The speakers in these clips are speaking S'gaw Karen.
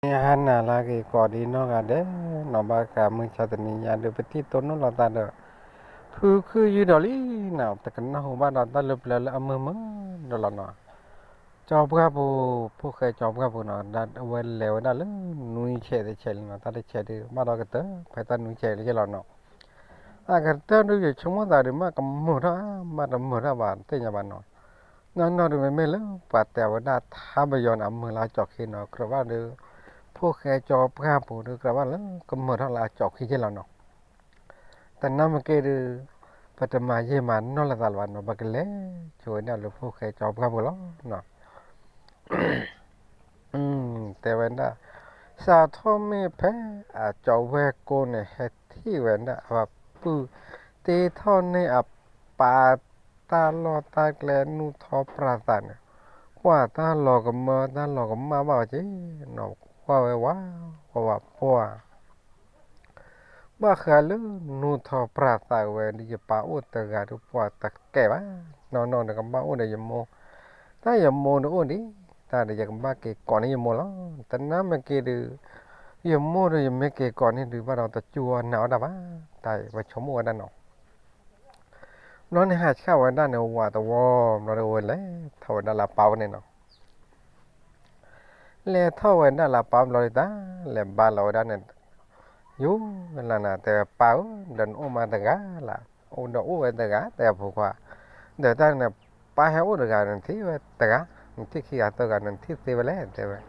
မ့ၢ်ဟါနၤလၢအဂ့ၤကိးဒံးနီၢ်ဂၤဒဲး, နီၢ်ဘၣ်ဃးမုၢ်ဆါတနံၤညါဒီး ပထံၣ်တိၢ်နီၣ်လိာ်သးဒီး ဖုခုယုၢ်ဒီးလံနီၤ, တကနၣ်ဟူဘၣ်ဒီးတၢ်လၢပျၢၤလၢအမုာ်မုာ်ဒီးလီၤနီၤ. ကၠီပှၢ်ပူၤ, ဖိၣ်ဃဲကၠီပှၢ်ပူၤနီၤ, အဝဲလဲၤဝဲဒၣ်လၢနွံဆဲးတဆဲးလံနီၤ, တၢ်တဆဲးဒုး ဘၣ်ဒီးကတၢၢ် ဖဲတၢ်နွံဆဲးလၢကဲလီၤနီၤ. အကတၢၢ်ဒုး ယဆိကမိၣ်သးဒုး မ့ၢ်ကမုာ်ထီၣ်ဧါ မ့ၢ်တမုာ်ထီၣ်ဘၣ် တသ့ၣ်ညါဘၣ်နီၤ. နီၢ်နီၢ်ဒုး မ့မ့ၢ်လၢပှၤတဲဝဲဒၣ်ထါပယီၤန့ၣ် အမုာ်လၢအကၠီၤခံနီၤ, ကြၢးဘၣ်ဒုး ဖိၣ်ဃဲကၠီပှၢ်ပူၤဒုး ကြၢးဘၣ်လၢကမုာ်ထီၣ်လၢအကၠီၤခံကဲလီၤနီၤ. တနၢ်မ့ၢ်က့ၤဒုး ပတမၤယံာ်မၤနီၢ်လိာ်သးလၢၤဘၣ်နီၤ, ပကလဲၤဆိဝဲဒၣ်လၢဖိၣ်ဃဲကၠီပှၢ်ပူၤလီၤနီၤ. တဲဝဲဒၣ်, စးထီၣ်မ့ၢ်ဖဲအကၠီၤဝဲၢ်ကိန့ၣ် ဟဲထံၣ်ဝဲဒၣ်အပုၢ် တ့ထီၣ်န့ၢ်အပၢ်တၢ်လီၢ်တၢ်ကျဲ နူၢ်ထီၣ်ပြၢ်သးန့ၣ်, ကွၢ်တၢ်လီၤကမၢတၢ်လီၤကမၣ်ဘၣ်ဝဲက့ၤ, ကွၢ်ဝဲဝးဝးဝးပှၢ် ဘၣ်ဃးလၢနူၢ်ထီၣ်ပြၢ်သးဝဲဒုး ယပၢ်အိၣ်တဂၤဒုး ပှၤတကဲဘၣ်, နီၢ်နီၢ်ဒီးကဘၣ်အိၣ်ဒီးယမိၢ်, တၢ်ယမိၢ်ဒုးအိၣ်ဒံး, တၢ်ဒီးယကဘၣ်က့ၤကိးန့ၢ်ယမိၢ်လီၤ. တနၢ်မ့ၢ်က့ၤဒုး ယမိၢ်ဒီးယမ့ၢ်က့ၤကိးန့ၢ်ဒုး ဘၣ်ဒီးတကၠူအီၣ်နၤအီၣ်တၢ်ဘၣ်, တၢ်ဝဲဆိကမိၣ်ဝဲဒၣ်နီၤ. ဘျီန့ၣ်ဟးဆှၣ်ဝဲဒၣ်န့ၣ် ဝးတဝီ ဘျီဒီးဝဲလဲၤထီၣ်ဝဲဒၣ်လၢအပၢ်အိၣ်န့ၣ်နီၤ. လဲၤထီၣ်ဝဲဒၣ်လၢအပၢ်ဘျီဒုး တၢ်လဲၤဘါလီၤဝဲဒၣ်န့ၣ်, ယူၤလၢနၤတဲဝဲပၢ်ဧၢ, ဒီးနအိၣ်မးတဂၤလၢ်, အိၣ်ဒီးအိၣ်ဝဲတဂၤ တဲဖိခွါ, ဒီးတၢ်န့ၣ် ပၢ်ဟဲအိၣ်တဂၤ နထံၣ်ဝဲတဂၤ, နထံၣ်ခံဂၤသၢဂၤ နထံၣ်သ့ဝဲလဲၣ် တဲဝဲ.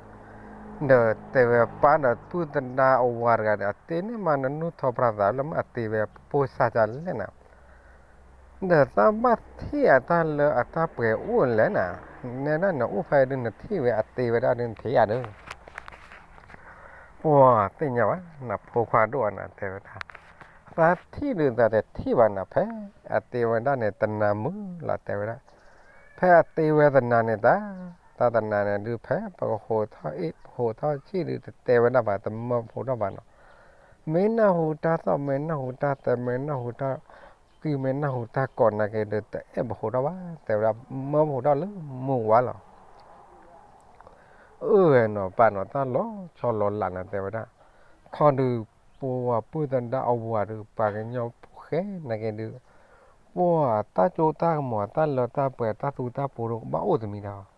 ဒီးတဲဝဲပၢ်ဒီးပုၢ်သဒါအဝၤတဂၤဒီး အတ့န့ၢ်မးနနူၢ်ထီၣ်ပြၢ်သး လၢမ့ၢ်အတ့ဝဲပိၢ်စၢ်ကလဲၣ်နၤ ဒီးသးဘၣ်ထံၣ်အတၢ်လၢအတၢ်ပှဲၤအိၣ်လဲၣ်နၤ, နဲဒၣ်နအိၣ်ဖဲဒုး နထံၣ်ဝဲအတ့ဝဲဒၣ်ဒုး နထံၣ်ယၤဒီး, ပှၤသ့ၣ်ညါဘၣ် နဖိခွါဒိၣ်အနၤ တဲဝဲဒၣ်, သးထံၣ်ဒုးသးတထံၣ်ဘၣ်နၤ ဖဲအတ့ဝဲဒၣ်န့ၣ် တနၤမုာ်လီၤ တဲဝဲဒၣ်, ဖဲအတ့ဝဲတနၤန့ၣ်တၢ်, တၢ်တနၤန့ၣ်ဒုး ဖဲပကဟိးထီၣ်အ့ၣ် ပဟိးထီၣ်ဆံၣ်ဒုး တတဲဝဲဒၣ်ဘၣ် တမၢဖိထီၣ်ဘၣ်နီၤ. မ့ၢ်နၢ်ဟူတၢ်သီၣ် မ့ၢ်နၢ်ဟူတၢ်သဲ မ့ၢ်နၢ်ဟူတၢ်ကံၢ် မ့ၢ်နၢ်ဟူတၢ်ကိးနာ်က့ၤဒီး တအဲၣ်ပဟိးထီၣ်ဘၣ် တဲဝဲဒၣ်, မၢပဟိးထီၣ်လၢမုၢ်ဝါလီၤ. အၢဝဲနီၤ ပၢ်နီၤ တၢ်လီၤဆီလီၤလးနၤ တဲဝဲဒၣ်, ခီဒုး ပှၤပုၢ်သဒါအဝၤဒုး ပှၤကညီဖိဃဲနာ်က့ၤဒုး ပှၤတၢ်ကၠိတၢ်ကမီၤ တၢ်လၢတၢ်ပှဲၤ တၢ်သူတၢ်ပှိၤဒီး ကဘၣ်အိၣ်တမံၤဒီး,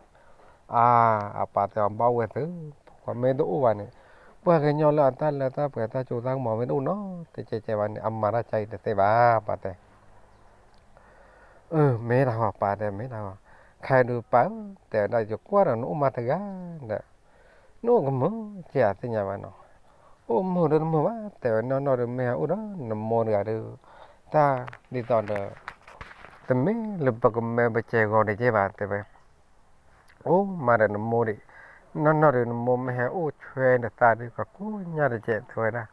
အါ, အပၢ်တဲအီၤ ဘၣ်အိၣ်ဝဲသု, ပှၤမ့ၢ်တအိၣ်ဘၣ်န့ၣ်, ပှၤကညီလၢအတၢ်လၢတၢ်ပှဲၤ တၢ်ကၠိတၢ်ကမီၤမ့ၢ်တအိၣ်နီတကဲကဲဘၣ်န့ၣ် အမၤတၢ်ကါအံၤတသ့ဘၣ် ပၢ်တဲ. အၢ မ့ၢ်တၢ်ဂီၤ ပၢ်တဲ မ့ၢ်တၢ်ဂီၤ, ခဲဒုးပၢ်ဧၢ တဲဝဲဒၣ် ယကွၢ်ဒီးနအိၣ်မးတဂၤဒီး နအိၣ်ကမုာ်ကဲ အသ့ၣ်ညါဘၣ်နီၤ, အိၣ်မုာ်ဒီးတမုာ်ဘၣ် တဲဝဲ နီၢ်နီၢ်ဒီးမ့ၢ်ဟဲအိၣ်ဒီးနမိၢ်တဂၤဒီး တၢ်ဒ်သိးဒီး တမ့ၢ်လၢပကမၢပကဲဂီၤတကဲဘၣ် တဲဝဲ, အိၣ်မးဒီးနမိၢ်ဒံး, နီၢ်နီၢ်ဒီးနမိၢ်မ့ၢ်ဟဲအိၣ်ဆွဲနသးဒုး ကကိညၢ်တကဲ တဲဝဲဒၣ်,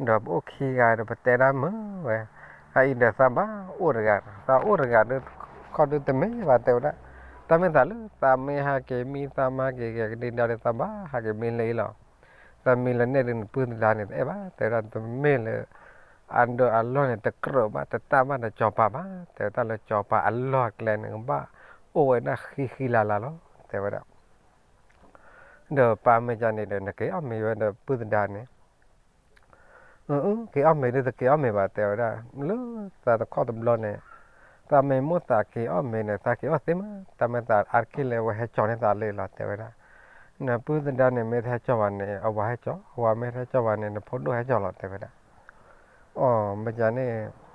ဒီးပအိၣ်ခံဂၤဒီးပတဲဒၣ်မုာ်ဝဲ, အအံၤဒီးသးဘၣ်အိၣ်တဂၤ, သးအိၣ်တဂၤဒီး ခီဒုးတမ့ၢ်ဘၣ် တဲဝဲဒၣ်, တၢ်မ့ၢ်သးလၢ သးမ့ၢ်ဟးက့ၤမံ သးမ့ၢ်ဟးက့ၤကဲကဒံဒီး သးဘၣ်ဟးက့ၤမံလၢအံၤလီၤ. သးမံလၢန့ၣ်ဒုး နပုၢ်သဒါန့ၣ် တအဲၣ်ဘၣ် တဲဝဲဒၣ်, တမ့ၢ်လၢ အဒၢးအလီၢ်န့ၣ် တကြၢးဘၣ် တတၢ်ဘၣ်ဒီးစီၤပၤဘၣ် တဲဝဲဒၣ်, လၢစီၤပၤအလီၢ်အကျဲန့ၣ် ကဘၣ်အိၣ်ဝဲဒၣ်ဃံဃံလၤလၤလီၤ တဲဝဲဒၣ်. ဒီးပၢ်မ့ၢ်ကန့ၣ်ဒီး နက့ၤအီၣ်မ့ၤဝဲဒီးပုၢ်သဒါန့ၣ် က့ၤအီၣ်မ့ၤဒုး တက့ၤအီၣ်မ့ၤဘၣ် တဲဝဲဒၣ်, လၢသးတခီတဘျီန့ၣ် သးမ့ၢ်မိၣ်သးက့ၤအီၣ်မ့ၤန့ၣ် သးက့ၤအီၣ်သ့မး, တၢ်မ့ၢ်သးအါတက့ၢ်လၢအဝဲဟဲကၠီၤန့ၢ်သးလၢလီၤ တဲဝဲဒၣ်. နပုၢ်သဒါန့ၣ် မ့ၢ်တဟဲကၠီၤဘၣ်န့ၣ် အဝၤဟဲကၠီၤ, အဝၤမ့ၢ်တဟဲကၠီၤဘၣ်န့ၣ် နဖိဒိၣ်ဟဲကၠီၤလီၤ တဲဝဲဒၣ်. အိ မ့ၢ်ကန့ၣ်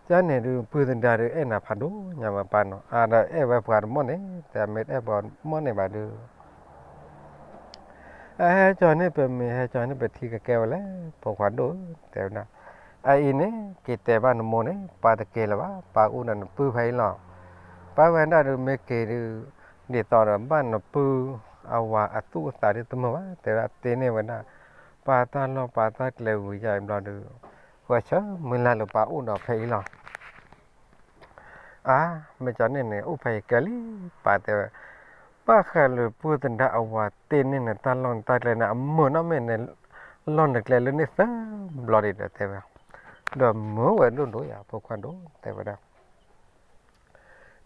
ကန့ၣ်ဒုး ပုၢ်သဒါဒုး အဲၣ်နၤဖးဒိၣ်ညါမးပၢ်နီၤ, အါဒီးအဲၣ်ဝဲပှၤတမီၢ်န့ၣ် တဲမ့ၢ်တအဲၣ်ပှၤတမီၢ်န့ၣ်ဘၣ်ဒုး အဟဲကၠီၤန့ၢ်ပမ့ၤ ဟဲကၠီၤန့ၢ်ပထံကကဲဝဲလဲၣ် ဖိခွါဒိၣ်ဧၢ တဲဝဲဒၣ်. အအံၤန့ၣ် က့ၤတဲဘၣ်နမိၢ်န့ၣ် ပၢ်တက့ၤလၢၤဘၣ်, ပၢ်အိၣ်ဒီးနပုၢ်ဖဲအံၤလီၤ. ပၢ်ဝဲဒၣ်ဒုးမ့ၢ်က့ၤဒုး ဒ်သိးဒီးဘၣ်နပုၢ်အဝၤအသူၣ်အသးဒုးတမုာ်ဘၣ် တဲဝဲဒၣ်, တ့န့ၢ်ဝဲဒၣ် ပၢ်တၢ်လီၢ်ပၢ်တၢ်ကျဲဝံၤယါအံၤဘျီဒုး ဝဲဆၢမုၢ်လၢ်လၢပၢ်အိၣ်ဒီးဖဲအံၤလီၤ. အါ မ့ၢ်ကန့ၣ်န့ၣ် အိၣ်ဖဲအံၤကဲလံ ပၢ်တဲဝဲ, ဘၣ်ဃးလၢပုၢ်သဒါအဝၤတ့န့ၢ်နတၢ်လီၢ်နတၢ်ကျဲန့ၣ် အမုာ်နီၢ်မ့ၢ်န့ၣ် လီၢ်နကျဲလၢန့ၣ်သၢဘျီဒံးဒီး တဲဝဲ, ဒီးမုာ်ဝဲဒိၣ်ဒိၣ်ယါ ဖိခွါဒိၣ် တဲဝဲဒၣ်.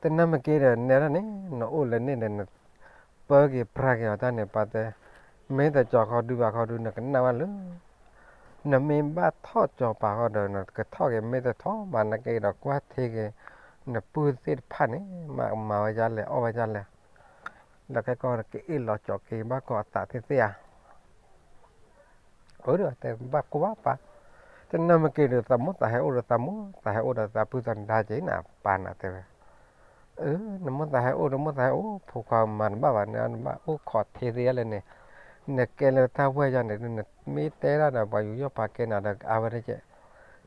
တနၢ်မ့ၢ်က့ၤဒီးနဲဒၣ်န့ၣ် နအိၣ်လၢန့ၣ်ဒီး နပၢက့ၤပြၢက့ၤအီၤတၢ်န့ၣ် ပၢ်တဲ, မ့ၢ်တကၠီၤခီဒုဘၣ်ခီဒု နကနၣ်ဝဲလၢ နမ့ၢ်ဘၣ်ထီၣ်ကၠီၤပၤဃီဒီး နကထီၣ်က့ၤ မ့ၢ်တထီၣ်ဘၣ် နကအဲၣ်ဒိးကွၢ်ထံက့ၤ နပုၢ်သ့ၣ်တဖၣ်န့ၣ် မၤကမၤဝဲဒ်လဲၣ် အီၣ်ဝဲဒ်လဲၣ်, ဒီးခဲကီၢ်ကအဲၣ်လီၤကၠီၤက့ၤဘၣ်ကီးအသးသ့ၣ်သ့ၣ်ဧါ. အၢ တဲဘၣ်ကိၢ်ဘၣ်ပၢ်, တနၢ်မ့ၢ်က့ၤဒီး သးမိၢ်သးဟဲအိၣ်ဒီးသးမိၢ် သးဟဲအိၣ်ဒီးသးပုၢ်သးဒါက့ၤနၤ ပၢ်နၤတဲဝဲ. အၢ နမိၢ်သးဟဲအိၣ် နမိၢ်သးဟဲအိၣ် ဖိခွါမၤတဘၣ်ဘၣ် နဘၣ်အိၣ်ခိးထံသ့ၣ်ယဲလဲၣ်န့ၣ်, နကဲလၢတၢ်ဝဲၢ်ယါန့ၣ် နမ့ၢ်တဲဒၣ်ဒီး ပှၤယူးယီၣ်ပာ်ကဲနၤဒီး အါဝဲတက့ၢ်.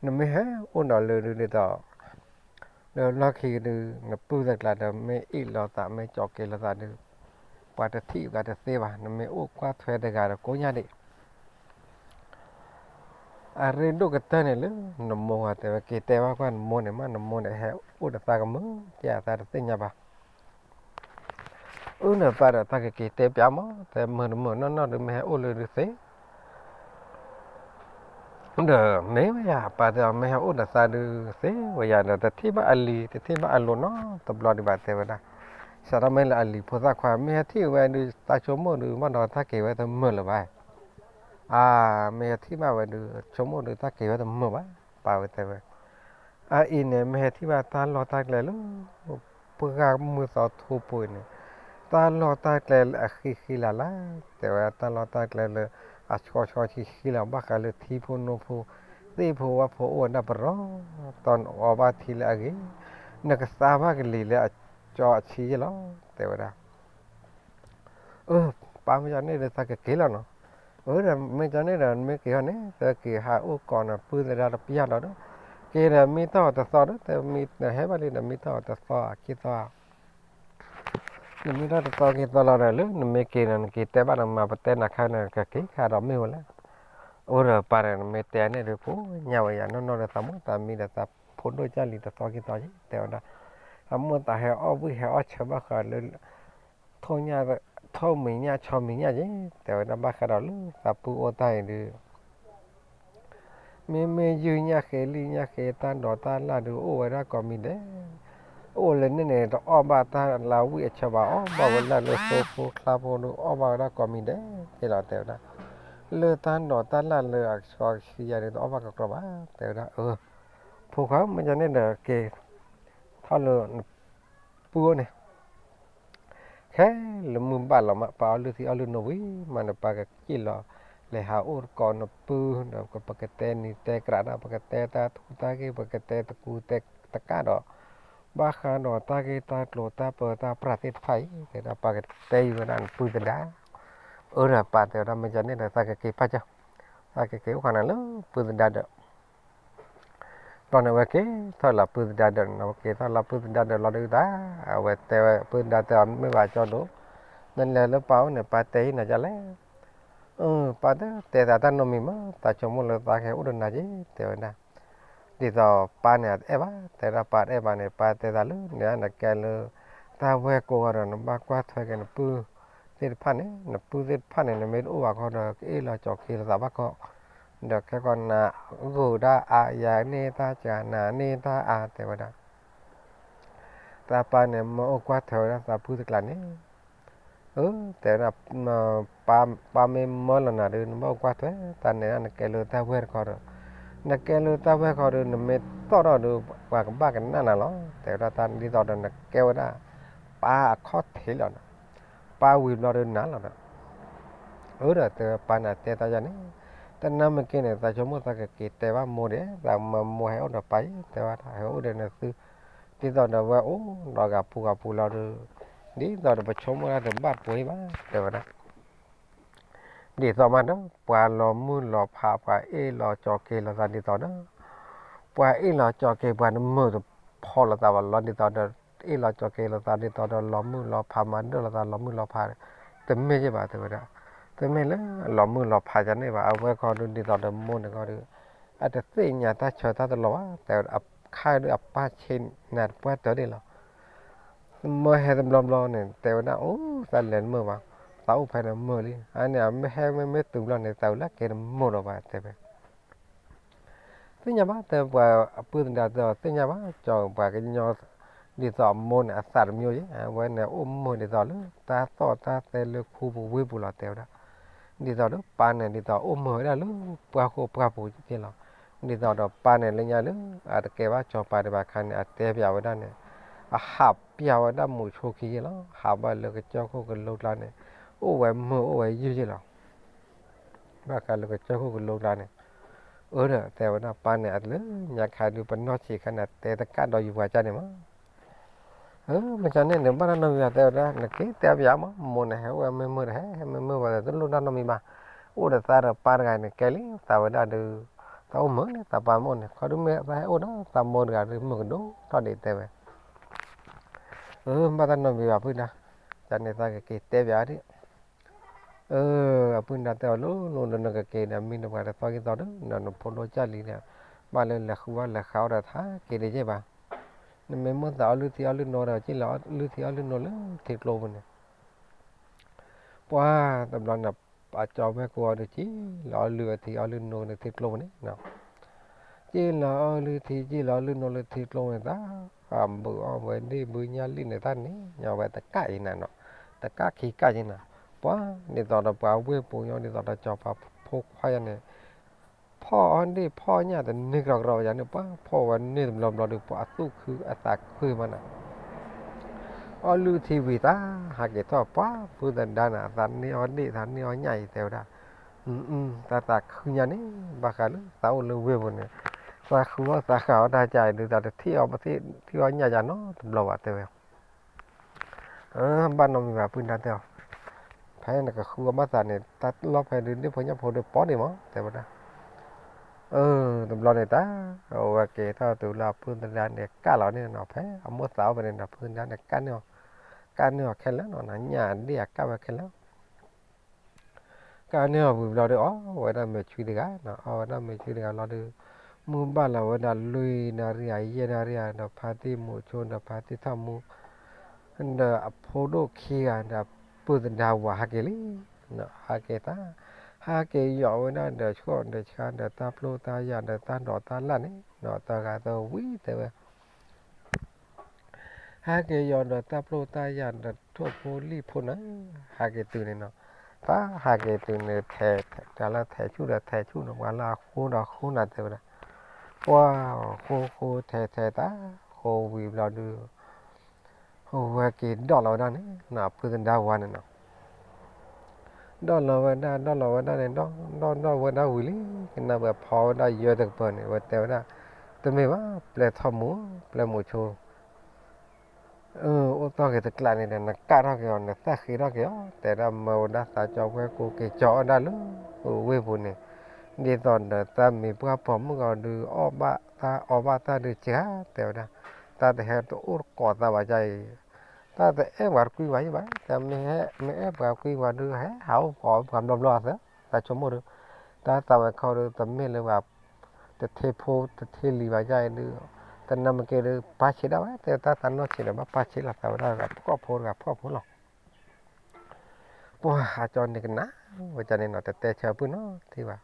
နမ့ၢ်ဟဲအိၣ်ဒီးလၢဒုးဒ်သိး လၢလီၢ်ခံကဒုး နပုၢ်သကျးဒီး မ့ၢ်အ့ၣ်လိာ်သး မ့ၢ်ကၠီၤက့ၤလိာ်သးဒီး ပှၤတထံၣ်ပှၤတသ့ဘၣ် နမ့ၢ်အိၣ်ကွၢ်ထွဲတဂၤဒီးကိးညါဒံး အရ့ဒိၣ်ကတၢၢ်န့ၣ်လၢ နမိၢ်ဂၤတဲဝဲ က့ၤတဲဘၣ်ကွၢ်နမိၢ်န့ၣ်မး နမိၢ်န့ၣ်ဟဲအိၣ်ဒီးသးကမုာ် ကဲအသးတသ့ၣ်ညါဘၣ်. အၢ နပၢ်ဒီး သးကက့ၤတဲပၠးမး တဲမုာ်တမုာ်နီၢ်နီၢ်ဒုး မ့ၢ်ဟဲအိၣ်လၢဒုးသ့ ဒီးမ့ၢ်ဝဲယၤ ပၢ်တဲအီၤ မ့ၢ်ဟဲအိၣ်ဒီးသးဒုးသ့ဝဲယၤဒီး တထံၣ်ဘၣ်အလံၤ တထံၣ်ဘၣ်အလိၤနီတဘျီဒံးဘၣ် တဲဝဲဒၣ်. စးထီၣ်မ့ၢ်လၢအလံၤဖိသၣ်ခွါ မ့ၢ်ဟဲထံၣ်ဝဲဒုး သးဆိကမိၣ်ဒုး ဘၣ်ဒီးတၢ်က့ၤဝဲတမုာ်လၢၤဘၣ်. အါ မ့ၢ်ဟဲထံၣ်ဘၣ်ဝဲဒုး ဆိကမိၣ်ဒုး တၢ်က့ၤဝဲတမုာ်ဘၣ် ပၢ်ဝဲတဲဝဲ. အအံၤန့ၣ် မ့ၢ်ဟဲထံၣ်ဘၣ်တၢ်လီၢ်တၢ်ကျဲလၢ ပှၢ်မုၢ်သီထူပူၤအံၤန့ၣ် တၢ်လီၢ်တၢ်ကျဲလၢအဃံဃံလၤလၤ တဲဝဲ တၢ်လီၢ်တၢ်ကျဲလၢအဆှီဆှီဆံဃံလၤ ဘၣ်ဃးလၢထံဖိနိဖိ သ့ၣ်ဖိဝၣ်ဖိအိၣ်ဝဲဒၣ်ပရီ တီနအီဘၣ်ထံလၢအဂ့ၤ နကသါဘၣ်ကလံၤလၢအကၠီအဆံယဲၢ်လီၤ တဲဝဲဒၣ်. အၢ ပၢ်မ့ၢ်ကန့ၣ်ဒီး သးကက့ၤလီၤနီၤ. အၢ ဒီးမ့ၢ်ကန့ၣ်ဒီး မ့ၢ်က့ၤဟီန့ၣ် သးက့ၤဟးအိၣ်ကိးနပုၢ်သဒါတပျၢ်ဒီး က့ၤဒီးမံထီၣ်အီၤတသီဒီး တဲမ့ၢ်နဟဲဘၣ်လံဒီး မံထီၣ်အီၤတသီခံသီ နမံထီၣ်တသီခံသီလီၤဒီး လၢနမ့ၢ်က့ၤဒီး နက့ၤတဲဘၣ်နမါ ပတဲနၤခါန့ၣ် ကက့ၤခါဒီးမ့ၢ်ဝဲလဲၣ်. အၢ ဒီးပၢ်ဒီး နမ့ၢ်တဲန့ၣ်ဒီး ကိးညါဝဲယၤနီၢ်နီၢ်ဒီး သးမိၢ်သးမံဒီး သးဖိဒိၣ်ကၢ်လံၤတသီခံသီက့ၤ တဲဝဲဒၣ်. သးမိၢ်သးဟဲအီၣ်ဘှံးဟဲအီၣ်ဆၢဘၣ်ဃးလၢ ထိၣ်ညၣ် ထိၣ်မံၤညၣ်ဆီမံၤညၣ်က့ၤ တဲဝဲဒၣ် ဘၣ်ဃးဒီးလၢသးပုၢ်အိၣ်တၢ်အံၤဒုး မ့မ့ၢ်ယုၢ်ညၣ်ဃ့လံၣ်ညၣ်ဃ့ တၢ်ဒိးတၢ်လၣ်ဒုး အိၣ်ဝဲဒၣ်ကိးမံၤဒဲး, အိၣ်လၢန့ၣ်န့ၣ် တအီၣ်ဘၣ်တၢ်လၢဝံၣ်အဆၢဘၣ် အီၣ်ဘၣ်ဝဲလၢလၢသိဖိချါဖိဒုး အီၣ်ဘၣ်ဝဲဒၣ်ကိးမံၤဒဲး က့ၤလီၤ တဲဝဲဒၣ်. လၢတၢ်ဒိးတၢ်လၣ်လၢအကဆှီကဆံယၤန့ၣ် တအီၣ်ဘၣ်ကကြီဘၣ် တဲဝဲဒၣ်. အၢ ဖိခွါ မ့ၢ်ကန့ၣ်ဒီး က့ၤထီၣ်လၢ ပုၢ်အိၣ်န့ၣ် ခဲလၢာ်မုၢ်ဘၣ်လီၤမး ပၢ်အီၣ်လုၢ်သံအီၣ်လုၢ်နိဝံၤမးဒီး ပၢ်ကက့ၢ်လီၤ လဲၤဟးအိၣ်ကိးနပုၢ်ဒီး ပကတဲနံၤတဲကြးဒီး ပကတဲတၢ်ထူးတၢ်ဂ့ၢ် ပကတဲတကူတကၢ်ဒီး ဘၣ်ဃးဒီးတၢ်ဂ့ၢ်တၢ်ကျိၤတၢ်ပၢတၢ်ပြးသ့ၣ်တဖၣ်အံၤ တဲဒၣ် ပၢ်ကတဲယုာ်ဝဲဒၣ်နပုၢ်သဒါ. အၢ ဒီးပၢ်တဲဝဲဒၣ် မ့ၢ်ကန့ၣ်ဒီး သးကက့ၤပာ်စၢၤ သးကက့ၤအိၣ်ဃီနၤလၢပုၢ်သဒါဒီး ဘျီန့ၣ် အဝဲက့ၤထီၣ်လၢပုၢ်သဒါဒီး အဝဲက့ၤထီၣ်လၢပုၢ်သဒါဒီးလီၤဒုးတၢ် အဝဲတဲဝဲ ပုၢ်သဒါတဲအီၤ မ့ၢ်ဘၣ်ကၠီဒိၣ် နလဲၤလၢပၢ်အိၣ်န့ၣ် ပၢ်တဲဟံၣ်နၤဒ်လဲၣ်. အၢ ပၢ်တဲ တဲသးတၢ်နီတမံၤမး သးဆိကမိၣ်လၢသးကဟဲအိၣ်ဒီးနၤက့ၤ တဲဝဲဒၣ်. ဒ်သိးပၢ်န့ၣ် အတအဲၣ်ဘၣ် တဲဒၣ် ပၢ်တအဲၣ်ဘၣ်န့ၣ် ပၢ်တဲသးလၢ နကဲလၢ တၢ်ဝဲၢ်ကိးဂၤဒီး နဘၣ်ကွၢ်ထွဲက့ၤနပုၢ်သ့ၣ်တဖၣ်န့ၣ် နပုၢ်သ့ၣ်တဖၣ်န့ၣ် နမ့ၢ်တအိၣ်ဘၣ်ခီဒီး ကအ့ၣ်လိာ်ကၠီၤက့ၤလိာ်သးဘၣ်ခီ ဒီးခဲကီးနၤဂိၢ်ဒၣ်အါ ယၤန့ၢ်တၢ်ကၤ နၤန့ၢ်တၢ်အါ တဲဝဲဒၣ်. သးပၢ်န့ၣ် မၢအိၣ်ကွၢ်ထွဲဝဲဒၣ်သးပုၢ်တကျးန့ၣ် အၢ တဲဝဲဒၣ် ပၢ်မ့ၢ်မၢလီၤနၤဒီး နဘၣ်အိၣ်ကွၢ်ထွဲ တၢ်န့ၣ် နကဲလၢတၢ်ဝဲၢ်တခီဒီး နကဲလၢတၢ်ဝဲၢ်တခီဒီး နမ့ၢ်တီၣ်ထီၣ်ဒီး ပှၤကဘၣ်ကနၣ်နၤလီၤ တဲဝဲဒၣ်. တၢ်ဒ်သိးဒီး နကဲဝဲဒၣ် ပၢ်အခီၣ်ထံးလီၤဒီး ပၢ်ဝံၤဘျီဒီးနၤလီၤဒီး အၢ ဒီးတဲဝဲ ပၢ်န့ၣ်တဲတၢ်ယၤန့ၣ် တနၢ်မ့ၢ်က့ၤန့ၣ် သးဆိကမိၣ်သးကက့ၤတဲဘၣ်မိၢ်ဒီး သးမၢမိၢ်ဟဲအိၣ်ဒီးပၢ်အံၤ တဲဝဲဒၣ် ဟဲအိၣ်ဒီးနသု ဒ်သိးဒီးဝဲအိၣ်ဒီးဂၤပူၤဂၤပူၤလီၤဒီး ဒ်သိးဒီးပဆိကမိၣ်တၢ်တဘၣ်တပှဲၤဘၣ် တဲဝဲဒၣ်. ဒ်သိးမးဒီး ပှၤလီၤမုၢ်လီၤဖး ပှၤအ့ၣ်လိာ်ကၠီၤက့ၤလိာ်သးဒ်သိးဒီး ပှၤအ့ၣ်လိာ်ကၠီၤက့ၤ ပှၤတမုာ်တဖိးလိာ်သးဘၣ်လီၤ ဒ်သိးဒီး အ့ၣ်လိာ်ကၠီၤက့ၤလိာ်သးဒ်သိးဒီး လီၤမုၢ်လီၤဖး မၤဒၢၣ်လိာ်သး လီၤမုၢ်လီၤဖး တမ့ၢ်ယဲၢ်ဘၣ် တဲဝဲဒၣ်. တမ့ၢ်လၢလီၤမုၢ်လီၤဖးယၤန့ၣ်ဘၣ် အဝဲခီဒုး ဒ်သိးဒီးမိၢ်န့ၣ်ခီဒုး အတသ့ၣ်ညါတၢ်ဆၢတၢ်တလီၤဘၣ် တဲဝဲဒၣ် အခါဒုးအပၢ်ဆ့နၤတပှၢ်တၢၢ်ဒ်လီၤ မၢဟဲတဘျီဘျီန့ၣ် တဲဝဲဒၣ် အိၣ် သးလဲၤတမုာ်ဘၣ် သးအိၣ်ဖဲန့ၣ်မုာ်လံ အန့ၣ် မ့ၢ်ဟဲမ့ၢ်မ့ၢ်တုၤဘျီန့ၣ် သးဝံၤလၢက့ၤတမုာ်လီၤဘၣ် တဲဝဲ သ့ၣ်ညါဘၣ် တဲပှၤအပုၢ်သဒါတဲအီၤ သ့ၣ်ညါဘၣ် ကၠီၤပှၤကညီ ဒ်သိးအမိၢ်န့ၣ် အသးတမံၤယဲၢ် အဝဲန့ၣ်အိၣ်မုာ်ဒ်သိးလၢ တၢ်သီၣ်တၢ်သဲလၢခူပူၤဝ့ၢ်ပူၤလီၤ တဲဝဲဒၣ်. ဒ်သိးဒီးပၢ်န့ၣ် ဒ်သိးအိၣ်မုာ်ဝဲဒၣ်လၢပှၢ်ဃိပှၢ်ပူၤက့လီၤ. ဒ်သိးဒီးပၢ်န့ၣ်လၢညါလၢ အတကဲဘၣ်စီၤပၤဒံးဘၣ်ခါန့ၣ် အတဲပၠးဝဲဒၣ်န့ၣ်, အဟးပၠးဝဲဒၣ်မူးဆိခံက့လီၤ. ဟးဘၣ်လၢကစၢၢ်ခိၣ်ကလိကျါန့ၣ် အိၣ်ဝဲမုာ်အိၣ်ဝဲယုၢ်က့လီၤ. ဘၣ်ဃးလၢကစၢၢ်ခိၣ်ကလိကျါန့ၣ်, အၢ ဒီးတဲဝဲဒၣ်ပၢ်န့ၣ် အတလၢညါခါဒုး ပနီၢ်ဆံးခါန့ၣ် တဲတကးဒီးယူၤပှၤကၢ်န့ၣ်မး. အၢ မ့ၢ်ကန့ၣ်န့ၣ် ဘၣ်တၢ်နီတမံၤဘၣ် တဲဝဲဒၣ် နက့ၤတဲပၠးမး မိၢ်န့ၣ် ဟဲအိၣ်ဝဲမ့ၢ်မုာ်ဒီး ဟဲ ဟဲမ့ၢ်မုာ်ဝဲဒီး တလိၣ်တၢ်နီတမံၤဘၣ်. အိၣ်ဒီးသးဒီးပၢ်တဂၤန့ၣ် ကဲလံ သးဝဲဒၣ်ဒုး သးအိၣ်မုာ်န့ၣ် သးပၢ်မ့ၢ်အိၣ်န့ၣ် ခီဒုးမ့ၢ်သးဟဲအိၣ်ဒီးသးမိၢ်တဂၤဒုး မုာ်ကဒိၣ်ထီၣ်ဒံးတဲဝဲ. အၢ ဘၣ်တၢ်နီတမံၤဘၣ်ဖုဒါ, ကန့ၣ်သးကက့ၤတဲပၠးဒံး. အၢ အပုၢ်ဒါတဲအီၤ လိၤလိၤလၢနကက့ၤဒီး မ့ၢ်နပှၤတသီၣ်ဂံၢ်သီၣ်ဒီး နဖိဒိၣ်ကၢ်လံဒီး ဘၣ်လၢလဲၤဃုဘၣ်လဲၤဃးအီၣ်ဒီး ဟးက့ၤတယဲၢ်ဘၣ်. နမ့ၢ်မိၣ်သးအီလုၢ်ထံအီလုၢ်နိဒီး က့ၤလီၤအီလုၢ်ထံအီလုၢ်နိလၢထံကျိပူၤန့ၣ် ပှၤတဘျီန့ၣ် အကၠီဝဲၢ်ကိအီၤဒီး က့ၤလီၤအီလုၢ်ထံအီလုၢ်နိလၢထံကျိပူၤန့ၣ် က့ၤလီၤအီလုၢ်ထံ က့ၤလီၤအီလုၢ်နိလၢထံကျိပူၤန့ၣ် သး ဘုးအီၣ်ဝဲဒ့ၣ်ဘုးညၣ်လံၣ်န့ၣ် တၢ်န့ၣ်ညီဝဲတကးအံၤနၤနီၤ, တကးခံကးက့ၤနၤ, ပှၤဒ်သိးဒီးပှၤဝ့ၢ်ပူၤညီ ဒ်သိးဒီးစီၤပၤဖိခွါယါန့ၣ် ဖီၣ်အီၣ်ဒ့ၣ်ဖီၣ်ညၣ် တန့ၢ်ကရီကရီယါန့ၣ် ပှၤဖီၣ်ဝဲန့ၢ်တဘျီဘျီဒီး ပှၤအသူၣ်ခုအသးခုမးနၤ အီလုၢ်ထံဝံၤသး ဟးက့ၤထီၣ်ပှၤ ဖုသဒါနၤ အသးန့ၢ်အီၣ်ဒ့ၣ် သးန့ၢ်အီၣ်ညၣ်အံၤတဲဝဲဒၣ်, သးသးခုညါန့ၣ် ဘၣ်ဃးလၢသးအိၣ်လၢဝ့ၢ်ပူၤန့ၣ် သးဃုအီၣ်သးဃၣ်အီၣ်တၢ်ကါအံၤဒုး သးတထံၣ်အီၣ်ပသ့ၣ်ထံၣ်အီၣ်ညၣ်ယါနီတဘျီဘၣ်တဲဝဲ. ဘၣ်နီတမံၤဘၣ်ဖုဒါတဲအီၤ, ဖဲနကဃုအီၣ်ဘၣ်သးန့ၣ် တၢ်လီၢ်ဖဲဒုး ဒ့ၣ်ဖိညၣ်ဖိဒုးပီၢ်ဒံးမး တဲဝဲဒၣ်. အၢ တဘျီန့ၣ်တၢ် အဝဲက့ၤထီၣ်တုၤလၢအဖုသဒါန့ၣ် ကၢ်လီၤန့ၣ်နီၤ ဖဲအမိၢ်သးအိၣ်ဖဲန့ၣ်နီၤ ဖုသဒါန့ၣ် ကၢ်န့ၢ်အီၤ, ကၢ်န့ၢ်အီၤခဲလၢာ်နီၤ ညၣ်ဒ့ၣ်အကၢ်ဝဲခဲလၢာ် ကၢ်န့ၢ်အီၤဝံၤဘျီဒီး အီၣ်ဝဲဒၣ်မဲာ်ချံတဂၤနီၤ အီၣ်ဝဲဒၣ်မဲာ်ချံတဂၤလီၤဒီး မုၢ်ဘၣ်လီၤဝဲဒၣ်လွံၢ်နၣ်ရံၣ် ယဲၢ်နၣ်ရံၣ်ဒီး ဖါတံၢ်မူးဆိဒီး ဖါတံၢ်ထီၣ်မူ ဒီးအဖိဒိၣ်ခံဂၤဒီး ဖုသဒါဝၤဟးက့ၤလံ, ဟးက့ၤသး, ဟးက့ၤယီၤဝဲဒၣ်ဒီးဆှီၣ်ဒီးဆါဒီး တၢ်ပျိတၢ်ယၢ်ဒီးတၢ်ဒိးတၢ်လၣ်န့ၣ်နီၤ တဂၤသဝံတဲဝဲ ဟဲက့ၤယီၤဒီးတၢ်ပျိတၢ်ယၢ်ဒီးထိၣ်ဖိလံၣ်ဖိန့ၣ်, ဟးက့ၤတုၤန့ၣ်နီၤ, တၢ်ဟးက့ၤတုၤန့ၣ် ထဲးထဲးလၢထဲးဆူၣ်ဒီးထဲးဆူၣ်နီၤ ပှၤလၢအဃိဒီးဃိနၤတဲဝဲဒၣ်, ပှၤဃိဃိထဲးထဲးတၢ်, ဃိဝံၤဘျီဒုး ဝဲက့ၤဒီးလီၤဝဲဒၣ်န့ၣ်နီၤ ဖုသဒါဝၤန့ၣ်နီၤ ဒီးလီၤဝဲဒၣ် ဒီးလီၤဝဲဒၣ်န့ၣ် ဒီး ဒီး ဒီးဝဲဒၣ်ဝံၤလံ, ကနၣ်ဝဲဖီဝဲဒၣ်ယၢတကပၤန့ၣ် ဝဲတဲဝဲဒၣ်, တမ့ၢ်ဘၣ် ပျဲထီၣ်မူ, ပျဲမူးဆိ, အိၣ်သီၣ်က့ၤတကျးန့ၣ်ဒီး နကၣ်ထီၣ်က့ၤအီၤ နသၣ်ဃ့ထီၣ်က့ၤအီၤ တဲဒၣ်မၢဝဲဒၣ်သးကၠီဝဲၢ်ကိးက့ၤကၠီအီၣ်ဒၣ်လၢဝ့ၢ်ပူၤန့ၣ်, ဒ်သိးဒီးသးမ့ၢ်ပှၢ်ပိာ်မုၣ်ဂီၤဒုး အီၣ်ဘၣ်တၢ်အီဘၣ်တၢ်ဒုးစှၤ တဲဝဲဒၣ်, တၢ်တဟဲတအိၣ်တကိးသးဘၣ်ကအံၤ တၢ်တအဲၣ်ပှၤတကွံဝဲယံၤဘၣ်, တၢ်မ့ၢ်အဲၣ်ပှၤကွံဝဲဒုး ဟဲဟးအိၣ်ကိးပှၤဘျီဘျီအသး, တၢ်ဆိကမိၣ်ဒီး, တၢ်သးဝဲခီဒီး တမ့ၢ်လၢပှၤ တထ့ဖိတထ့လံၤဘၣ်ကအံၤဒုး, တနၢ်မ့ၢ်က့ၤဒီး ပၢ်ဆံးဒၣ်ဝဲ တဲတၢ်သးနီၢ်ဆံးဒီး ဘၣ်ပၢ်ဆံးလီၤသးဝဲဒၣ်တဂၤဖှီၣ်ဖိတဂၤဖှီၣ်ဖိလီၤ. ပှၤအကၠီန့ၣ်ကနၣ်ဝဲကန့ၣ်နီၤ တတဲဆၢပုၢ်နီတထံၣ်ဘၣ်,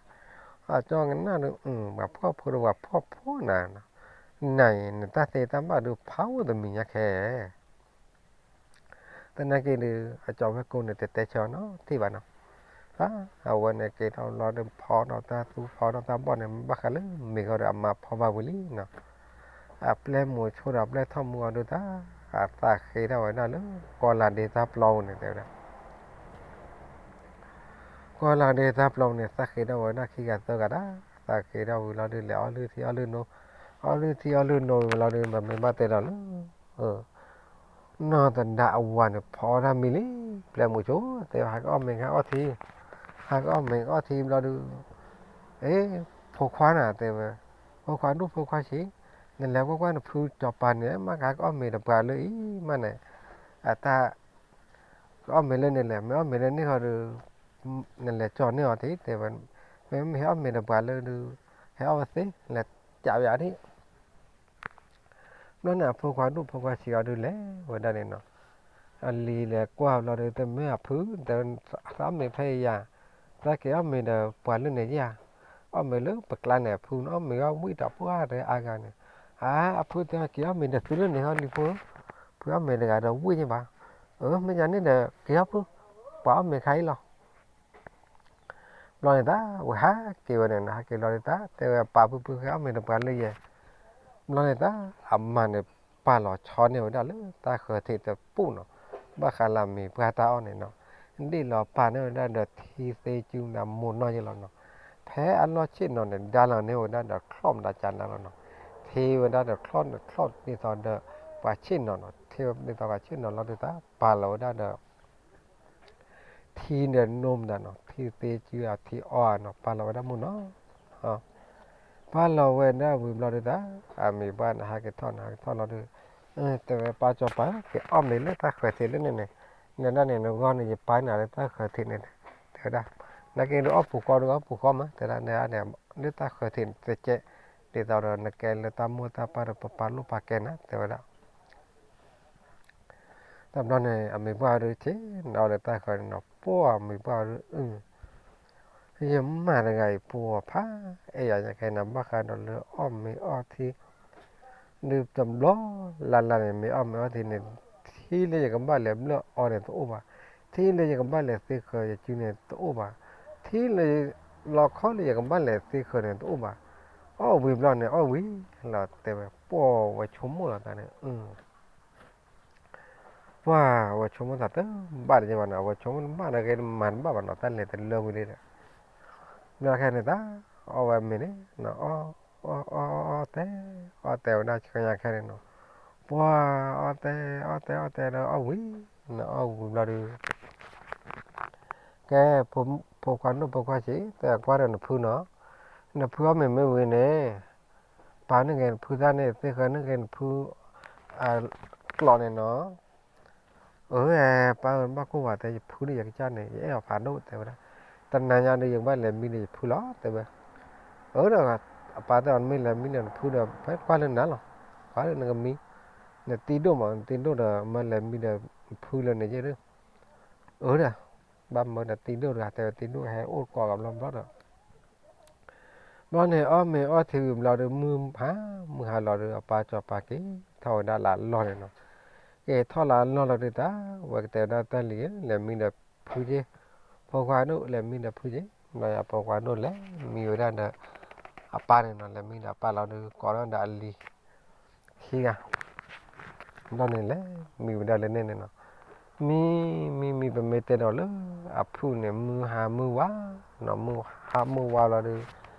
အကၠီကနၣ်ဒီး ပှၤဖှီၣ်ဖိဒီးပှၤဖှီၣ်ဖိနၤ, နၤအံၤ နတၢ်သ့တၢ်ဘၣ်ဒုးဖးအိၣ်တမံၤညါခဲ သနာ်က့ဒီး အကၠီဝဲၢ်ကိန့ၣ် တတဲဆၢနီတထံၣ်ဘၣ်နီၤ, အဝဲန့ၣ်က့ၤထီၣ်လီၤဒီး ဖီဒီးတၢ်သူဖီဒီးတၢ်ဘီၣ်န့ၣ် ဘၣ်ဃးလၢမ့ၢ်ဂီၤဒီးအမါဖီဘၣ်ဝံၤလံနီၤ, အပျဲၢ်မူးဆိဒီးအပျဲၢ်ထီၣ်မူးအီၤဒုးတၢ်, အသးဃ့ထီၣ်ဝဲဒၣ်လၢ ကီၢ်လၤဒ့တၢ်ပျီပူၤန့ၣ်တဲဝဲဒၣ် ကီၢ်လၤဒ့တၢ်ပျီပူၤန့ၣ် သးဃ့ထီၣ်ဝဲဒၣ်ခံဂၤသၢဂၤဒၣ်, သးဃ့ထီၣ်ဝံၤလီၤဒုး လဲၤအီၣ်လုၢ်ထံအီလုၢ်နိ, အီၣ်လုၢ်ထံအီလုၢ်နိဝံၤလီၤဒုး ပမ့ၢ်ဘၣ်တဲဒီးလၢ နီၢ်သဒါအဝၤန့ၣ် ဖီအီၣ်တၢ်မံလံ, ပျဲၢ်မူးဆိတဲဝဲ ဟးကအီၣ်မ့ၤဟးအီၣ်ထံ, ဟးကအီၣ်မ့ၤကအီၣ်ထံဘျီဒုး, အ့ ဖိခွါနၤတဲဝဲ, ဖိခွါဒိၣ်ဖိခွါဆံး, နလဲၤကွၢ်ကွၢ်နဖုစီၤပၤန့ၣ် မ့ၢ်ကဟးကအီၣ်မ့ၤဒီးပှၤလၢအံၤမးန့ၣ်, အတၢ် ကအီၣ်မ့ၤလၢန့ၣ်လဲၣ်, မ့ၢ်အီၣ်မ့ၤလၢန့ၣ်ဃီဒီး နလဲၤကၠီန့ၢ်အီၤထံတဲဝဲ, မ့ၢ်မ့ၢ်ဟဲအီၣ်မ့ၤဒီးပှၤလၢဒုး ဟဲအီၣ်ဝဲသ့ လဲၤကးဝဲဒၣ်ထံ ဘျီန့ၣ် အဖိခွါဒိၣ်ဖိခွါဆံးအီၤဒုးလဲၤဝဲဒၣ်န့ၣ်နီၤ, အလံၤလဲၤကွၢ်ဘျီဒီး တမ့ၢ်အဖု, သးအီၣ်မ့ၤဖဲအံၤယၤ, သးက့ၤအီၣ်မ့ၤဒီးပှၤလၢန့ၣ်ယၤ, အီၣ်မ့ၤလၢပကျါန့ၣ် အဖုန့ၣ်အီၣ်မ့ၤအီၣ်ဝံၣ်ဒီးပှၢ်တအါဂၤန့ၣ်, အါ အဖုတဲက့ၤအီၣ်မ့ၤဒီးသုလၢန့ၣ်ဟီလံဖိ, ဖုအီၣ်မ့ၤတဂၤဒီးဝံၣ်ယဘၣ်, အၢ မ့ၢ်ယၤန့ၣ်ဒီးက့ၤအီၣ်ဖု, ပှၤအီၣ်မ့ၤခါအံၤလီၤ. ဘျီန့ၣ်တၢ် ဝဲဟးက့ၤဝဲန့ၣ်နီၤ, ဟးက့ၤလီၤဒုးတၢ် တဲဝဲပၢ် ဖုဖု ဟဲအီၣ်မ့ၤတပှၤလၢယဲ. ဘျီန့ၣ်တၢ် အမါန့ၣ် ပာ်လီၤဆီန့ၢ်ဝဲဒၣ်လၢတၢ်ဃၢၤထံးတပူၤနီၤ, ဘၣ်ဃးလၢအမံၤပှၢ်တၢ်အီၣ်န့ၣ်နီၤ, ဒ့ၣ်လီၤပာ်န့ၢ်ဝဲဒၣ်ဒီးထံသ့စုမူနီၢ်ယဲလီၤနီၤ. ဖဲအလီၢ်ဆ့ၣ်နီၤန့ၣ် ဒါလီၤန့ၢ်ဝဲဒၣ်ဒီးချီၣ်မတၤကၢ်နၤလီၤနီၤ, ထံဝဲဒၣ်ဒီးချီၣ်န့ၣ် ချီၣ်ဒ်သိးဒီးပှၤဆ့ၣ်နီၤနီၤ, ထံဝဲဒ်သိးပှၤဆ့ၣ်နီၤလီၤဒုးတၢ် ပာ်လီၤဝဲဒၣ်ဒီး ထံဒီးနိမတၤနီၤ, ထံသ့စုအထံအီဧါနီၤ, ပာ်လီၤဝဲဒၣ်မူနီၤ. ပာ်လီၤဝဲဒၣ်ဝံၤဘျီဒုးတၢ် အမံၤပှၢ်န့ၣ် ဟးက့ၤထီၣ်န့ၣ် ဟးက့ၤထီၣ်လီၤဒုး, တဲဝဲပၢ် စီၤပၤ က့ၤအီၣ်မ့ၤလၢတၢ်ဃၢၤထံးလၢန့ၣ်န့ၣ်, နဒၣ်န့ၣ် နဂီၢ်န့ၣ် ယပၢ်နၤလၢတၢ်ဃၢၤထံးန့ၣ်, တဲဝဲဒၣ်, နက့ၤဒုးအီၣ်ပူၤဃီဒီးအီၣ်ပူၤဃီမး တဲဒၣ်န့ၣ်န့ၣ်, လၢတၢ်ဃၢၤထံးန့ၣ် တကဲး ဒ်သိးဒီးနကဲလၢတၢ်မိၢ်တၢ်ပၢ်ဒီး ပပာ်လိၣ်ပာ်ကဲနၤ တဲဝဲဒၣ်. တဘျီန့ၣ် အမံၤပှၢ်ဒုး ဆ့ၣ်နီၤလၢတၢ်ဃၢၤန့ၣ်နီၤ, ပှၢ်အမံၤပှၢ်ဒုး အ ယမါတဂၤအံၤ ပှၢ်ဖးအဲၣ်ယၤညါခဲအံၤနီၤ, ဘၣ်ဃးဒီးလၢအီၣ်မ့ၤအီထံ ဒုးတဘျီလၢ်လၢ်န့ၣ် မ့ၢ်အီၣ်မ့ၤအီထံန့ၣ် ထံလၢယကဘၣ်လဲၤဘျၢၣ်အီန့ၣ်တအိၣ်ဘၣ်, ထံလၢယကဘၣ်လဲၤသ့ဃၢၤယစုန့ၣ်တအိၣ်ဘၣ်, ထံလၢ လီခီလၢယကဘၣ်လဲၤသ့ဃၢၤန့ၣ်တအိၣ်ဘၣ်, အီၣ်ဝံၤဘျီန့ၣ် အီၣ်ဝံၤလီၤ တဲဝဲ, ပှၢ်ဝဲဆိကမိၣ်လီၤတၢ်န့ၣ် ပှၢ်ဝဲဆိကမိၣ်သးတဘၣ်တယဲၢ်ဘၣ်နီၤ, အဝဲဆိကမိၣ်တဘၣ်ဒီး ဂ့ၤတမၤတဘၣ်ဘၣ်နီၤ, တၢ်လဲၤတလၢဝံၤလံဒီး, ဘျီခဲန့ၣ်တၢ် အီၣ်ဝဲမ့ၤန့ၣ် အီၣ် အီၣ် အီၣ်တဲ အီၣ်တဲဝဲဒၣ်ဆှၢညါခဲန့ၣ်နီၤ, ပှၢ်အီၣ်တဲ အီၣ်တဲ အီၣ်တဲဒီးအီၣ်ဝံၤ, နအီၣ်ဝံၤဘျီဒုး ကဲ ဖိခွါဒိၣ်ဖိခွါဆံး တဲကွၢ်ဒီးနဖုနီၤ, နဖုအီၣ်မ့ၤမ့ၢ်ဝံၤန့ၣ် ပာ်န့ၢ်က့ၤနဖုသၣ်န့ၣ် သ့ဃၢၤန့ၢ်က့ၤနဖု ကျိးန့ၣ်နီၤ, အၢ ပၢ်ဧၢ ဘၣ်ကိၢ်ဝဲတဲ ယဖုဒ်ယကစၢ်န့ၣ် ယအဲၣ်အီၤဖးဒိၣ် တဲဝဲဒၣ်, တနၤညါဒီး ယကဘၣ်လဲၤမံဒီးယဖုလီၤ တဲဝဲ, အၢ ဒီး အပၢ်တဲအီၤ မ့ၢ်လဲၤမံဒီးနဖုဒီး ဖဲကွၢ်လၢနၤလီၤ, ကွၢ်လၢနကမံ, နတံၤဒိၣ်မး နတံၤဒိၣ်ဒီး မ့ၢ်လဲၤမံဒီးဖုလၢန့ၣ်ယဲၢ်ဒီး, အၢ ဒီး ဘၣ်မၢဒီးတံၤဒိၣ်တဂၤ တဲဝဲတံၤဒိၣ်ဟဲအိၣ်ကိးဂၤဘျီဘျီဒီး ဘျီန့ၣ် အီၣ်မ့ၤအီထံဝံၤဘျီဒီး မုၢ်ဟါလီၤဒီး အပၢ်စီၤပၤက့ၤထီၣ်ဝဲဒၣ်လၢအလီၢ်န့ၣ်နီၤ, က့ၤထီၣ်လၢအလီၢ်လီၤဒုးတၢ် ဝဲကတဲဝဲဒၣ်တၢ်လံၤဧၢ လဲၤမံဒီးဖုက့ၤ, ဖိခွါဒိၣ် လဲၤမံဒီးဖုက့ၤ, ဘျီဖိခွါဒိၣ်လဲၤမံဝဲဒၣ်ဒီး အပၢ်န့ၣ်နီၤ, လဲၤမံဒီးအပၢ်လီၤဒီး ကိးထီၣ်ဒီးအလံၤ ခံဂၤ ဘျီန့ၣ်လဲၤမံဝဲဒၣ်လၢန့ၣ်န့ၣ်နီၤ, မံ မံ မံ ပမ့ၢ်တဲဒီးလၢအဖုၣ်န့ၣ် မုၢ်ဟါမုၢ်ဝါနီၤ, မုၢ်ဟါမုၢ်ဝါလီၤဒီး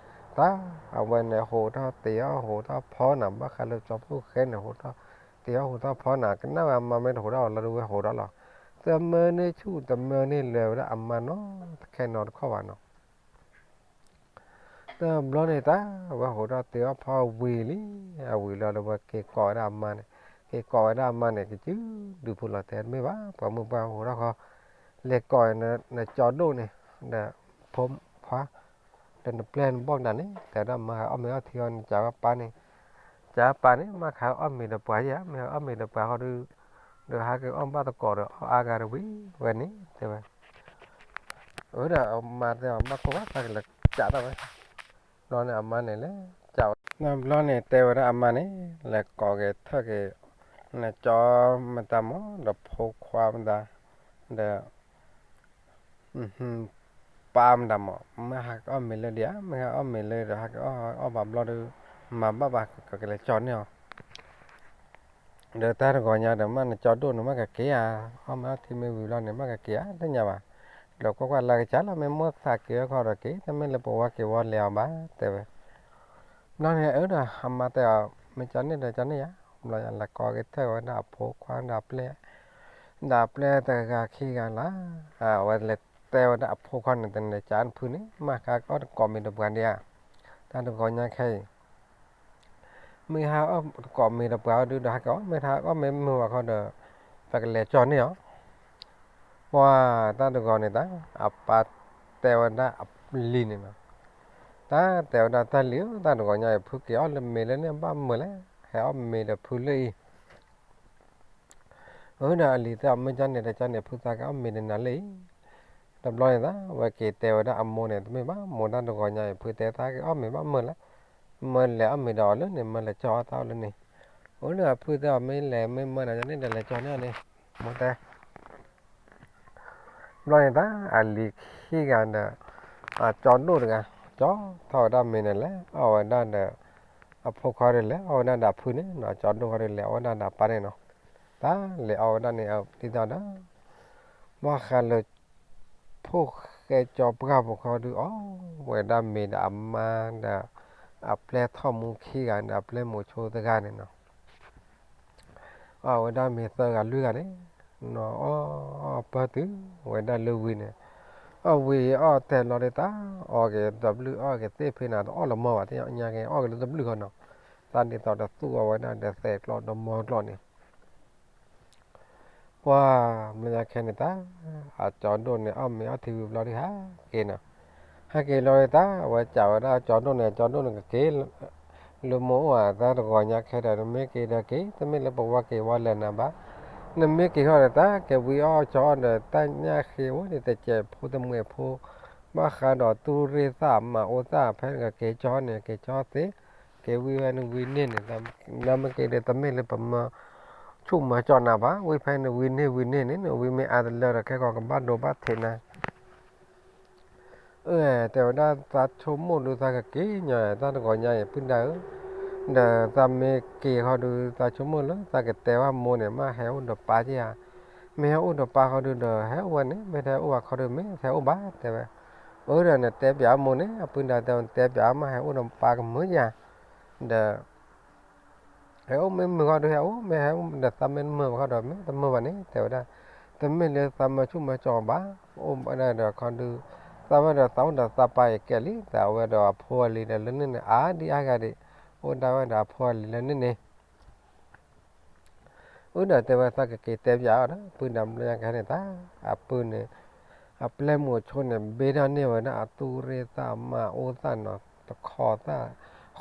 တၢ် အဝဲန့ၣ်ဟိးထီၣ်တ့ၤအီၣ်ဟိးထီၣ်ဖီနၤ, ဘၣ်ဃးလၢကၠီဖီၣ်ဃဲန့ၣ် ဟိးထီၣ်တ့ၤအီၣ်ဟိးထီၣ်ဖီနၤ, ကနၣ်ဝဲအမါမ့ၢ်တဟိးထီၣ်အီၤလီၤဒီး ဝဲဟိးထီၣ်လီၤ, တမၢန့ၢ်ဆူၣ်တမၢန့ၢ်လၢၤဝဲဒၣ်အမါနီတခဲနီတခီၣ်ဘၣ်နီၤ. တဘျီန့ၣ်တၢ် ဝဲဟိးထီၣ်တ့ၤအီၣ်ဖီဝံၤလံ, အဝံၤလီၤဒီး ဝဲက့ၤကိးဝဲဒၣ်အမါန့ၣ်, က့ၤကိးဝဲဒၣ်အမါန့ၣ် ကစုဒုးဖိလီၤတဲ တမ့ၢ်ဘၣ် ပှၤမုၣ်ပှၢ်ဟိးထီၣ်ဃီ, လဲၤကိးနကၠီဒိၣ်န့ၣ် ဒီးဖိခွါ ဒီးနပျဲၢ်နဘီၣ်နၤန့ၣ် တဲဝဲဒၣ် မါဟဲအီၣ်မ့ၤအီထံအီၤန့ၣ် ကးဝဲပၢ်န့ၣ်, ကးပၢ်န့ၣ် မ့ၢ်ဟဲအီၣ်မ့ၤဒီးပှၤယါ, မ့ၢ်ဟဲအီၣ်မ့ၤဒီးပှၤဃီဒီး ဒီးဟဲက့ၤအီၣ်ဘၣ်သကိးဒီးအီၣ်အါဂၤတဝံၤဝဲန့ၣ် တဲဝဲ အၢ ဒီးအမါတဲအီၤ ဘၣ်ကိၢ်ဘၣ်သးကလဲၤကးတၢ်ဝဲ, ဘျီန့ၣ်အမါန့ၣ်လဲၤကးဝဲ, ဘျီန့ၣ်တဲဝဲဒၣ်အမါန့ၣ် လဲၤကိးက့ၤထၢၣ်က့ၤ နကၠီမတၤမး ဒီးဖိခွါမတၤ ဒီး ပၢ်မတၤမး မ့ၢ်ဟဲကအီၣ်မ့ၤလၢဒံးဧါ, မ့ၢ်ဟဲအီၣ်မ့ၤလၢဒီး ဟဲကအီၣ်အီၣ်ဘၣ်ဘျီဒီး မၤဘၣ်ဘၣ် ကကလဲၤကၠီန့ၢ်အီၤ ဒီးတၢ်တဂီၤညါဒီး မ့ၢ်နကၠီဒိၣ်န့ၣ် မ့ၢ်ကက့ၤဧါ, အီၣ်မ့ၤအီထံမ့ၢ်ဝံၤဘျီန့ၣ် မ့ၢ်ကက့ၤဧါ သ့ၣ်ညါဘၣ်, ဒီးကွၢ်ကွၢ်လၢကစၢ်လီၤ မ့ၢ်မိၢ်သးက့ၤအခီဒီးက့ၤ တမ့ၢ်လၢပဝဲက့ၤဝီလဲၤအီၤဘၣ် တဲဝဲ, ဘျီန့ၣ်အၢဒီး အမါတဲအီၤ မ့ၢ်ကၠီန့ၢ်ဒီးကၠီန့ၢ်ယါ, ဘျီယလဲၤကိးက့ၤထၢၣ်ဝဲဒၣ်အဖိခွါဒီးအပျဲၢ်, ဒီးအပျဲၢ်တဂၤခံဂၤလၢ်, အဝဲလဲၤတဲဝဲဒၣ်အဖိခွါန့ၣ် တန့ၣ်ကၠီနဖုန့ၣ် မ့ၢ်ဟဲကအီၣ်တကိးမ့ၤဒီးပှၤဒံးဧါ, တၢ်တဂီၤညါခဲအံၤ မ့ၢ်ဟဲအီၣ်တကိးမ့ၤဒီးပှၤအီၤဒုးဒီး ဟဲကအီၣ်မ့ၢ်ဟဲအီၣ်မ့ၢ်မုာ်ဘၣ်ခီဒီး ပကလဲၤကၠီန့ၢ်အီၤ, ပှၤတၢ်တဂီၤန့ၣ်တၢ် အပၢ်တဲဝဲဒၣ်အလံၤန့ၣ်နီၤ, တၢ်တဲဝဲဒၣ်တၢ်လံၤဧၢ တၢ်တဂီၤညါအံၤ ဖုက့ၤအီၣ်လၢမ့ၤလၢန့ၣ်ဘၣ်မုာ်လဲၣ်, ဟဲအီၣ်မ့ၤဒီးဖုလၢအံၤ အၢဒီးအလံၤတဲအီၤ မ့ၢ်ကၠီန့ၣ်ဒီးကၠီန့ၢ် ဖုသးကအီၣ်မ့ၤဒီးနၤလၢအံၤ, တဘျီန့ၣ်တၢ် ဝဲက့ၤတဲဝဲဒၣ်အမိၢ်န့ၣ် တမ့ၢ်ဘၣ် မိၢ်တၢ်တဂီၤညါအံၤ ဖုတဲသးကအီၣ်မ့ၤဘၣ်မုာ်လဲၣ်, မ့ၢ်လဲၤအီၣ်မ့ၤဒီးအီၤလၢန့ၣ် မ့ၢ်လဲၤကၠီအီၣ်တၢ်အီၤလၢန့ၣ်, အၢဒီးဖုတဲအီၤ မ့ၢ်လဲၤမ့ၢ်မုာ်ဒီးန့ၣ်ဒီးလဲၤကၠီန့ၢ်အီၤန့ၣ်, မိၢ်တဲ ဘျီန့ၣ်တၢ် အလံၤခံဂၤဒီး အကၠီဒိၣ်တဂၤ ကၠီထီၣ်ဝဲဒၣ်မ့ၤန့ၣ် လဲၤအီၣ်ဝဲဒၣ်ဒီး အဖိခွါဒီး လဲၤအီၣ်ဝဲဒၣ်ဒီးအဖုန့ၣ်နီၤ, အကၠီဒိၣ်ခီဒီး လဲၤအီၣ်ဝဲဒၣ်ဒီးအပၢ်န့ၣ်နီၤ. တၢ်လဲၤအီၣ်ဝဲဒၣ်န့ၣ် ဒ်သိးဒီး ဘၣ်ဃးလၢ ဖိၣ်ဃဲကၠီပှၢ်ဖိခီဒုး အီၣ်ဝဲဒၣ်မ့ၤဒီးအမါဒီး အပျဲၢ်ထီၣ်မူခံဂၤဒီး အပျဲၢ်မိၤဆိတဂၤန့ၣ်နီၤ. အီၣ်ဝဲဒၣ်မ့ၤသၢဂၤလွံၢ်ဂၤန့ၣ် နီၤ အီၣ်ပၢၢ်တုၤဝဲဒၣ်လၢဝံၤန့ၣ်, အီၣ်ဝံၤအီၣ်တဲာ်လီၤဒ်တၢ် အီၣ်က့ၤတဘျုး အီၣ်က့ၤသ့ၣ်ဖဲန့ၣ် တအီၣ်လၢၤမၢဘၣ်, တညါက့ၤအီၣ်က့ၤလၢတဘျုးဃီနီၤ. တၢ်ဒ်သိးဒီးသူၣ်အီၣ်ဝဲဒၣ်ဒီးသဲးကျီဒီးမီကျီန့ၣ် ပှၢ်မ့ၢ်ညါခဲန့ၣ်တၢ် အကၠီဒိၣ်န့ၣ် အီၣ်မ့ၤအီထံဝံၤဘျီဒုး ဟးက့ၤနီၤ. ဟဲက့ၤလီၤဒ်တၢ် အဝဲစံးဝဲဒၣ်အကၠီဒိၣ်န့ၣ် အကၠီဒိၣ်န့ၣ်ကက့ၤ လၢမိၢ်အိၣ်အသးတဂီၤညါခဲဒီး နမ့ၢ်က့ၤဒီးက့ၤ တမ့ၢ်လၢပဝဲက့ၤဝဲလဲၤနၤဘၣ်. နမ့ၢ်က့ၤဃီဒီးတၢ် က့ၤဝံအီၣ်ကၠီအီၣ်ဒီး တၢ်ညၣ်ဃ့အိၣ်န့ၣ် တစဲးဖိတမှဲးဖိ ဘၣ်ဃးဒီးတူၢ်ရ့ၣ်သၣ်မၤအိၣ်သၣ် ဖဲနကက့ၤကၠီန့ၣ် က့ၤကၠီသ့, က့ၤဝံဖဲနဝံန့ၢ်န့ၣ် နမ့ၢ်က့ၤဒီး တမ့ၢ်လၢပမၤဆူၣ်မၤကၠီနၤဘၣ်, ဝံဖဲနဝံန့ၢ်ဝံန့ၢ်န့ၣ် နဝံမ့ၢ်အါတလၢဒီး ခဲကီးကဘၣ်ဒိဘၣ်ထံးနၤ အၢ တဲဝဲဒၣ် သးဆိကမိၣ်ဒုးသးကက့ၤညီ တၢ်တဂီၤညါအံၤ ပုၢ်ဒၢဧၢ, ဒီးသးမ့ၢ်က့ၤဃီဒုး သးဆိကမိၣ်လၢသးကတဲဘၣ်မိၢ်န့ၣ် မ့ၢ်ဟဲအိၣ်ဒီးပၢ်က့ဧါ, မ့ၢ်ဟဲအိၣ်ဒီးပၢ်ဃီဒုးဒီး ဟဲအိၣ်ဝဲန့ၣ် မ့ၢ်တဟဲအိၣ်ဘၣ်ခီဒုး မ့ၢ်တဟဲအိၣ်ဘၣ် တဲဝဲ, အၢ ဒီးနတဲပၠးမိၢ်န့ၣ် အပုၢ်ဒၢတဲ နတဲပၠး မ့ၢ်ဟဲအိၣ်ဒီးပၢ်ကမုာ်ဧါ, ဒီး ဟဲအိၣ်မ့ၢ်မုာ်ဃီဒုးဟဲအိၣ် မ့ၢ်ဟဲအိၣ်ဒီးသးမ့ၢ်တမုာ်ဘၣ်ဃီဒီး မ့ၢ်တမုာ်ဘၣ်န့ၣ် တဲဝဲဒၣ်, တမ့ၢ်လၢသးမၤဆူၣ်မၤကၠီဘၣ်, အိၣ်ဝဲဒၣ်ဒီးခီဒုး သးဝဲဒီးသးအိၣ်ဒီးသးပၢ်အံၤကဲလံ သးဝဲဒီးအဖိအလံၤဒီးလၢန့ၣ်န့ၣ် အါဒံအါဂၤဒံး အိၣ်ဒၣ်ဝဲဒီးအဖိအလံၤလၢန့ၣ်န့ၣ် အၢ ဒီးတဲဝဲသးကက့ၤတဲပၠးအီၤဒီး ပုၢ်ဒၢဘျီညါကဟဲန့ၣ်တၢ် အပုၢ်န့ၣ် အပျဲၢ်မိၤဆိန့ၣ် ဘ့ၣ်ထီၣ်န့ၢ်ဝဲဒၣ်အတူၢ်ရ့ၣ်သၣ်မၤအိၣ်သၣ်နီၤ တခီသၣ်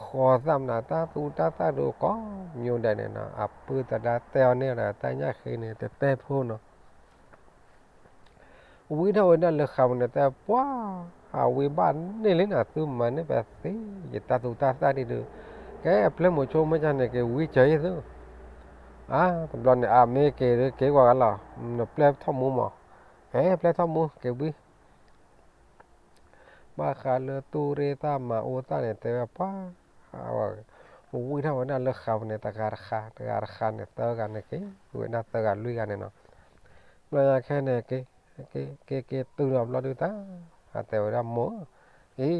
ဃီသၣ်မနုၤ တၢ်သူတၢ်သၣ်ဒုးကိးမံၤဒဲးန့ၣ်နီၤ အပုၢ်သဒါတဲအီၤန့ၣ်ဒီး တၢ်ညၣ်ဃ့န့ၣ် တတဲဖိနီၤ ဝံထီၣ်ဝဲဒၣ်လၢဃးပူၤန့ၣ် တဲပှၤ အဝံဘၣ်န့ၢ်လံနီၤ သုမၤန့ၢ်ပသ့ ယတၢ်သူတၢ်သၣ်ဒ်ဒုး ကဲအပျဲၢ်မိၤဆိမ့ၢ်ကန့ၣ် က့ၤဝံစၢၤအံၤသု အါ တဘျီန့ၣ် အမ့ၢ်က့ၤဒုးက့ၤကွၢ်ကလီၤ နပျဲၢ်ထီၣ်မူမး ဟဲပျဲၢ်ထီၣ်မူ က့ၤဝံ ဘၣ်ဃးလၢတူၢ်ရ့ၣ်သၣ်မၤအိၣ်သၣ်န့ၣ် တဲဝဲပှၤ ဝံထီၣ်ဝဲဒၣ်လၢဃးပူၤန့ၣ် တဂၤတဃး တဂၤတဃးန့ၣ် သၢဂၤန့ၣ်က့ၤ ဝံဝဲဒၣ်သၢဂၤလွံၢ်ဂၤန့ၣ်နီၤ ဘျီညါခဲန့ၣ် က့ၤ က့ၤက့ၤတုၤဒီးဘျီဒုးတၢ် အတဲဝဲဒၣ်မိၢ် အံၤ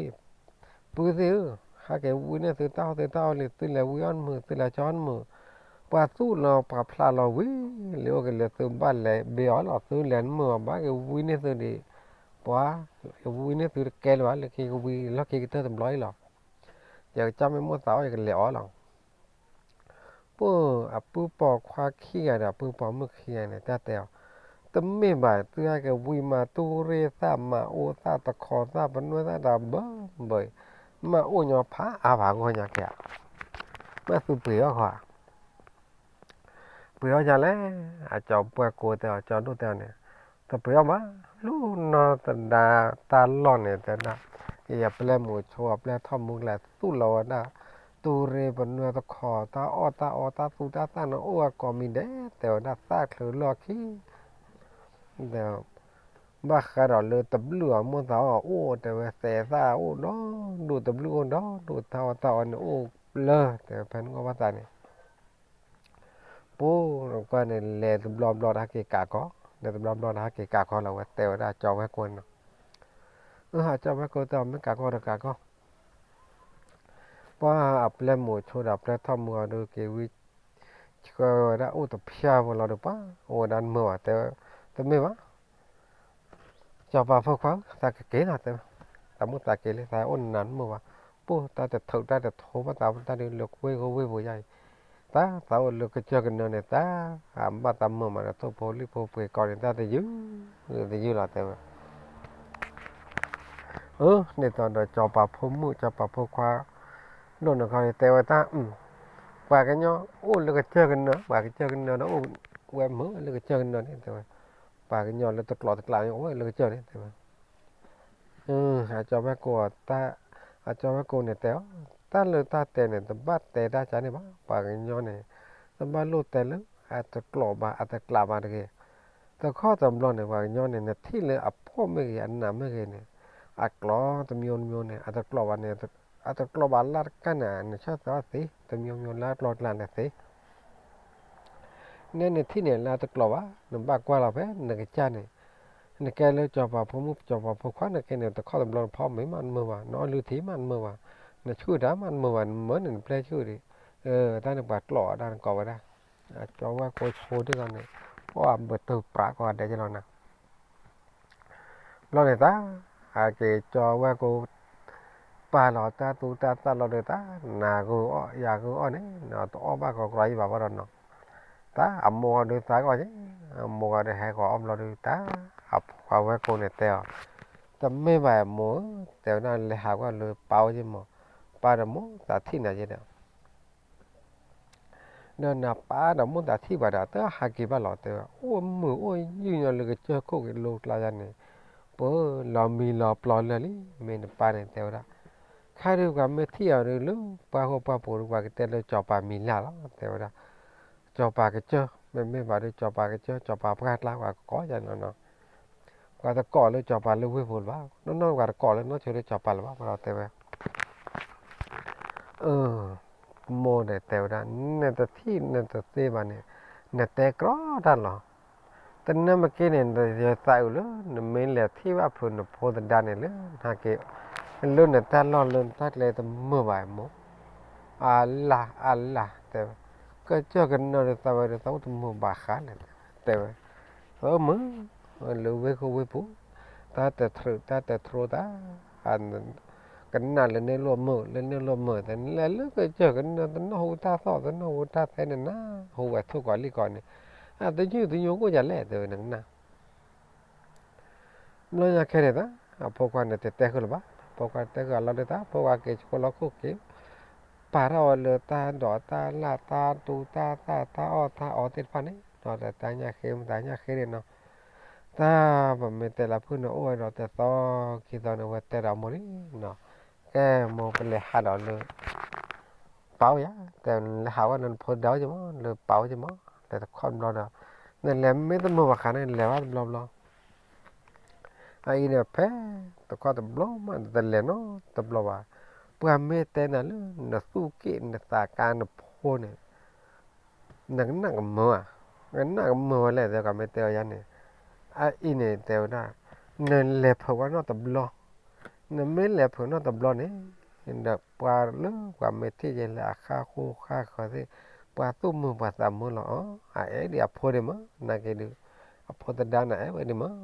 ပုၢ်သ့ၣ်ဧၢ, ဟဲက့ၤဝံန့ၢ်သုတၢ်အီၣ်သုတၢ်အီလံ သုလဲၤဝံအီၣ်နမုာ် သုလဲၤကၠီအီၣ်နမုာ်, ပှၤသူၣ်လီၤပှၤဖျးလီၤဝံၤလံ အိၣ်က့ၤလၢသုဘၣ်လဲၤဘ့ၣ်အီၤလီၤ သုလဲၤနမုာ်အီၤ ဘၣ်က့ၤဝံန့ၢ်သုဒံး, ပှၤ ကဝံန့ၢ်သုတကဲလၢၤဘၣ် လၢခံကဝံၤလီၢ်ခံကတၢၢ်တဘျီအံၤလီၤ, ယကစၢ်မ့ၢ်မိၣ်သးအီၣ် ယကလဲၤအီၣ်လီၤ ပှၢ်အပုၢ်ပိာ်ခွါခံဂၤဒီး အပုၢ်ပိာ်မုၣ်ခံဂၤန့ၣ် တၢ်တဲအီၤ, တမ့ၢ်ဘၣ် သုဟဲက့ၤဝံမၤတူၢ်ရ့ၣ်သၣ် မၤအိၣ်သၣ် တခီသၣ် ပနွဲၣ်သၣ်တၢ်ဘၢဘၢအံၤ, မၤအိၣ်ညီဖးအါဖးဂီၢ်ညါက့ၤဧါ, မ့ၢ်သုပှ့ၤအီၣ်ဃီဧါ ပှ့ၤအီၣ်ယၤလဲၣ်, အကၠီပှၢ်ကိးတဲအီၤ ကၠီဒိၣ်တဲအီၤန့ၣ်, တပှ့ၤအီၣ်ဘၣ်, လူၤနီၢ်သဒါတၢ်လီၢ်န့ၣ် တဲဒၣ်, ယပျဲၢ်မိၤဆိ အပျဲၢ်ထီၣ်မူကျဲသူၣ်လီၤဝဲဒၣ်, တူၢ်ရ့ၣ်ပနွဲၢ်တခီ တၢ်အီၣ်တၢ်အီတၢ်သူတၢ်သၣ်န့ၣ် အိၣ်ဝဲကိးမံၤဒဲး တဲဝဲဒၣ်သၣ်ချုးလီၢ်ခံ ဒီး ဘၣ်ဃးဒီးလၢတဘျုးအမိၢ်သးအီၣ်အိၣ် တဲဝဲသဲးသၣ်အိၣ်ဒီဒူၣ် တဘျုးအိၣ်ဒီဒူၣ် တၢ်အီၣ်တၢ်အီန့ၣ်အိၣ်လၢ တဲဝဲဖဲန့ၣ်အီၣ်ဘၣ်သးန့ၣ် ပှၢ်ကွၢ်န့ၣ် လဲၤတဘျီဘျီတဟးက့ၤကးခီ, လဲၤတဘျီဘျီတဟးက့ၤကးခီလီၤ ဝဲတဲဝဲဒၣ်ကၠီဝဲၢ်ကိန့ၣ်နီၤ, အၢ အကၠီဝဲၢ်ကိတဲအီၤ မ့ၢ်ကးခီဒီးကးခီ ပှၢ်အပျဲၢ်မိၤဆိဒီးအပျဲၢ်ထီၣ်မူအီၤဒီးက့ၤဝံ ဆှၢဝဲဒၣ်အိၣ်တဖျၢၣ်ဖိလီၤဒီး ပှၢ် အိၣ်ဝဲဒၣ်နမုာ်ဘၣ် တဲဝဲ, တမ့ၢ်ဘၣ် စီၤပၤဖိခွါဧၢ သးကက့ၤလီၤ တဲဝဲ, သးမိၣ်သးက့ၤလံ သးအိၣ်နၤနမုာ်ဘၣ်, ပှၢ်တၢ်တထုးတၢ်တထိဘၣ်သး တၢ်ဒုးလၢကွ့ၢ်ဃိဝ့ၢ်ပူၤယါအံၤ, တၢ်သးအိၣ်လၢကစၢၢ်ကနၢန့ၣ် တၢ်အဘၣ်သးမုာ်မးဒီး ထိၣ်ဖိလံၣ်ဖိပှ့ၤကီးန့ၣ် တၢ်တယုၢ် တယုၢ်လီၤ တဲဝဲ အၢ ဒ်သိးဒီးစီၤပၤဖိမုၣ် စီၤပၤဖိခွါ ဒိၣ်န့ၣ်ခီန့ၣ် တဲဝဲတၢ်, ပှၤကညီအိၣ်လၢကစၢၢ်ကနၢ ပှၤကစၢၢ်ကနၢဒီးအိၣ်ဝဲမုာ်လၢကစၢၢ်ကနၢန့ၣ် တဲဝဲ, ပှၤကညီလၢတကျိးတကျးန့ၣ် အိၣ်ဝဲလၢကစၢၢ်န့ၣ် တဲဝဲ အကၠီဝဲၢ်ကိ အကၠီဝဲၢ်ကိန့ၣ်တဲအီၤ, တၢ်လၢတၢ်တဲန့ၣ် တဘၣ်တဲတၢ်ကါန့ၣ်ဘၣ်, ပှၤကညီန့ၣ် တဘၣ်လိၣ်တဲလၢအတကျိးဘၣ် အတကျးဘၣ်တဂ့ၤ, တခီတဘျီန့ၣ် ပှၤကညီန့ၣ် နထံၣ်လၢအဖှီၣ်မ့ၢ်ဂ့ၤ အနးမ့ၢ်ဂ့ၤန့ၣ်, အကျိာ်တမံၤတမံၤန့ၣ် အတကျိာ်ဘၣ်န့ၣ်, အတကျိာ်ဘၣ်လၢတကါန့ၣ် နဆၢသးသ့, တမံၤမံၤလၢအကျိာ်ကျါန့ၣ်သ့, နဲနထံၣ်န့ၣ်လၢအတကျိာ်ဘၣ်, နဘၣ်ကွၢ်လီၤဖဲနကစၢ်န့ၣ်, နကဲလၢစီၤပၤဖိမုၣ်စီၤပၤဖိခွါ နကဲန့ၣ် တခီတဘျီနဖီမ့ၤမးနမုာ်ဘၣ်, နအီၣ်လုၢ်ထံမးနမုာ်ဘၣ်, နဆူၣ်တၢ်မးနမုာ်ဘၣ်, နမၢန့ၣ်နပျဲဆူၣ်ဒံး, တၢ်န့ၣ်ပှၤကျိာ်အီၤတၢ်နကိးဝဲဒၣ်, အကၠီဝဲၢ်ကိဆိဒ်သိးန့ၣ်, အိၣ်အဘၢၣ်တၢ်ပြးကိးဂၤဒဲးကလီၤနၤ ဘျီန့ၣ်သး, အက့ၤကၠီဝဲၢ်ကိ ပာ်လီၤတၢ်သူတၢ်သၣ်လီၤဒီးသး, နၤဂုာ်အီၣ်ယၤဂုာ်အီၣ်န့ၣ် နတအီၣ်ဘၣ်ကီးကြၢးယံၤဘၣ်ဘၣ်ဒီးနီၤ, သးအမိၢ်ဂီၤဒုးသးဂီၢ်က့, အမိၢ်ဂီၤဒီးဟဲဂီၤအီၣ်ဘျီဒုးသး, အဝဲၢ်ကိန့ၣ်တဲအီၤ, တမ့ၢ်ဘၣ်အမိၢ်ဧၢ, တဲဝဲဒၣ်လဲၤဟးကွၢ်လၢပၢ်အိၣ်က့မး, ပၢ်ဒီးမိၢ်သးထံၣ်နၤက့ဒီး ဒီးနပၢ်ဒီးမိၢ်သးထံၣ်ဘၣ်ဒီး တဟးက့ၤဘၣ်လီၤ တဲဝဲ, အိၣ်မုာ်အိၣ်ယုၢ်ညီလၢကစၢၢ်ခိၣ်က့ၤလိကျါယၤန့ၣ်, ပၢလီၤမံလီၤပျီလၢာ်လံ, မ့ၢ်နပၢ်န့ၣ်တဲဝဲဒၣ်, ခါဒုးပှၤမ့ၢ်ထံၣ်အီၤဒုးလၢပှၢ်ဟိၣ်ပှၢ်ပူၤဒုး ပှၤကတဲလၢစီၤပၤမံၤလၢ်လီၤ တဲဝဲဒၣ်, စီၤပၤကစၢၢ်, မ့မ့ၢ်ဘၣ်ဒုး စီၤပၤကစၢၢ် စီၤပၤပှၢ်ကျါ ပှၤကကိးယၤန့ၣ်လီၤ, ပှၤတကိးလၢစီၤပၤလၢဝ့ၢ်ပူၤလၢၤဘၣ်, နီၢ်နီၢ်ပှၤတကိးလၢနီၢ်ဆိလၢစီၤပၤလၢၤဘၣ် ပှၤဒီးတဲဝဲ မိၢ်န့ၣ်တဲဝဲဒၣ်, နတထံၣ်နတသ့ဘၣ်န့ၣ်, နတဲကြီတၢ်လီၤ, တနၢ်မ့ၢ်က့န့ၣ် ယသးအုးလၢ နမ့ၢ်လဲၤထံၣ်ဘၣ်ဖုးနဖိသဒါန့ၣ်လၢ နဟးက့ၤ လၢနတၢ်လီၢ်လၢနတၢ်ကျဲတမုာ်ဘၣ်မိၢ်, အလၢ်အလၢ်တဲဝဲ, ကစၢၢ်ကနၢၤဒုးသးဝဲဒုးသးအိၣ်တမုာ်ဘၣ်ဃးလဲၣ် တဲဝဲ, သးအိၣ်မုာ် လၢဝ့ၢ်ခိၣ်ဝ့ၢ်ပူၤ, တၢ်တထြုးတၢ်တထြိတၢ် ကနၣ်လၢန့ၣ်လိၣ်မုာ် လၢန့ၣ်လိၣ်မုာ် သလဲၤလၢကစၢၢ်ကနၢၤ တနီၢ်ဟူတၢ်သီၣ် တနီၢ်ဟူတၢ်သဲန့ၣ်နၤ, ဟူဝဲထိၣ်ကီးလံၣ်ကီးန့ၣ်, အတညိၣ်တညိၣ်ကိၣ်ယၤလဲၣ် တဲဝဲနကနၣ်, ဘျီညါခဲန့ၣ်သး အဖိခွါန့ၣ်တတဲဃုာ်လၢၤဘၣ်, ဖိခွါတဲဃုာ်အလီၢ်ဒုးသး ဖိခွါက့ၤဆိလီၢ်ခိၣ်က့ၤ ပာ်ထီၣ်အီၤလၢတၢ်ဒိးတၢ်လၢ်တၢ်တူတၢ်သၣ်တၢ်အီၣ်တၢ်အီသ့ၣ်တဖၣ်န့ၣ်, ဒီးတၢ်ညၣ်ဃ့မတၤညၣ်ဃ့န့ၣ်နီၤ, တၢ်ပမ့ၢ်တဲလၢဖုၣ်န့ၣ်အိၣ်ဝဲဒီးတသီခံသီန့ၣ် ဝဲတဲဒီးမိၢ်လံနီၤ, ကဲမိၢ်ပလဲၤဟးဒီးလၢ ပၢ်အိၣ်ယၤ, တဲလဲၤဟးဝဲလၢနဖိဒါအိၣ်က့မး လၢပၢ်အိၣ်က့မး, လဲၤတခီတဘျီဒီး နလဲၤမ့ၢ်တမုာ်ဘၣ်ဃးန့ၣ် လဲၤဘၣ်တဘျီဘျီ အအံၤန့ၣ် ဖဲတခီတဘျီမး နတလဲၤနီတဘျီဘၣ်, ပှၤမ့ၢ်တဲနၤလၢ နသူၣ်က့ၣ်နသးကါနဖိန့ၣ် နကနၣ်ကမုာ်ဧါ, နကနၣ်ကမုာ်ဝဲလဲၣ် တဲကမ့ၢ်တဲအီၤယၤန့ၣ်, အအံၤန့ၣ်တဲဝဲဒၣ်, နလဲၤဖုးဝဲနီတဘျီ, နမ့ၢ်လဲၤဖုးနီတဘျီန့ၣ်, ဒီးပှၤလၢပှၤမ့ၢ်ထံၣ်ယဲလၢအဃၢ်ဃိဃၢ်ဃၢၤသ့ၣ်, ပှၤသူၣ်မုာ်ပှၤသးမုာ်လီၤအီၤ, အအဲၣ်ဒံးအဖိဒံးမး, နာ်က့ဒုး, အဖိသဒါန့ၣ်အဲၣ်ဝဲဒံးမး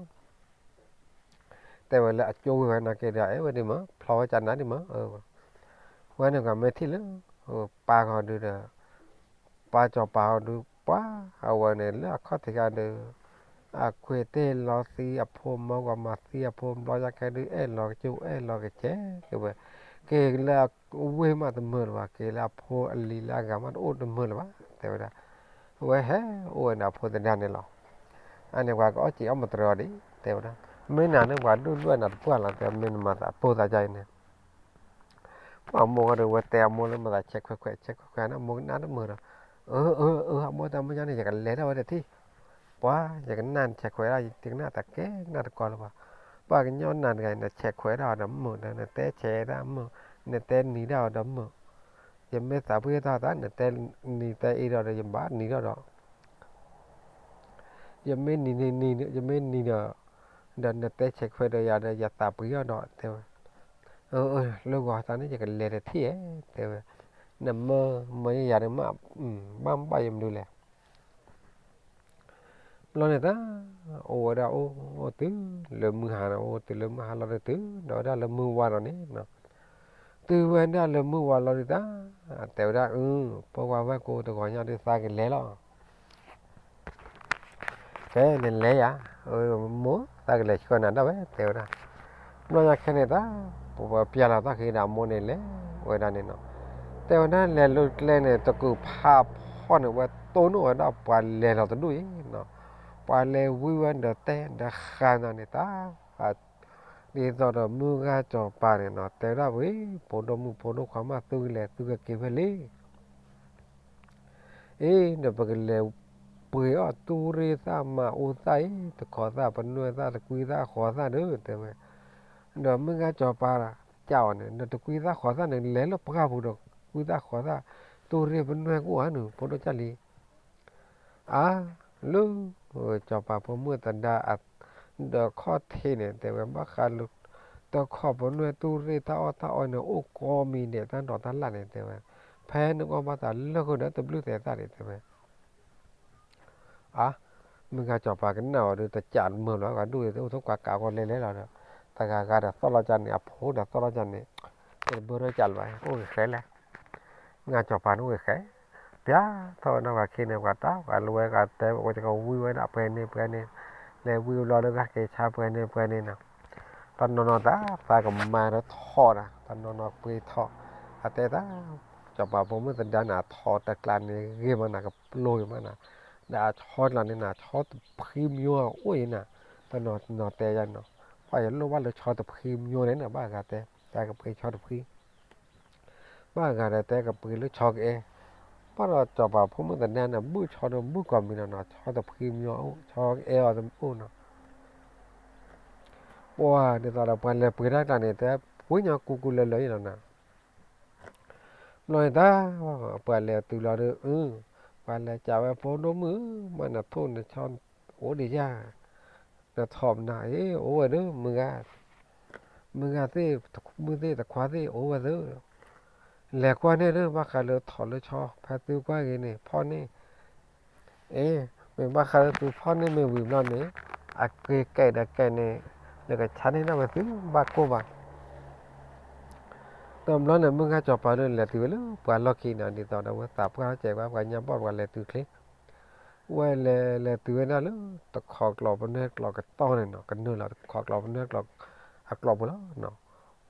တဲဝဲလၢအကၠိဝံၤဝဲနာ်က့ဒီး အဲၣ်ဝဲဒံးမး ဖျီဝဲကနၣ်ဒံးမး, ဝဲန့ၣ်ပှၤမ့ၢ်ထံၣ်လၢ ပၢ်ဂီၤဒုးဒီး ပၢ်စီၤပၤအီၤဒုး ပှၤအဝဲန့ၣ် လၢအခီၣ်ထံးခါဒုး အခွဲးတ့ၢ်လီၤသံအဖိ မၢကီၤမၤသံအဖိ ဘျီယါခဲဒုး အဲၣ်လီၤကစူၢ် အဲၣ်လီၤကဆဲး ကဝဲ က့ၤလၢအဝ့ၢ်မးတမုာ်လၢၤဘၣ် က့ၤလၢအဖိအလံၤလၢအဂၤမးတအိၣ်တမုာ်လၢၤဘၣ် တဲဝဲဒၣ်. အဝဲဟဲအိၣ်ဝဲန့ၣ်အဖိသဒါန့ၣ်လီၤ. အန့ၣ်ပှၤကအီၣ်စံးအီၣ်မတြီၤအီၤဒံး တဲဝဲဒၣ်. မ့ၢ်နၤန့ၣ်ပှၤဒိၣ်ဒိၣ်နၤတပှၢ်လီၤ တဲမ့ၢ်နမၤသးပိၢ်သးဒ်အံၤန့ၣ် ပှၤမိၢ်ဂီၢ်ဒီးဝဲတဲအမိၢ်လၢမၤသးဆဲးခွဲးခွဲး ဆဲးခွဲးခွဲးန့ၣ် အမိၢ်ကနၣ်တမုာ်ဒီး အၢ အၢ အၢ အမိၢ်တၢ်မုၢ်ညါန့ၣ် ယကလဲၤဒၣ်ဝဲတထံၣ် ပှၤ ယကနၣ်နဆဲးခွဲးဒၣ် ယတကနၣ်တၢ်ကဲကနၣ်တကီလၢၤဘၣ်. ပှၤကညီနၤတဂၤအံၤ နဆဲးခွဲးဒၣ်အီၤဒီးမုာ်ဒီး နတဲဆဲးဒၣ်မုာ် နတဲနံၤဒၣ်အီၤဒီးမုာ် ယမ့ၢ်သးပှၢ်ထီၣ်သး နတဲနံၤတဲအ့ဒီးဒီး ယဘၣ်နံၤထီၣ်ဒီး ယမ့ၢ်နံၤန့ၣ်နံၤ ယမ့ၢ်နံၤဒီး ဒီးနတဲဆဲးခွဲးဒီးယၤဒီး ယသးပှံၤထီၣ်ဒီး တဲဝဲ. အၢ အၢ လၢဂီၤသးန့ၣ် ယကလဲၤတထံၣ်ဧါ တဲဝဲ. နမၢ မၢယၤဒီးမး ဘၣ်မဘၣ်ယမနုၤလဲၣ်. ဘျီန့ၣ်တၢ် အိၣ်ဝဲဒၣ်အိၣ်အိၣ်တုၤလၢမုၢ်ဟါန့ၣ် အိၣ်တုၤလၢမုၢ်ဟါလီၤဒီးတုၤဒီးဝဲဒၣ်လၢမုၢ်ဝါလီၤန့ၣ် တုၤဝဲဒၣ်လၢမုၢ်ဝါလီၤဒုးတၢ် တဲဝဲဒၣ် အၢ ပှၤဝဲၢ်ကိတဂီၤညါဒုးသးကလဲၤလီၤ. ကဲ နလဲၤယၤ မိၢ် သးကလဲၤဆှၢနၤဒၣ်ဝဲ တဲဝဲဒၣ်. ဘျီညါခဲန့ၣ်တၢ် ပပျၢ်လီၤတၢ်ဃ့ဒီးအမိၢ်န့ၣ်လဲၤဝဲဒၣ်န့ၣ်နီၤ. တဲဝဲဒၣ်လဲၤလၢကျဲန့ၣ် တကုာ်ဖးဖီန့ၣ် ဝဲတိၢ်နီၣ်ဝဲဒၣ်ပှၤလဲၤလီၤတဒူၣ်အံၤနီၤ. ပှၤလဲၤဝံဝဲဒီးတဲဒီးဃးနီၤန့ၣ်တၢ် ဒ်သိးဒီးမုၢ်ဂၤစီၤပၤန့ၣ်နီၤ တဲဝဲဒၣ်ဝဲ ဖိဒိၣ်မုၣ်ဖိဒိၣ်ခွါမး သုကလဲၤသုကက့ၤဖဲလဲၣ် အ့ ဒီးပကလဲၤပှ့ၤအီၣ်တူၢ်ရ့ၣ်သၣ်မၤအူသၣ်အံၤ တခီသၣ်ပနွဲၣ်သၣ်တကွံသၣ်ဃီသၣ်ဒီး တဲဝဲ. ဒီးမုၢ်ဂၤစီၤပၤ ကးအီၤန့ၣ် ဒီးတကွံသၣ်ဃီၤသၣ်န့ၣ် လဲၤလၢပှၢ်ပူၤဒီး ကွံသၣ်ဃီၤသၣ်, တူၢ်ရ့ၣ်ပနွဲၢ်ကအိၣ်ဧါန့ၣ် ဖိဒိၣ်ကၢ်လံ, အါ, လၢ စီၤပၤဖိမုၣ်သဒါ ဒီးခီၣ်ထံးန့ၣ် တဲဝဲ ဘၣ်ဃးလၢ တခီပနွဲၢ်တူၢ်ရ့ၣ်တၢ်အီၣ်တၢ်အီန့ၣ် အိၣ်ကိးမံၤဒဲးတၢ်ဒိးတၢ်လၣ်န့ၣ် တဲဝဲ, ဖဲနအီၣ်ဘၣ်သးလၢာ်ဃုာ်ဒီးတဘျုးသဲးသၣ်န့ၣ် တဲဝဲ အါ, မုၢ်ဂၤစီၤပၤကနၣ်အီၤဒီး တကးမၢလီၤ ဂၤဒိၣ်အံၤ တအိၣ်ထိၣ်ကွၢ်ကးဂီၤလဲၤလဲၤလီၤဒီး, တဂၤဂၤဒီးသီၣ်လီၤကၢ်န့ၣ် အဖိဒီးသီၣ်လီၤကၢ်န့ၣ်, တဘၢထီၣ်ကၢ်လၢၤဘၣ် အိၣ်ဂ့ၤဃဲလဲၣ်, မုၢ်ဂၤစီၤပၤန့ၣ်အိၣ်ဂ့ၤဃဲ, ပျၢ်ထီၣ်ဝဲနီၢ်ဂၤခံန့ၣ် ပှၤတၢ်ပှၤလၢဝဲဂၤတဲ ဝဲတကဝံဝဲဒၣ်ပှဲၤန့ၣ်ပှဲၤန့ၣ်, လဲၤဝံဘျီဒီးဂၤက့ၤဆါပှဲၤန့ၣ်ပှဲၤန့ၣ်နီၤ, တနီၤနီၤသး သးကမၤဒီးထီၣ်ဒၣ် တနီၤနီၤပှ့ၤထီၣ်, အတဲသး စီၤပၤဖိမုၣ်သဒါန့ၣ် အထီၣ်တကျါန့ၣ်ဂ့ၤမးနၤ ကပျိဂ့ၤမးနၤ, ဒီးအဆီကျါန့ၣ်နၤ ဆီတဖှံမျိအိၣ်အံၤနၤ, တနီၤနီၤတဲယၤနီၤ, ပှၤယလိၣ်ဘၣ်လၢဆီတဖှံမျိန့ၣ်န့ၣ် ဘၣ်ဂၤတဲ တၢ်ကပှ့ၤဆီတဖှံ ဘၣ်ဂၤဒီးတဲကပှ့ၤလၢဆီကအဲ, ဘၣ်ဒီးစီၤပၤဖိမုၣ်သဒါန့ၣ် ဘုၣ်ဆီဒီးဘုၣ်ကိးမံၤလီၤနီၤ ဆီတဖှံမျိအိၣ် ဆီကအဲအီၤတအိၣ်နီၤ, ပှၤဒ်သိးဒီးပှၤလဲၤပှ့ၤတၢ်ကျါန့ၣ် တဲပှ့ၤညီကူကူလၢာ်လၢာ်အံၤလီၤနၤ, ဘျီန့ၣ်တၢ် ပှၤလဲၤတုၤလီၤဒီး ပှၤလဲၤကးဝဲဖိဒိၣ်မုၣ်ဧၢ, မ့ၢ်နထိၣ်နဆီအိၣ်ဒံးယၤ, နထီၣ်မနၤအံၤ အိၣ်ဝဲဒီး မုၢ်ဂၤ, မုၢ်ဂၤသ့ၣ် မုၢ်သ့ၣ်တခွါသ့ၣ်အိၣ်ဝဲသၢ, လဲၤကွၢ်န့ၣ်ဒီး ဘၣ်ဃးလၢထီၣ်လၢဆီ ဖဲသုကွၢ်ဂ့ၤန့ၣ် ဖီၣ်န့ၣ်, အ့ မ့ၢ်ဘၣ်ဃးလၢသုဖီၣ်န့ၣ်မ့ၢ်ဝံၤဘျီန့ၣ်, အက့ၤကဲးဒီးကဲးန့ၣ်, နကဆါန့ၢ်ဒၣ်ဝဲသုဘၣ်ကိၢ်ဘၣ် တဘျီန့ၣ် မုၢ်ဂၤစီၤပၤဒီးလဲၤတုၤဝဲလၢပှၤလီၢ်ခံန့ၣ် ဒ်သိးဒီးဝဲသးပှၢ်စဲးကွၢ် ပှၤညါဘီၣ်ပှၤလဲၤတုၤချ့, ဝဲလဲၤလဲၤတုၤဝဲဒၣ်လၢ တခီကျိးပနွဲၢ်ကျိးကတီၢ်န့ၣ်နီၤ ကနုာ်လီၤတခီကျိးပနွဲၢ်ကျိး အကျိးပူၤလီၤနီၤ,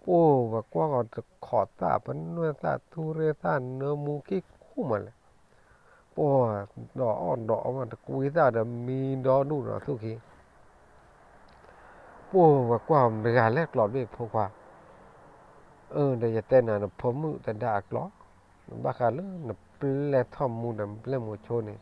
ပှၢ်ဝဲကွၢ်ဂီၤတခီသၣ်ပနွဲၢ်သၣ် တူၢ်ရ့ၣ်သၣ် နၢမူက့ၢ်ခိၣ်မးလဲၣ် ပှၢ်ဒီးအီၣ်ဒီးအီမး တကွံသၣ်ဒီးမံဒီဒူၣ်ဒီးသူၣ်ခံ, ပှၢ်ဝဲကွၢ်မတၤဂၤလဲၣ်ကျိးဘ့ၣ်ဖိခွါ, အၢ ဒီးယတဲနၤ နဖိမုၣ်သဒါအကျိး, ဘၣ်ဃးလၢနပျဲၢ်ထီၣ်မူဒီးပျဲၢ်မူဆိန့ၣ်,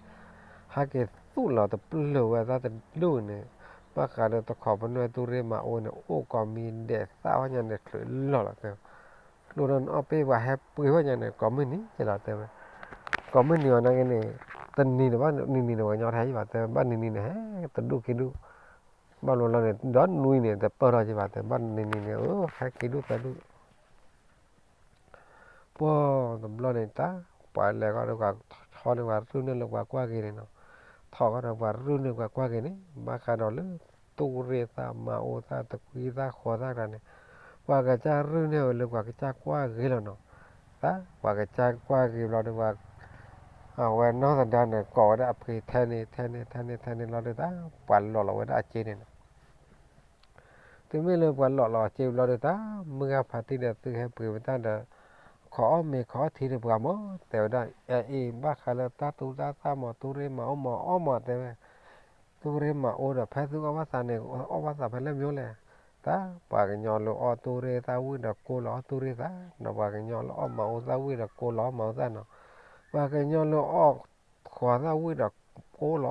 ဟဲက့ၤသူၣ်လီၤတပျၢၢ်ဝဲသၣ်တဒူၣ်န့ၣ်, ဘၣ်ဃးဒီးတခီပနွဲၢ်တူၢ်ရ့ၣ်မၤအိၣ်န့ၣ် အိၣ်ကိးမံၤဒဲးသၣ်ဝဲညါန့ၣ် ချုးလီၤလီၤတဲ ကျိဒီးနအီၣ်ပ့ၢ်ပှၤဟဲပှ့ၤဝဲညါန့ၣ် ကိးမုၢ်နံၤကလီၤတဲဝဲ, ကိးမုၢ်နံၤအီၤနာ်က့န့ၣ်, တနံၤန့ၣ်ဘၣ်နံၤနံၤန့ၣ် ပှၤကညီထဲယဘၣ်တဲ ဘၣ်နံၤနံၤန့ၣ် ဟဲတဒူၣ်ခံဒူၣ်, ဘၣ်လီၤလီၤန့ၣ် ဒီနွံန့ၣ် တပၢၢ်ထီၣ်ယဘၣ်တဲ ဘၣ်နံၤနံၤန့ၣ် အၢ ဟဲခံဒူၣ်သၢဒူၣ် ပှၢ်တဘျီန့ၣ်တၢ်, ပှၤလဲၤဃီဒီးပှၤဆီန့ၢ်ပှၤရုၢ်န့ၢ်လၢပှၤကွၢ်က့ၤန့ၣ်နီၤ, ထီၣ်ဃီဒီးပှၤရုၢ်န့ၢ်ပှၤကွၢ်က့ၤန့ၣ် ဘၣ်ဃးဒီးလၢ တူၢ်ရ့ၣ်သၣ်မၤအိၣ်သၣ် တကွံသၣ်ဃီသၣ်တဂၤန့ၣ်, ပှၤကစၢ်ရုၢ်န့ၢ်ဝဲလၢပှၤကစၢ်ကွၢ်က့ၤလီၤနီၤ, တၢ် ပှၤကစၢ်ကွၢ်က့ၤဘျီဒီးပှၤ အဝဲနီၢ်သဒါန့ၣ် ကိးဝဲဒၣ်အဖံထဲန့ၣ် ထဲန့ၣ် ထဲန့ၣ်လီၤဒီးတၢ် ပှၤလီၤလီၤဝဲဒၣ်အစ့န့ၣ်နီၤ တုၤမ့ၢ်လၢပှၤလီၤလီၤအစ့ဘျီဒီးတၢ် မုၢ်ဂၤဖါတံၢ်ဒီးသုဟဲပှ့ၤဝဲတၢ်ဒီး ခိးအီၣ်မ့ၤခိးအီၣ်ထံဒီးပှၤမး တဲဝဲဒၣ် အအံၤ ဘၣ်ဃးလၢတၢ်သူတၢ်သၣ်မး တူၢ်ရ့ၣ်မၤအိၣ်မးအီၣ်မးတဲဝဲ တူၢ်ရ့ၣ်မၤအိၣ်ဒီး ဖဲသုအီၣ်ဘၣ်သးန့ၣ် အီၣ်ဘၣ်သးဖဲလဲၣ်မ့ၢ်လဲၣ်, တၢ် ပှၤကညီလၢအီၣ်တူၢ်ရ့ၣ်သၣ်ဝံၣ်ဒီးကိၢ်လီၤအီၣ်တူၢ်ရ့ၣ်သၣ်နီၤ ပှၤကညီလၢအီၣ်မၤအိၣ်သၣ်ဝံၣ်ဒီးကိၢ်လီၤအီၣ်မၤအိၣ်သၣ်နီၤ, ပှၤကညီလၢအီၣ်ဃီၤသၣ်ဝံၣ်ဒီးကိၢ်လီၤအီၣ်ဃီၤသၣ် ပှၤကညီလၢအီၣ်တကွံသၣ်မံဝံၣ်ဒီးအီၣ်တကွံ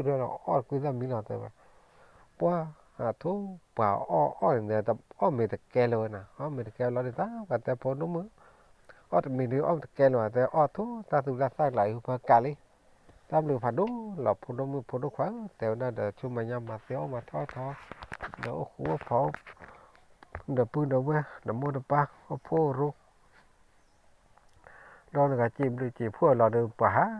သၣ်မံလီၤတဲဝဲ, ပှၤ အထိ ပှၤအီၣ်အီၣ်န့ၣ် အီၣ်မ့ၤတကဲလၢၤဝဲနၤ အီၣ်မ့ၤတကဲလၢၤဒီးတၢ် ပှၤတဲဖိဒိၣ်မုၣ် အီၣ်တမံၤဒီးအီၣ်တကဲလၢၤ တဲအီၣ်ထိၣ်တၢ်သူတၢ်သၣ်ကျါအံၤ ဖၢကးလံ, တၢ်ဘျုးဖးဒိၣ်လီၤ ဖိဒိၣ်မုၣ်ဖိဒိၣ်ခွါဧၢ တဲဝဲဒၣ်ဒီး ဆူမဲာ်ညါမၤသ့အီၣ်မၤထီၣ်ထီ ဒီးအိၣ်ဃူအိၣ်ဖိး ဒီးပုၢ်ဒီးဝဲၢ် ဒီးမိၢ်ဒီးပၢ် အိၣ်ဖှိၣ်ရိ ဒီးနကစံးဘျုးစံးဖှိၣ်လီၤဒီး ပှၤဟး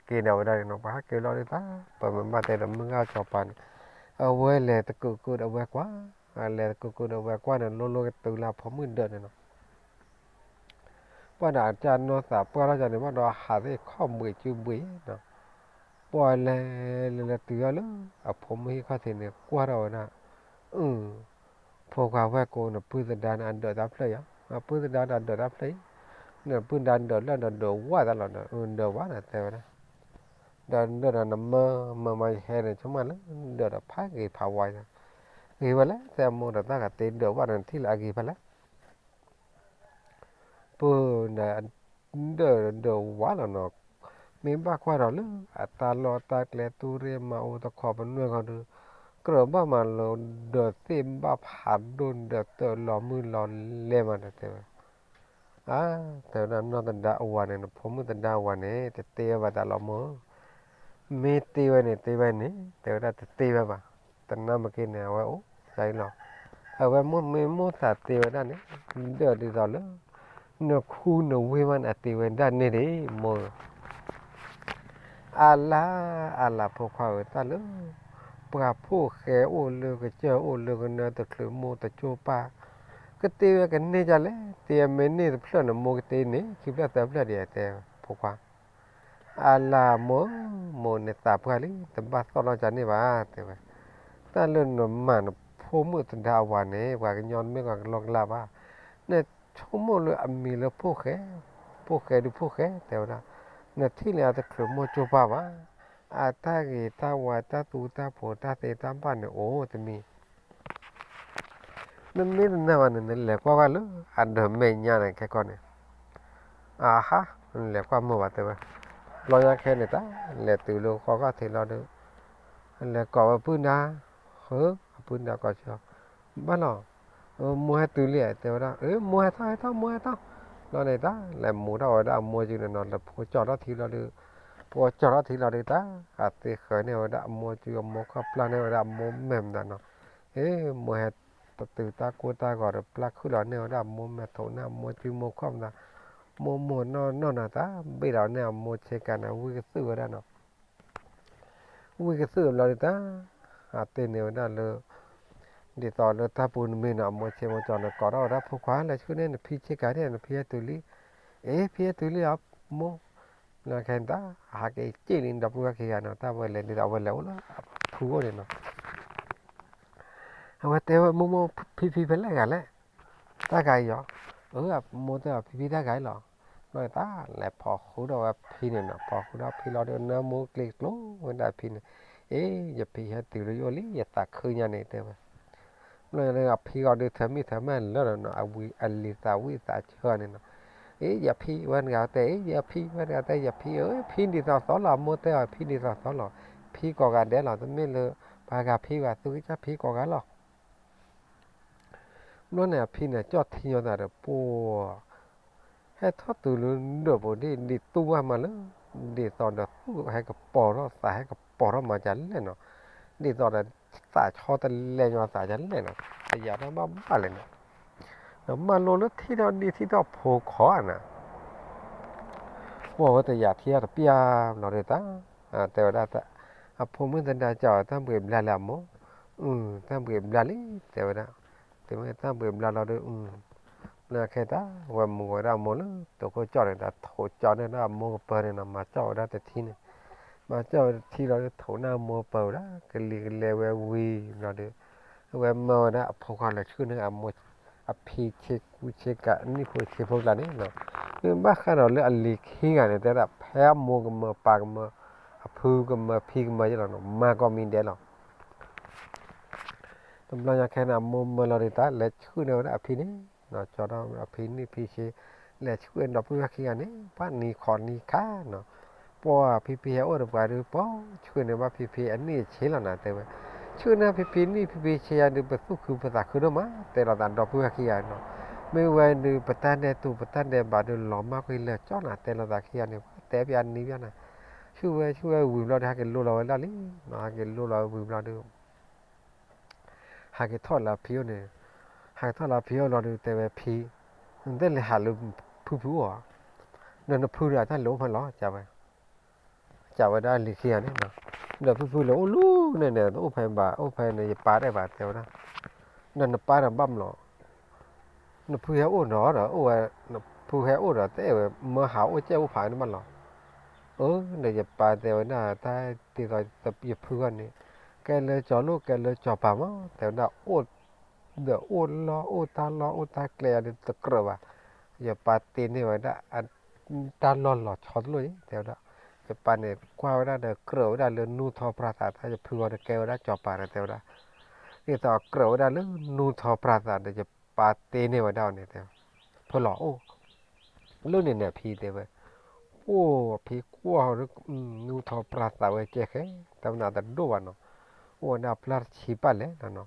က့ၤဒီးဝဲဒၣ်န့ၣ်နီၤ ပှၤဟးက့ၤလီၤဒီးတၢ် ပမ့ၢ်ဘၣ်တဲဒီးမုၢ်ဂၤစီၤပၤန့ၣ် အဝဲလဲၤတကုးကုးဒီးဝဲကွၢ် လဲၤတကုးကုးဒီးဝဲကွၢ်န့ၣ် လိၤလိၤကတုၤလၢအဖိမုၣ်ဒၢးန့ၣ်နီၤ ပှၤဒီးအတၢ်နီၢ်သးပှၢ်ထီၣ်ကန့ၣ် ဘၣ်ဒီးဟးသ့ၣ်ခီၣ်ဘှံးစုဘှံးနီၤ ပှၤလဲၤလဲၤလဲၤတုၤထီၣ်လၢ အဖိမုၣ်ဟံၣ်ခီၣ်ထံးန့ၣ် ကွၢ်ထီၣ်ဝဲဒၣ် အၢ ဖိခွါဝဲၢ်ကိ နပုၢ်သဒါန့ၣ် အဒၢးတၢ်ဖျၢၣ်အံၤ နပုၢ်သဒါန့ၣ် အဒၢးတၢ်ဖျၢၣ်အံၤ နပုၢ်သဒါဒၢးလၢဒီးဒၢးဝၣ်သးလီၤဒီး ဒၢးဝၣ်ဒီးတဲဝဲဒၣ် ဒီးဒၢးဒီးနမၢမၢမၤယဟဲန့ၣ် ဆိကမိၣ်လၢ ဒၢးဒီးဖးဂ့ၤဖးဝါ ဂ့ၤဝဲလဲၣ် တဲအမိၢ်ဒီးတၢ်ဂၤတ့ဒၢးဝၣ်ဒီးနထံၣ်လၢအဂ့ၤဖဲလဲၣ် ပၢ်ဒီး ဒၢးဒၢးဝၣ်လီၤနီၤ မ့ၢ်ဘၣ်ကွၢ်ဒီးလၢ အတၢ်လီၢ်တၢ်ကျဲတူၢ်ရ့ၣ်မၤအိၣ်တခီပနွဲၢ်ဂီၤဒီး ကြၢးဘၣ်မးလီၤ, ဒီးသ့ၣ်ဘၣ်ဖးဒိၣ်ဒီးတၢ်လီၤမုၢ်လီၤလဲမးဒီးတဲဝဲ, အါ, တဲဝဲဒၣ် နီၢ်သဒါအဝၤန့ၣ် နဖိမုၣ်သဒါအဝၤန့ၣ် တတ့ဝဲဘၣ်တၢ်လီၤမုၢ်ဧၢ, မ့ၢ်တ့ဝဲန့ၣ် တ့ဝဲန့ၣ် တဲဝဲဒၣ်တတ့ဝဲဘၣ်, တနၢ်မ့ၢ်က့န့ၣ် အဝဲအိၣ်ဒ်အံၤလီၤ. အဝဲမိၢ်မ့ၢ်မိၢ်သးတ့ဝဲဒၣ်န့ၣ် ဒီးဒ်သိးလၢ နခူနဝ့ၢ်မးန့ၣ် အတ့ဝဲဒၣ်န့ၣ်ဒံး မိၢ်ဧၢ အလၤ, အလၤဖိခွါဧၢ, တၢ်လၢ ပှၤဖိၣ်ဃဲအိၣ်လၢကစၢၢ်အိၣ်လၢကနၢတချုးမိၢ်တကၠိၢ်ပၢ်, ကတ့ဝဲကန့ၢ်ဒ်လဲၣ်, တ့မ့ၢ်န့ၢ်တဖျၢၣ်န့ၣ် မိၢ်ကတ့န့ၢ်ခံဖျၢၣ်သၢဖျၢၣ်ဒံး တဲဖိခွါ. အလၤမိၢ်, မိၢ်န့ၣ်သးပှၢ်လံ တဘၣ်သီၣ်ထီၣ်ကန့ၢ်ဘၣ် တဲဝဲ, တၢ်လၢနမၤနဖိမုၣ်သဒါအဝၤန့ၣ် ပှၤကညီတမ့ၢ်ပှၤကလီကလီဘၣ်, နဆိကမိၣ်လၢအမံၤလၢဖိၣ်ဃဲ, ဖိၣ်ဃဲဒုးဖိၣ်ဃဲ တဲဝဲဒၣ်, နထံၣ်လၢအတချုးမိၢ်ကၠိၢ်ပၢ်ဘၣ်, အတၢ်ဂ့ၤတၢ်ဝါ တၢ်သူတၢ်ဖိ တၢ်သ့တၢ်ဘၣ်န့ၣ်အိၣ်တမံၤ နမ့ၢ်တနာ်ဘၣ်န့ၣ် နလဲၤကွၢ်ကွၢ်လၢအဒၢးမဲာ်ညါန့ၣ် ခဲကီၢ်န့ၣ်, အဟါ, နလဲၤကွၢ်မုာ်ဘၣ်တဲဝဲ, ဘျီညါခဲန့ၣ်တၢ် လဲၤတုၤလၢဃီခီၣ်ထံးလီၤဒီး လဲၤကိးဝဲပုၢ်နါ, အပုၢ်နါကိးဆၢ, ဘၣ်လီၤ, မိၢ်ဟဲတုၤလံ တဲဝဲဒၣ်, မိၢ်ဟဲထီၣ်ဟဲထီၣ်မိၢ်ဟဲထီၣ်, ဘျီန့ၣ်တၢ် လဲၤမူထီၣ်ဝဲဒၣ်အမိၢ်စုန့ၣ်နီၤ လၢဖိကၠီၣ်ထီၣ်ထံလီၤဒီး, ဖိကၠီၣ်ထီၣ်ထံလီၤဒီးတၢ်, အသ့ဃၢၤန့ၢ်ဝဲဒၣ်အမိၢ်စု အမိၢ်ခီၣ်ပျၢ်န့ၢ်ဝဲဒၣ်အမိၢ်မဲာ်မတၤနီၤ, အ့ မိၢ်ဟဲတတုၤတၢ်ကိၢ်တၢ်ဂီၤဒီး ပျၢ်ခုၣ်လီၤန့ၢ်ဝဲဒၣ်အမိၢ်မဲာ်ထိးန့ၢ်အမိၢ်စုမိၢ်ခီၣ်မတၤ, မိၢ်မိၢ်နီၢ်နီၢ်နီၤတၢ် ဘ့ၣ်လီၤန့ၢ်အမိၢ်ဆ့ကၤန့ၣ် ဝံၣ်ကသုၣ်ဝဲဒၣ်နီၤ ဝံၣ်ကသုၣ်ဘျီဒုးတၢ်, အတ့ၢ်န့ၢ်ဝဲဒၣ်လၢ, ဒ်သိးလၢတၢ်ပူၤနမ့ၢ်နီၤ အမိၢ်ဆ့မိၢ်ကၠီန့ၣ် ကိးထီၣ်ဝဲဒၣ်ဖိခွါ လဲၤဆှၢန့ၢ်နဖံဆ့ကၤန့ၣ် နဖံဟဲတုၤလံ, အ့ ဖံဟဲတုၤလံအမိၢ်, လၢခဲန့ၣ်တၢ်, ဟးက့ၤက့ၣ်လံ ဒီပုၢ်ဝဲၢ်ခံဂၤနီၤ တၢ်ဝဲလဲၤဒ်သိးအဝဲလဲၤအိၣ်လၢအဖုအိၣ်န့ၣ်နီၤ အဝဲတဲဝဲ မိၢ်မိၢ် ဖံဖံဖဲလဲၣ်ဂၤလဲၣ်, တၢ်ဂၤအံၤယီၤ, အမိၢ်တဲအီၤ ဖံဖံတၢ်ဂၤအံၤလီၤ, ဘျီတၢ် လဲၤဖီၣ်ဃုာ်ဒီးဝဲဖံန့ၣ်နီၤ ဖီၣ်ဃုာ်ဒီးဖံလီၤဒီး နၢမိၢ်ကျ့ကျိၤဝဲဒၣ်ဖံန့ၣ်, အ့ ယဖံဟဲတုၤလၢယအိၣ်လံ ယသးခုညါန့ၣ်တဲဝဲ, ဘျီလၢအဖံဂီၤဒုး ထၢမံၣ်ထၢမၢ်လၢာ်နီၤ အလံၤသးဝံၣ်သးဆၢန့ၣ်နီၤ, အ့ ယဖံဝဲတဂၤတဲ အ့ ယဖံဝဲတဂၤတဲ ယဖံဧၢ ဖံဒ်သိးသိးလီၤ အမိၢ်တဲအီၤ ဖံဒ်သိးသိးလီၤ, ဖံကိးဂၤဒဲးလီၤ တမ့ၢ်လၢ ပှၤဂၤဖံဘၣ် သုကစၢ်ဖံကိးဂၤလီၤ ဘျီန့ၣ်အဖံန့ၣ် ကၠီၣ်ထံညီသးဒီး ပှၤ ဟဲထီၣ်တုၤလၢဒၢးပူၤဒ် ဒ်တူၢ်ဝဲမးလၢ ဒ်သိးဒီးသူၣ်ဟဲကပီၤထီၣ် သးဟဲကပီၤထီၣ်မးဒ်လဲၣ်နီၤ, ဒ်သိးဒီး သးဆီတလဲညီသးဒ်လဲၣ်နီၤ, တယာ်တၢ်ဘၣ်ဘၣ်လဲၣ်နီၤ, ဒီးမၢလိလၢထံၣ်ထီၣ်ဒ်ထံၣ်ထီၣ်ဖိခီဧါနီၤ ပှၤဝဲတယာ်ထံၣ်ထီၣ်တပျၢ်ဘျီဒုးတၢ်, တဲဝဲဒၣ်, အဖိမုၣ်သဒါကၠီတၢ်ဘှံးဘျါလၢအမိၢ်, တၢ်ဘှံးဘျါလံ တဲဝဲဒၣ်, တမ့ၢ်တၢ်ဘှံးဘျါလီၤဒီး, လၢခဲတၢ် ဝဲမူဝဲဒၣ်အမိၢ်လၢ တိခိၣ်ကၠီၣ်န့ၣ် တၢ်ထိးကၠီၣ်န့ၣ်ဒီးအမိၢ်ကပၢၤန့ၣ်နီၤ မၤကၠီၣ်ဝဲဒၣ်တထံန့ၣ်, မၤကၠီၣ်ဝဲတထံလီၤဒီး ထိးန့ၢ်အမိၢ်ကပၢၤဝဲဒၣ် ကလံၤကလဲဝဲဝံၤဘျီဒီး, အဝဲမၢဝဲဒၣ်အဖိခွါလၢဆှုၣ်န့ၢ်အမိၢ်, အဖံဆ့ကူဆ့ကၤ အနံၣ်ဖိဆ့ဖိကျါန့ၣ်နီၤ, မ့ၢ်ဘၣ်ဃးဒီးလၢအလံၤခံဂၤန့ၣ် တဲဒၣ်ဖဲအမိၢ်ကမၢပၢ်ကမၢ, အဖုကမၢဖံကမၢယဲလီၤနီၤ မၤကီးမံၤဒဲးလီၤ တဘျီညါခဲန့ၣ် အမိၢ်မၢလီၤဒုးတၢ် လဲၤဆှုၣ်န့ၢ်ဝဲဒၣ်အဖံန့ၣ်, ကၠီဒီးအဖံနံၣ်ဖံဆ့, လဲၤဆှုၣ်ဒီပုၢ်ဝဲၢ်ခံဂၤန့ၣ် ပှၤနံၤခီနံၤခါနီၤ, ပှၤဖံဖံဟဲအိၣ်ဒီးပှၤဒုး ပှၤဆှုၣ်န့ၢ်ဘၣ်ဖံဖံအနံၣ်အဆ့လီၤနၤတဲဝဲ, ဆှုၣ်န့ၢ်ဖံဖံနံၣ်ဖံဖံဆ့ယၤဒုး ပသူၣ်ခုပသးခုဒိၣ်မး တဲလိာ်သးဒီပုၢ်ဝဲၢ်ခံဂၤနီၤ, မ့ၢ်ဝဲဒုး ပတၢ်ဒဲးတူာ်ပတၢ်ဒဲးဘးဒုး လီၤမၢ်ကွံာ်လၢာ်ကၠီနၤ တဲလိာ်သးခံဂၤန့ၣ် ပှၤတဲပျးနံၤပျးနၤ, ဆှုၣ်ဝဲဆှုၣ်ဝဲဝံၤဘျီဒီး ဟဲက့ၤလိလီၤဝဲဒၣ်လံ, ဟဲက့ၤလိလီၤဝံၤဘျီဒီး ဟးက့ၤထီၣ်လၢအဖံအိၣ်န့ၣ်, ဟးက့ၤထီၣ်လၢအဖံအိၣ်လီၤဒီး တဲဝဲဖံ, နတလဲၤဟးလၢဖုဖုအိၣ်ဧါ, ဒီးနဖုဒီးတၢ်လဲၤအိၣ်ဖဲလီၤ ဝဲ, ကးဝဲဒၣ်လံၤခံဂၤန့ၣ်, ဒီးဖုဖုလဲၤအိၣ်လၢန့ၣ်န့ၣ် တအိၣ်ဖဲဘၣ် အိၣ်ဖဲန့ၣ် ယပၢ်ဒဲးဘၣ်တဲဝဲဒၣ်, ဒီးနပၢ်ဒီးဘၣ်မလီၤ နဖုဟဲအိၣ်ဒီး ဒီးအိၣ်ဝဲ, နဖုဟဲအိၣ်ဒီး တအဲၣ်ဝဲမၢဟးအိၣ်ကဲအိၣ်ဖးန့ၣ်ဘၣ်လီၤ, အၢ ဒီးယပၢ်တဲဝဲဒၣ် တၢ်ဒ်သိးယဖုဂီၢ်န့ၣ်, ကဲလၢကၠီၤလိၣ်ကဲလၢကၠီၤပၤမး တဲဝဲဒၣ်, အိၣ်ဒီးအိၣ်လီၢ်အိၣ်တၢ်လီၢ်အိၣ်တၢ်ကျဲယၤဒုးတကြၢးဘၣ်, ယပၢ်တ့န့ၢ်ဝဲဒၣ် တၢ်လီၢ်လီၤဆီတလိၣ်အံၤ တဲဝဲဒၣ်, ယပၢ်န့ၣ်ကွၢ်ဝဲဒၣ်ဒီးကြၢးဝဲဒၣ်လၢနူၢ်ထီပြၢ်သး တၢ်ယဖုဂီၢ်န့ၣ်ကဲဝဲဒၣ်ကၠီၤပၤန့ၣ် တဲဝဲဒၣ်, ဒ်သိးကြၢးဝဲဒၣ်လၢနူၢ်ထီပြၢ်သးဒီး ယပၢ်တ့န့ၢ်ဝဲဒၣ်အီၤန့ၣ် တဲဝဲ, ဖဲလီၤအိၣ်, လၢန့ၣ်န့ၣ်အဖံတဲဝဲ, အိၣ်ဖံကွၢ် နူၢ်ထီပြၢ်သးဝဲကဲဃဲ, တၢ်မနုၤတဒိၣ်ဘၣ်နီၤ, အိၣ်ဝဲဒၣ်အပျၢ်တဆံပာ်လဲၣ်နီၤ,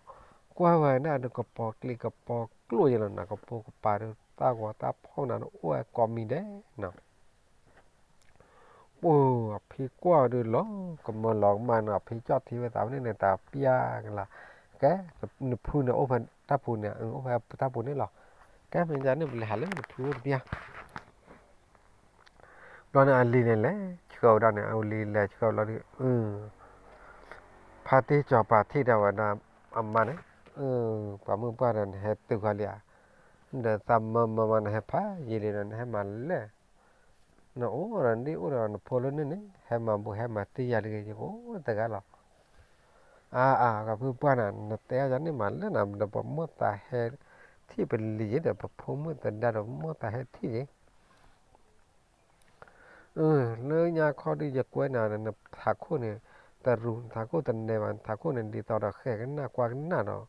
ကွၢ်ဝဲဒၣ်ဒီးကပီၤကျံးကပီၤကျိၣ်ယဲလီၤနီၤ, ကပိာ်ကပၤဒီးတၢ်ဂီၤတၢ်ဖီၣ်နၤဒီးအိၣ်ဝဲကိးမံၤဒဲးနီၤ. ပှၢ်အဖံကွၢ်ဒီးလီၤကမၢလီၤကမၣ်နီၤ, အဖံကၠီၣ်ထံဝဲသးဝဲန့ၣ်န့ၣ် တၢ်ပျၢ်ကလၤ, ကဲ, နဖုန့ၣ်အိၣ်ဖဲတၢ်ပူၤန့ၣ်, အိၣ်ဖဲတၢ်ပူၤန့ၣ်လီၤ. ကဲ မ့ၢ်ဒ်န့ၣ် ပလဲၤဟးလၢနဖုအိၣ်တပျၢ်. ဘျီန့ၣ် အလံၤန့ၣ်လဲၤဆှၢဝဲဒၣ်န့ၣ်, အလံၤလဲၤဆှၢလီၤဒီး ဖါတံၢ်စီၤပၤထံၣ်ဒၣ်ဝဲဒၣ်အမါန့ၣ်, ပှၤမုၢ်ပှၢ်ဒီး နဟဲတုၤဃီလံဧါ, ဒီးသးမၢမၢမၤ နဟဲဖးယံာ်လံဒီး နဟဲမၤလဲၣ်, နအိၣ်ဒီးဒ်အိၣ်ဒီးနဖိလၢန့ၣ်န့ၣ် ဟဲမၤဘူးဟဲမၤတံၢ်ယၤတဂ့ၤ ယကအိၣ်တဂၤလီၤ. အါအါ ပှၤဖုပှၢ်နၤ နတဲအီၤန့ၣ်မၤလဲၣ်နၤ, ဒီးပမိၢ်သးဟဲထံၣ်ပလံၤယ့ဒီး ပဖိမုၣ်သဒါဒီးပမိၢ်သးဟဲထံၣ်ယ့ လၢညါခီဒီး ယကွဲးနၤဒီး နထးခိၣ်န့ၣ် တရူး နထးခိၣ်တနဲၣ်ဘၣ်, နထးခိၣ်န့ၣ် ဒ်သိးဒီးဃဲကနၣ်ကွၢ်ကနၣ်ဒီး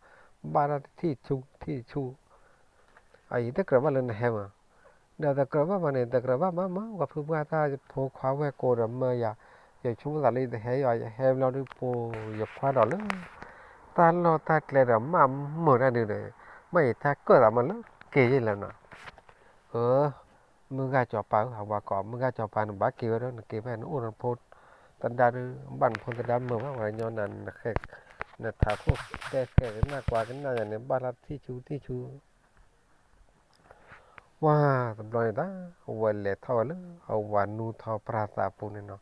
ဘၣ်တၢ်တထံၣ်ဆူထံၣ်ဆူ, အအံၤတကြၢးဘၣ်လၢနဟဲမး, ဒီးတကြၢးဘၣ်မးန့ၣ် တကြၢးဘၣ်မးမး ပှၤဖုပှၢ်တၢ်ဖိခွါဝဲၢ်ကိးဒီးမၢယၤ, ယဆိကမိၣ်သးလၢယတဟဲယီၤ ယဟဲဘျီဒုးပူၤ ယခွါဒီးလၢ တၢ်လီၢ်တၢ်ကျဲဒီးမးမုာ်တၢ်ဒုးဒီး မ့ၢ်ယတၢ်ကၢၣ်သးမးလၢက့ၤယ့ၢ်လဲၣ်နီၤ. အၢ မုၢ်ဂၤစီၤပၤဧၢ, အဝၤကိး မုၢ်ဂၤစီၤပၤ နဘၣ်က့ၤဝဲဒီး နက့ၤဖဲနအိၣ်နဖိသဒါဒီး ဘၣ်နဖိသဒါမုာ်ဘၣ် ပှၤကညီနၤ နထးခိၣ်တဲဃဲကနၣ်ကွၢ်ကနၣ်ယၤန့ၣ် ဘၣ်တၢ်တထံၣ်ဆူထံၣ်ဆူ ပှၤတဘျီန့ၣ်တၢ် အဝဲလဲၤထီၣ်ဝဲလၢအဝၤနူၢ်ထီၣ်ပြၢ်သးပူၤန့ၣ်နီၤ,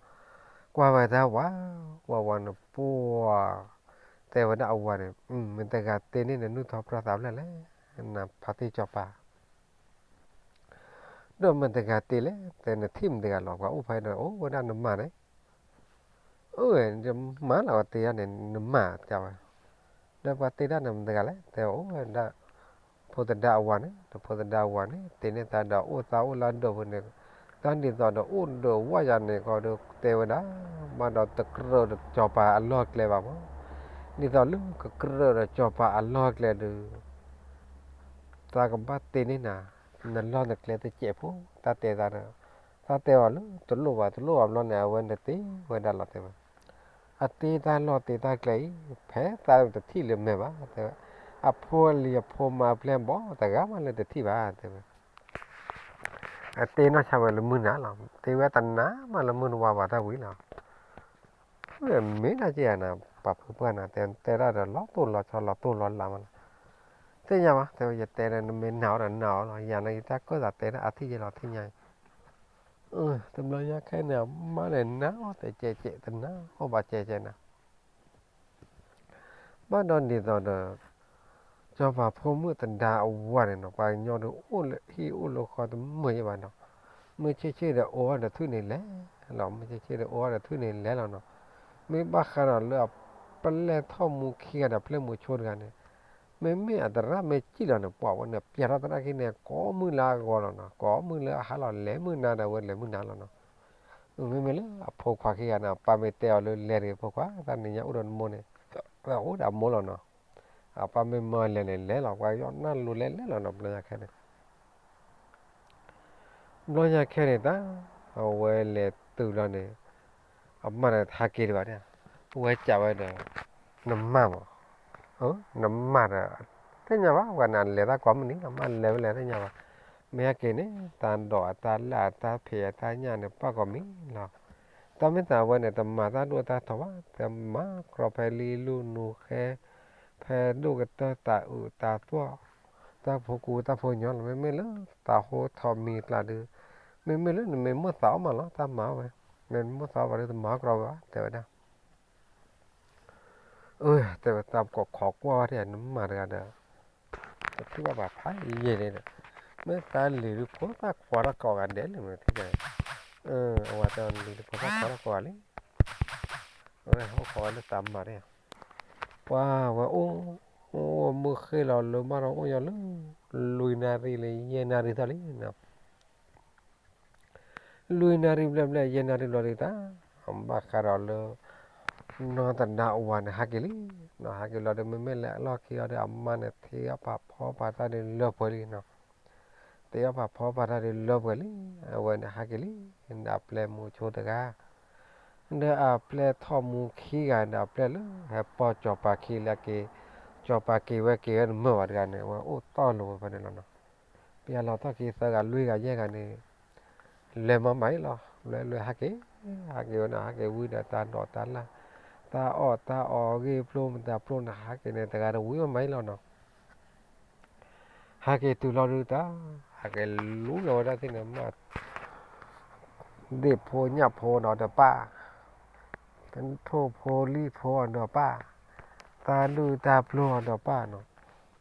ကွၢ်ဝဲတၢ်ဝၤ, ဝၤဝၤန့ၣ်ပှၢ်, တဲဝဲဒၣ်အဝၤန့ၣ် မ့ၢ်တဂၤတ့န့ၢ်နနူၢ်ထီၣ်ပြၢ်သးဖျၢၣ်လဲၣ်, နဖါတံၢ်စီၤပၤ ဒီးမ့ၢ်တဂၤတ့လဲၣ်, တဲနထံၣ်မ့ၢ်တဂၤလီၤ, ပှၤအိၣ်ဖဲဒီးအိၣ်ဝဲဒၣ်နမါန့ၣ်, အၢ ယမါလီၤ ပှၤတ့ဒၣ်န့ၣ် နမါတဲဝဲ, ဒီးပှၤတ့ဒၣ်န့ၣ်မ့ၢ်တဂၤလဲၣ်, တဲအိၣ်ဝဲဒၣ် ဖိသဒါအဝၤန့ၣ်, ဒီးဖိသဒါအဝၤန့ၣ် တ့န့ၢ်သးဒီးအိၣ်သးအိၣ်လၢအဒိၣ်ပူၤန့ၣ်, တၢ်ဒ်သိးဒီးအိၣ်ဒီးဝၣ်ယၤန့ၣ်ကီးဒီးတဲဝဲဒၣ်, ဘၣ်ဒီးတကြၢးဒီးစီၤပၤအလီၢ်ကျဲဘၣ်မး, ဒ်သိးလၢကကြၢးဒီးစီၤပၤအလီၢ်ကျဲဒီး သးကဘၣ်တ့န့ၢ်နၤ, နလီၢ်နကျဲတစဲးဖိ, တၢ်တဲသးဒီး, တၢ်တဲအီၤလၢတလိၣ်ဘၣ် တလိၣ်ဘၣ်ဘျီန့ၣ် အဝဲန့ၣ်တ့ဝဲဒၣ်လီၤတဲဝဲ, အတ့တၢ်လီၢ်တ့တၢ်ကျဲအံၤ ဖဲသးတထံၣ်လၢၤမဲာ်ဘၣ် တဲဝဲ, အဖိအလံၤအဖိမါအပျဲၢ်ဘီတဂၤမးလၢတထံၣ်ဘၣ် တဲဝဲ အတ့နီၢ်ဆါဝဲလၢမုၢ်နၤလီၤ, တ့ဝဲတနၤမးလၢမုၢ်နဝၤဘၣ်တၢ်ဝံၤလီၤ. မ့ၢ်ဒၣ်က့ၤဧါနၤ, ပှၤဖုပှၢ်နၤ တဲတဲဒၣ်ဒီးလီၤတိၢ်လီၤဆီလီၤတိၢ်လီၤလးမးလီၤ. သ့ၣ်ညါဘၣ် တဲဝဲ ယတဲဒီးနမ့ၢ်နာ်အီၤဒီးနာ်အီၤလီၤ, ယၤန့ၣ်ယတၢ်ကၢၣ်သးတဲဒၣ်အါထံၣ်ယဲလီၤ သ့ၣ်ညါအံၤ. တဘျီညါခဲန့ၣ် မါန့ၣ်နာ်အီၤတဲကဲးကဲး တနာ်အီၤဘၣ်ကဲးကဲးနၤ ဘၣ်ဒီးဒ်သိးဒီး စီၤပၤဖိမုၣ်သဒါအဝၤန့ၣ်နီၤ ပှၤကညီဒီးအိၣ်လၢဟံၣ်အိၣ်လၢဃီတမုာ်ယဲဘၣ်နီၤ, မုၢ်ဆ့ၣ်ဆ့ၣ်ဒီးအိၣ်ဒီးထွံၣ်န့ၣ်လဲၤလီၤ, မုၢ်ဆ့ၣ်ဆ့ၣ်ဒီးအိၣ်ဒီးထွံၣ်န့ၣ်လဲၤလီၤနီၤ, မ့ၢ်ဘၣ်ဃးဒီးလၢအပျဲၢ်ထီၣ်မူခံဂၤဒီးပျဲၢ်မူဆိတဂၤန့ၣ်, မ့မ့ၢ်အသရၣ်မ့ၢ်စံၣ်လီၤန့ၣ် ပှၤဝဲန့ၣ် ပျဲထီၣ်သရၣ်ခံန့ၣ် ကိးမုၢ်လၢအဂီၤလီၤနီၤ, ကိးမုၢ်လၢအဟါလီၤ လဲၤမုၢ်နၤဒီးဝဲလဲၤမုၢ်နၤလီၤနီၤ. မ့မ့ၢ်လၢအဖိခွါခံဂၤန့ၣ် အပၢ်မ့ၢ်တဲအီၤလၢလဲၤတဂ့ၤဖိခွါ တၢ်နံၤညါအိၣ်ဒီးနမိၢ်န့ၣ်, အိၣ်ဒီးအမိၢ်လီၤနီၤ, အပၢ်မ့ၢ်မၢလဲၤန့ၣ်လဲၤလီၤ ပှၤကညီနၢ်လိၤလဲၤလဲၤလီၤနီၤ ဘျီညါခဲန့ၣ် ဘျီညါခဲန့ၣ်တၢ် အဝဲလဲၤတုၤလီၤန့ၣ်, အမါန့ၣ်တဟဲက့ၤဒံးဘၣ်, အဝဲစံးဝဲဒီး, နမါမး, နမါဒီး, သ့ၣ်ညါဘၣ် ပှၤန့ၣ်လဲၤတၢ်ကိးမုၢ်နံၤ အမါလဲၤဝဲလဲၤသ့ၣ်ညါဘၣ်, မ့ၢ်ဟဲက့ၤန့ၣ် တၢ်ဒိးအတၢ်လၢ်အတၢ်ဖံးအတၢ်ညၣ်န့ၣ် ပၣ်ကိးမံၤလီၤ. တၢ်မ့ၢ်သးဝဲန့ၣ် တမၤတၢ်ဒိၣ်တၢ်ထီဘၣ်, တမၤကြီဖဲလံလူနူဃဲ, ဖဲဒိၣ်ကတၢၢ်တၢ်အုးတၢ်သွီၣ်, တၢ်ဖိကူတၢ်ဖိညီလီၤ. မ့မ့ၢ်လၢတၢ်ဟိထီၣ်မံၤကျါဒုး, မ့မ့ၢ်လၢနမ့ၢ်မိၣ်သးအီၣ်မးလီၤ တၢ်မၤအီၣ်ဝဲ, နမ့ၢ်မိၣ်သးအီၣ်ဘၣ်ဒီးတမၤအီၣ်ကြီဝဲဘၣ် တဲဝဲဒၣ်. အၢ တဲဝဲ တၢ်ကိးခိးကွၢ်ဝဲဒၣ် နမါတဂၤဒီး, တထံၣ်ဘၣ်ပှၤဖးယံာ်န့ၣ်ဒီး, မ့ၢ်တၢ်လံၤဒုးဖိသၣ်ခွါထီၣ်ကိးဂၤဒဲးလံ မ့ၢ်ထံၣ်ဒီး, အဝဲတဲလံၤဒုးဖိသၣ်ခွါထီၣ်ကိးဂၤလံ, အိၣ်ခိးဝဲလၢတၢ်မၤန့ၣ်, ပှၤဝဲအိၣ်, အိၣ်မုၢ်ဃ့လီၤလၢမးဒီးအိၣ်ညီလၢ, လွံၢ်နၣ်ရံၣ်လၢယဲၢ်နၣ်ရံၣ်သီလံနီၤ လွံၢ်နၣ်ရံၣ်ဘျဲၣ်ဘျဲၣ် ယဲၢ်နၣ်ရံၣ်ဘျီဒုးတၢ်, ဘၣ်ဃးဒီးလၢ နီၢ်သဒါအဝၤန့ၣ် ဟးက့ၤလံ, နီၢ်ဟးက့ၤလီၤဒီး မ့မ့ၢ်လၢအလီၢ်ခံအီၤဒီး အမါန့ၣ် ထံအီၣ်ပာ်ဖီပာ်တၢ်ဒုးလၢပှဲၤလံနီၤ, ထံအီၣ်ပာ်ဖီပာ်တၢ်ဒုးလၢပှဲၤလံ, အဝဲန့ၣ်ဟးက့ၤလံ, ဒီးအပျဲၢ်မူဆိတဂၤ, ဒီးအပျဲၢ်ထီၣ်မူခံဂၤဒီး အပျဲၢ်လၢဟဲပိာ်စီၤပၤခံလၢက့ၤ, စီၤပၤက့ၤဝဲက့ၤဝဲတမုာ်ဘၣ်တဂၤန့ၣ် အဝဲအိၣ်တီၢ်လိာ်ဝဲဖဲန့ၣ်လီၤနီၤ. ပယီၤလီၤထီၣ်က့ၤသၢဂၤလွံၢ်ဂၤယဲၢ်ဂၤန့ၣ် လဲၤမၤမၤအံၤလီၤ, လဲၤလဲၤဟးက့ၤ, ဟးက့ၤဝဲန့ၣ် ဟးက့ၤဝံဒီးတၢ်ဒိးတၢ်လၢ်, တၢ်အီၣ်တၢ်အီဂ့ၢ်ဖျိမတၤဖျိန့ၣ် ဟးက့ၤန့ၣ် တဂၤတဝံၤမၤအံၤလီၤနီၤ. ဟဲက့ၤတုၤလီၤဒုးတၢ်, ဟဲက့ၤလူလီၤဝဲဒၣ်သ့ၣ်န့ၣ်မး ဒ့ၣ်ဖိညၣ်ဖိအီၤဒီးပၢ်, ထိၣ်ဖိလံၣ်ဖိအီၤဒီးပၢ်, တၢ်ဒူၣ်တၢ်ပျိအီၤဒီးပၢ်နီၤ,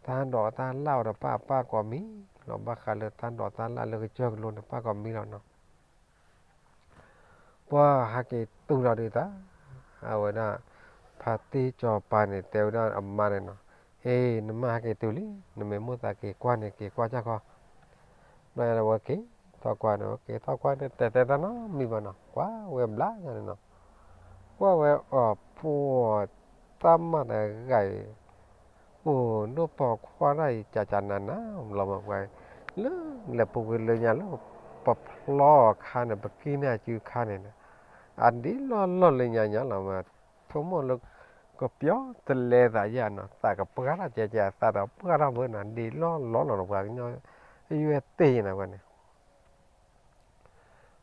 တၢ်ဒိးတၢ်လၢ်အီၤဒီးပၢ် ပၢ်ကိးမံၤလီၤ. ဘၣ်ဃးလၢတၢ်ဒိးတၢ်လၢ်လၢကစၢၢ်ကလိန့ၣ် ပၢ်ကိးမံၤလီၤနီၤ. ပှၤဟဲက့ၤတုၤလီၤဒုးတၢ်, အဝဲဒၣ် ဖါတံၢ်စီၤပၤန့ၣ် တဲဝဲဒၣ်အမါန့ၣ်နီၤ, ဟ့ၣ် နမါဟဲက့ၤတုၤလံ, နမ့ၢ်မိၣ်သးက့ၤကွၢ်န့ၣ် က့ၤကွၢ်ကၢ်ခီ, ဘျီဝဲက့ၤထီၣ်ကွၢ်န့ၣ် က့ၤထီၣ်ကွၢ်န့ၣ် တဲတဲတၢ်နီတမံၤဘၣ်နီၤ, ကွၢ်ဝဲဘျါယၤန့ၣ်နီၤ, ကွၢ်ဝဲအီၤပှၤ တၢ်မၤတဂၤအံၤ အိၣ်ဒိၣ်ပိာ်ခွါတၢ်အံၤ ကကနးနးလီၤမးပှၤ, လၢလဲၤပူၤကွံာ်လၢညါလၢ ပဖျီအခါန့ၣ် ပကံၣ်န့ၢ်အစုအခါန့ၣ်, အဒ်လီၢ်လီၢ်လၢညါညါလီၤမး, ဆိကမိၣ်လၢ ကပျီတလဲသးယၤနီၤ, သးကပှၢ်ထီၣ်ကဲကဲ သးတပှၢ်ထီၣ်ဘၣ်နီၤ, ဒ်လီၢ်လီၢ်လီၤနီၤ ပှၤကညီ ယွဲတ့ၢ်ယၤန့ၣ်ပှၤန့ၣ်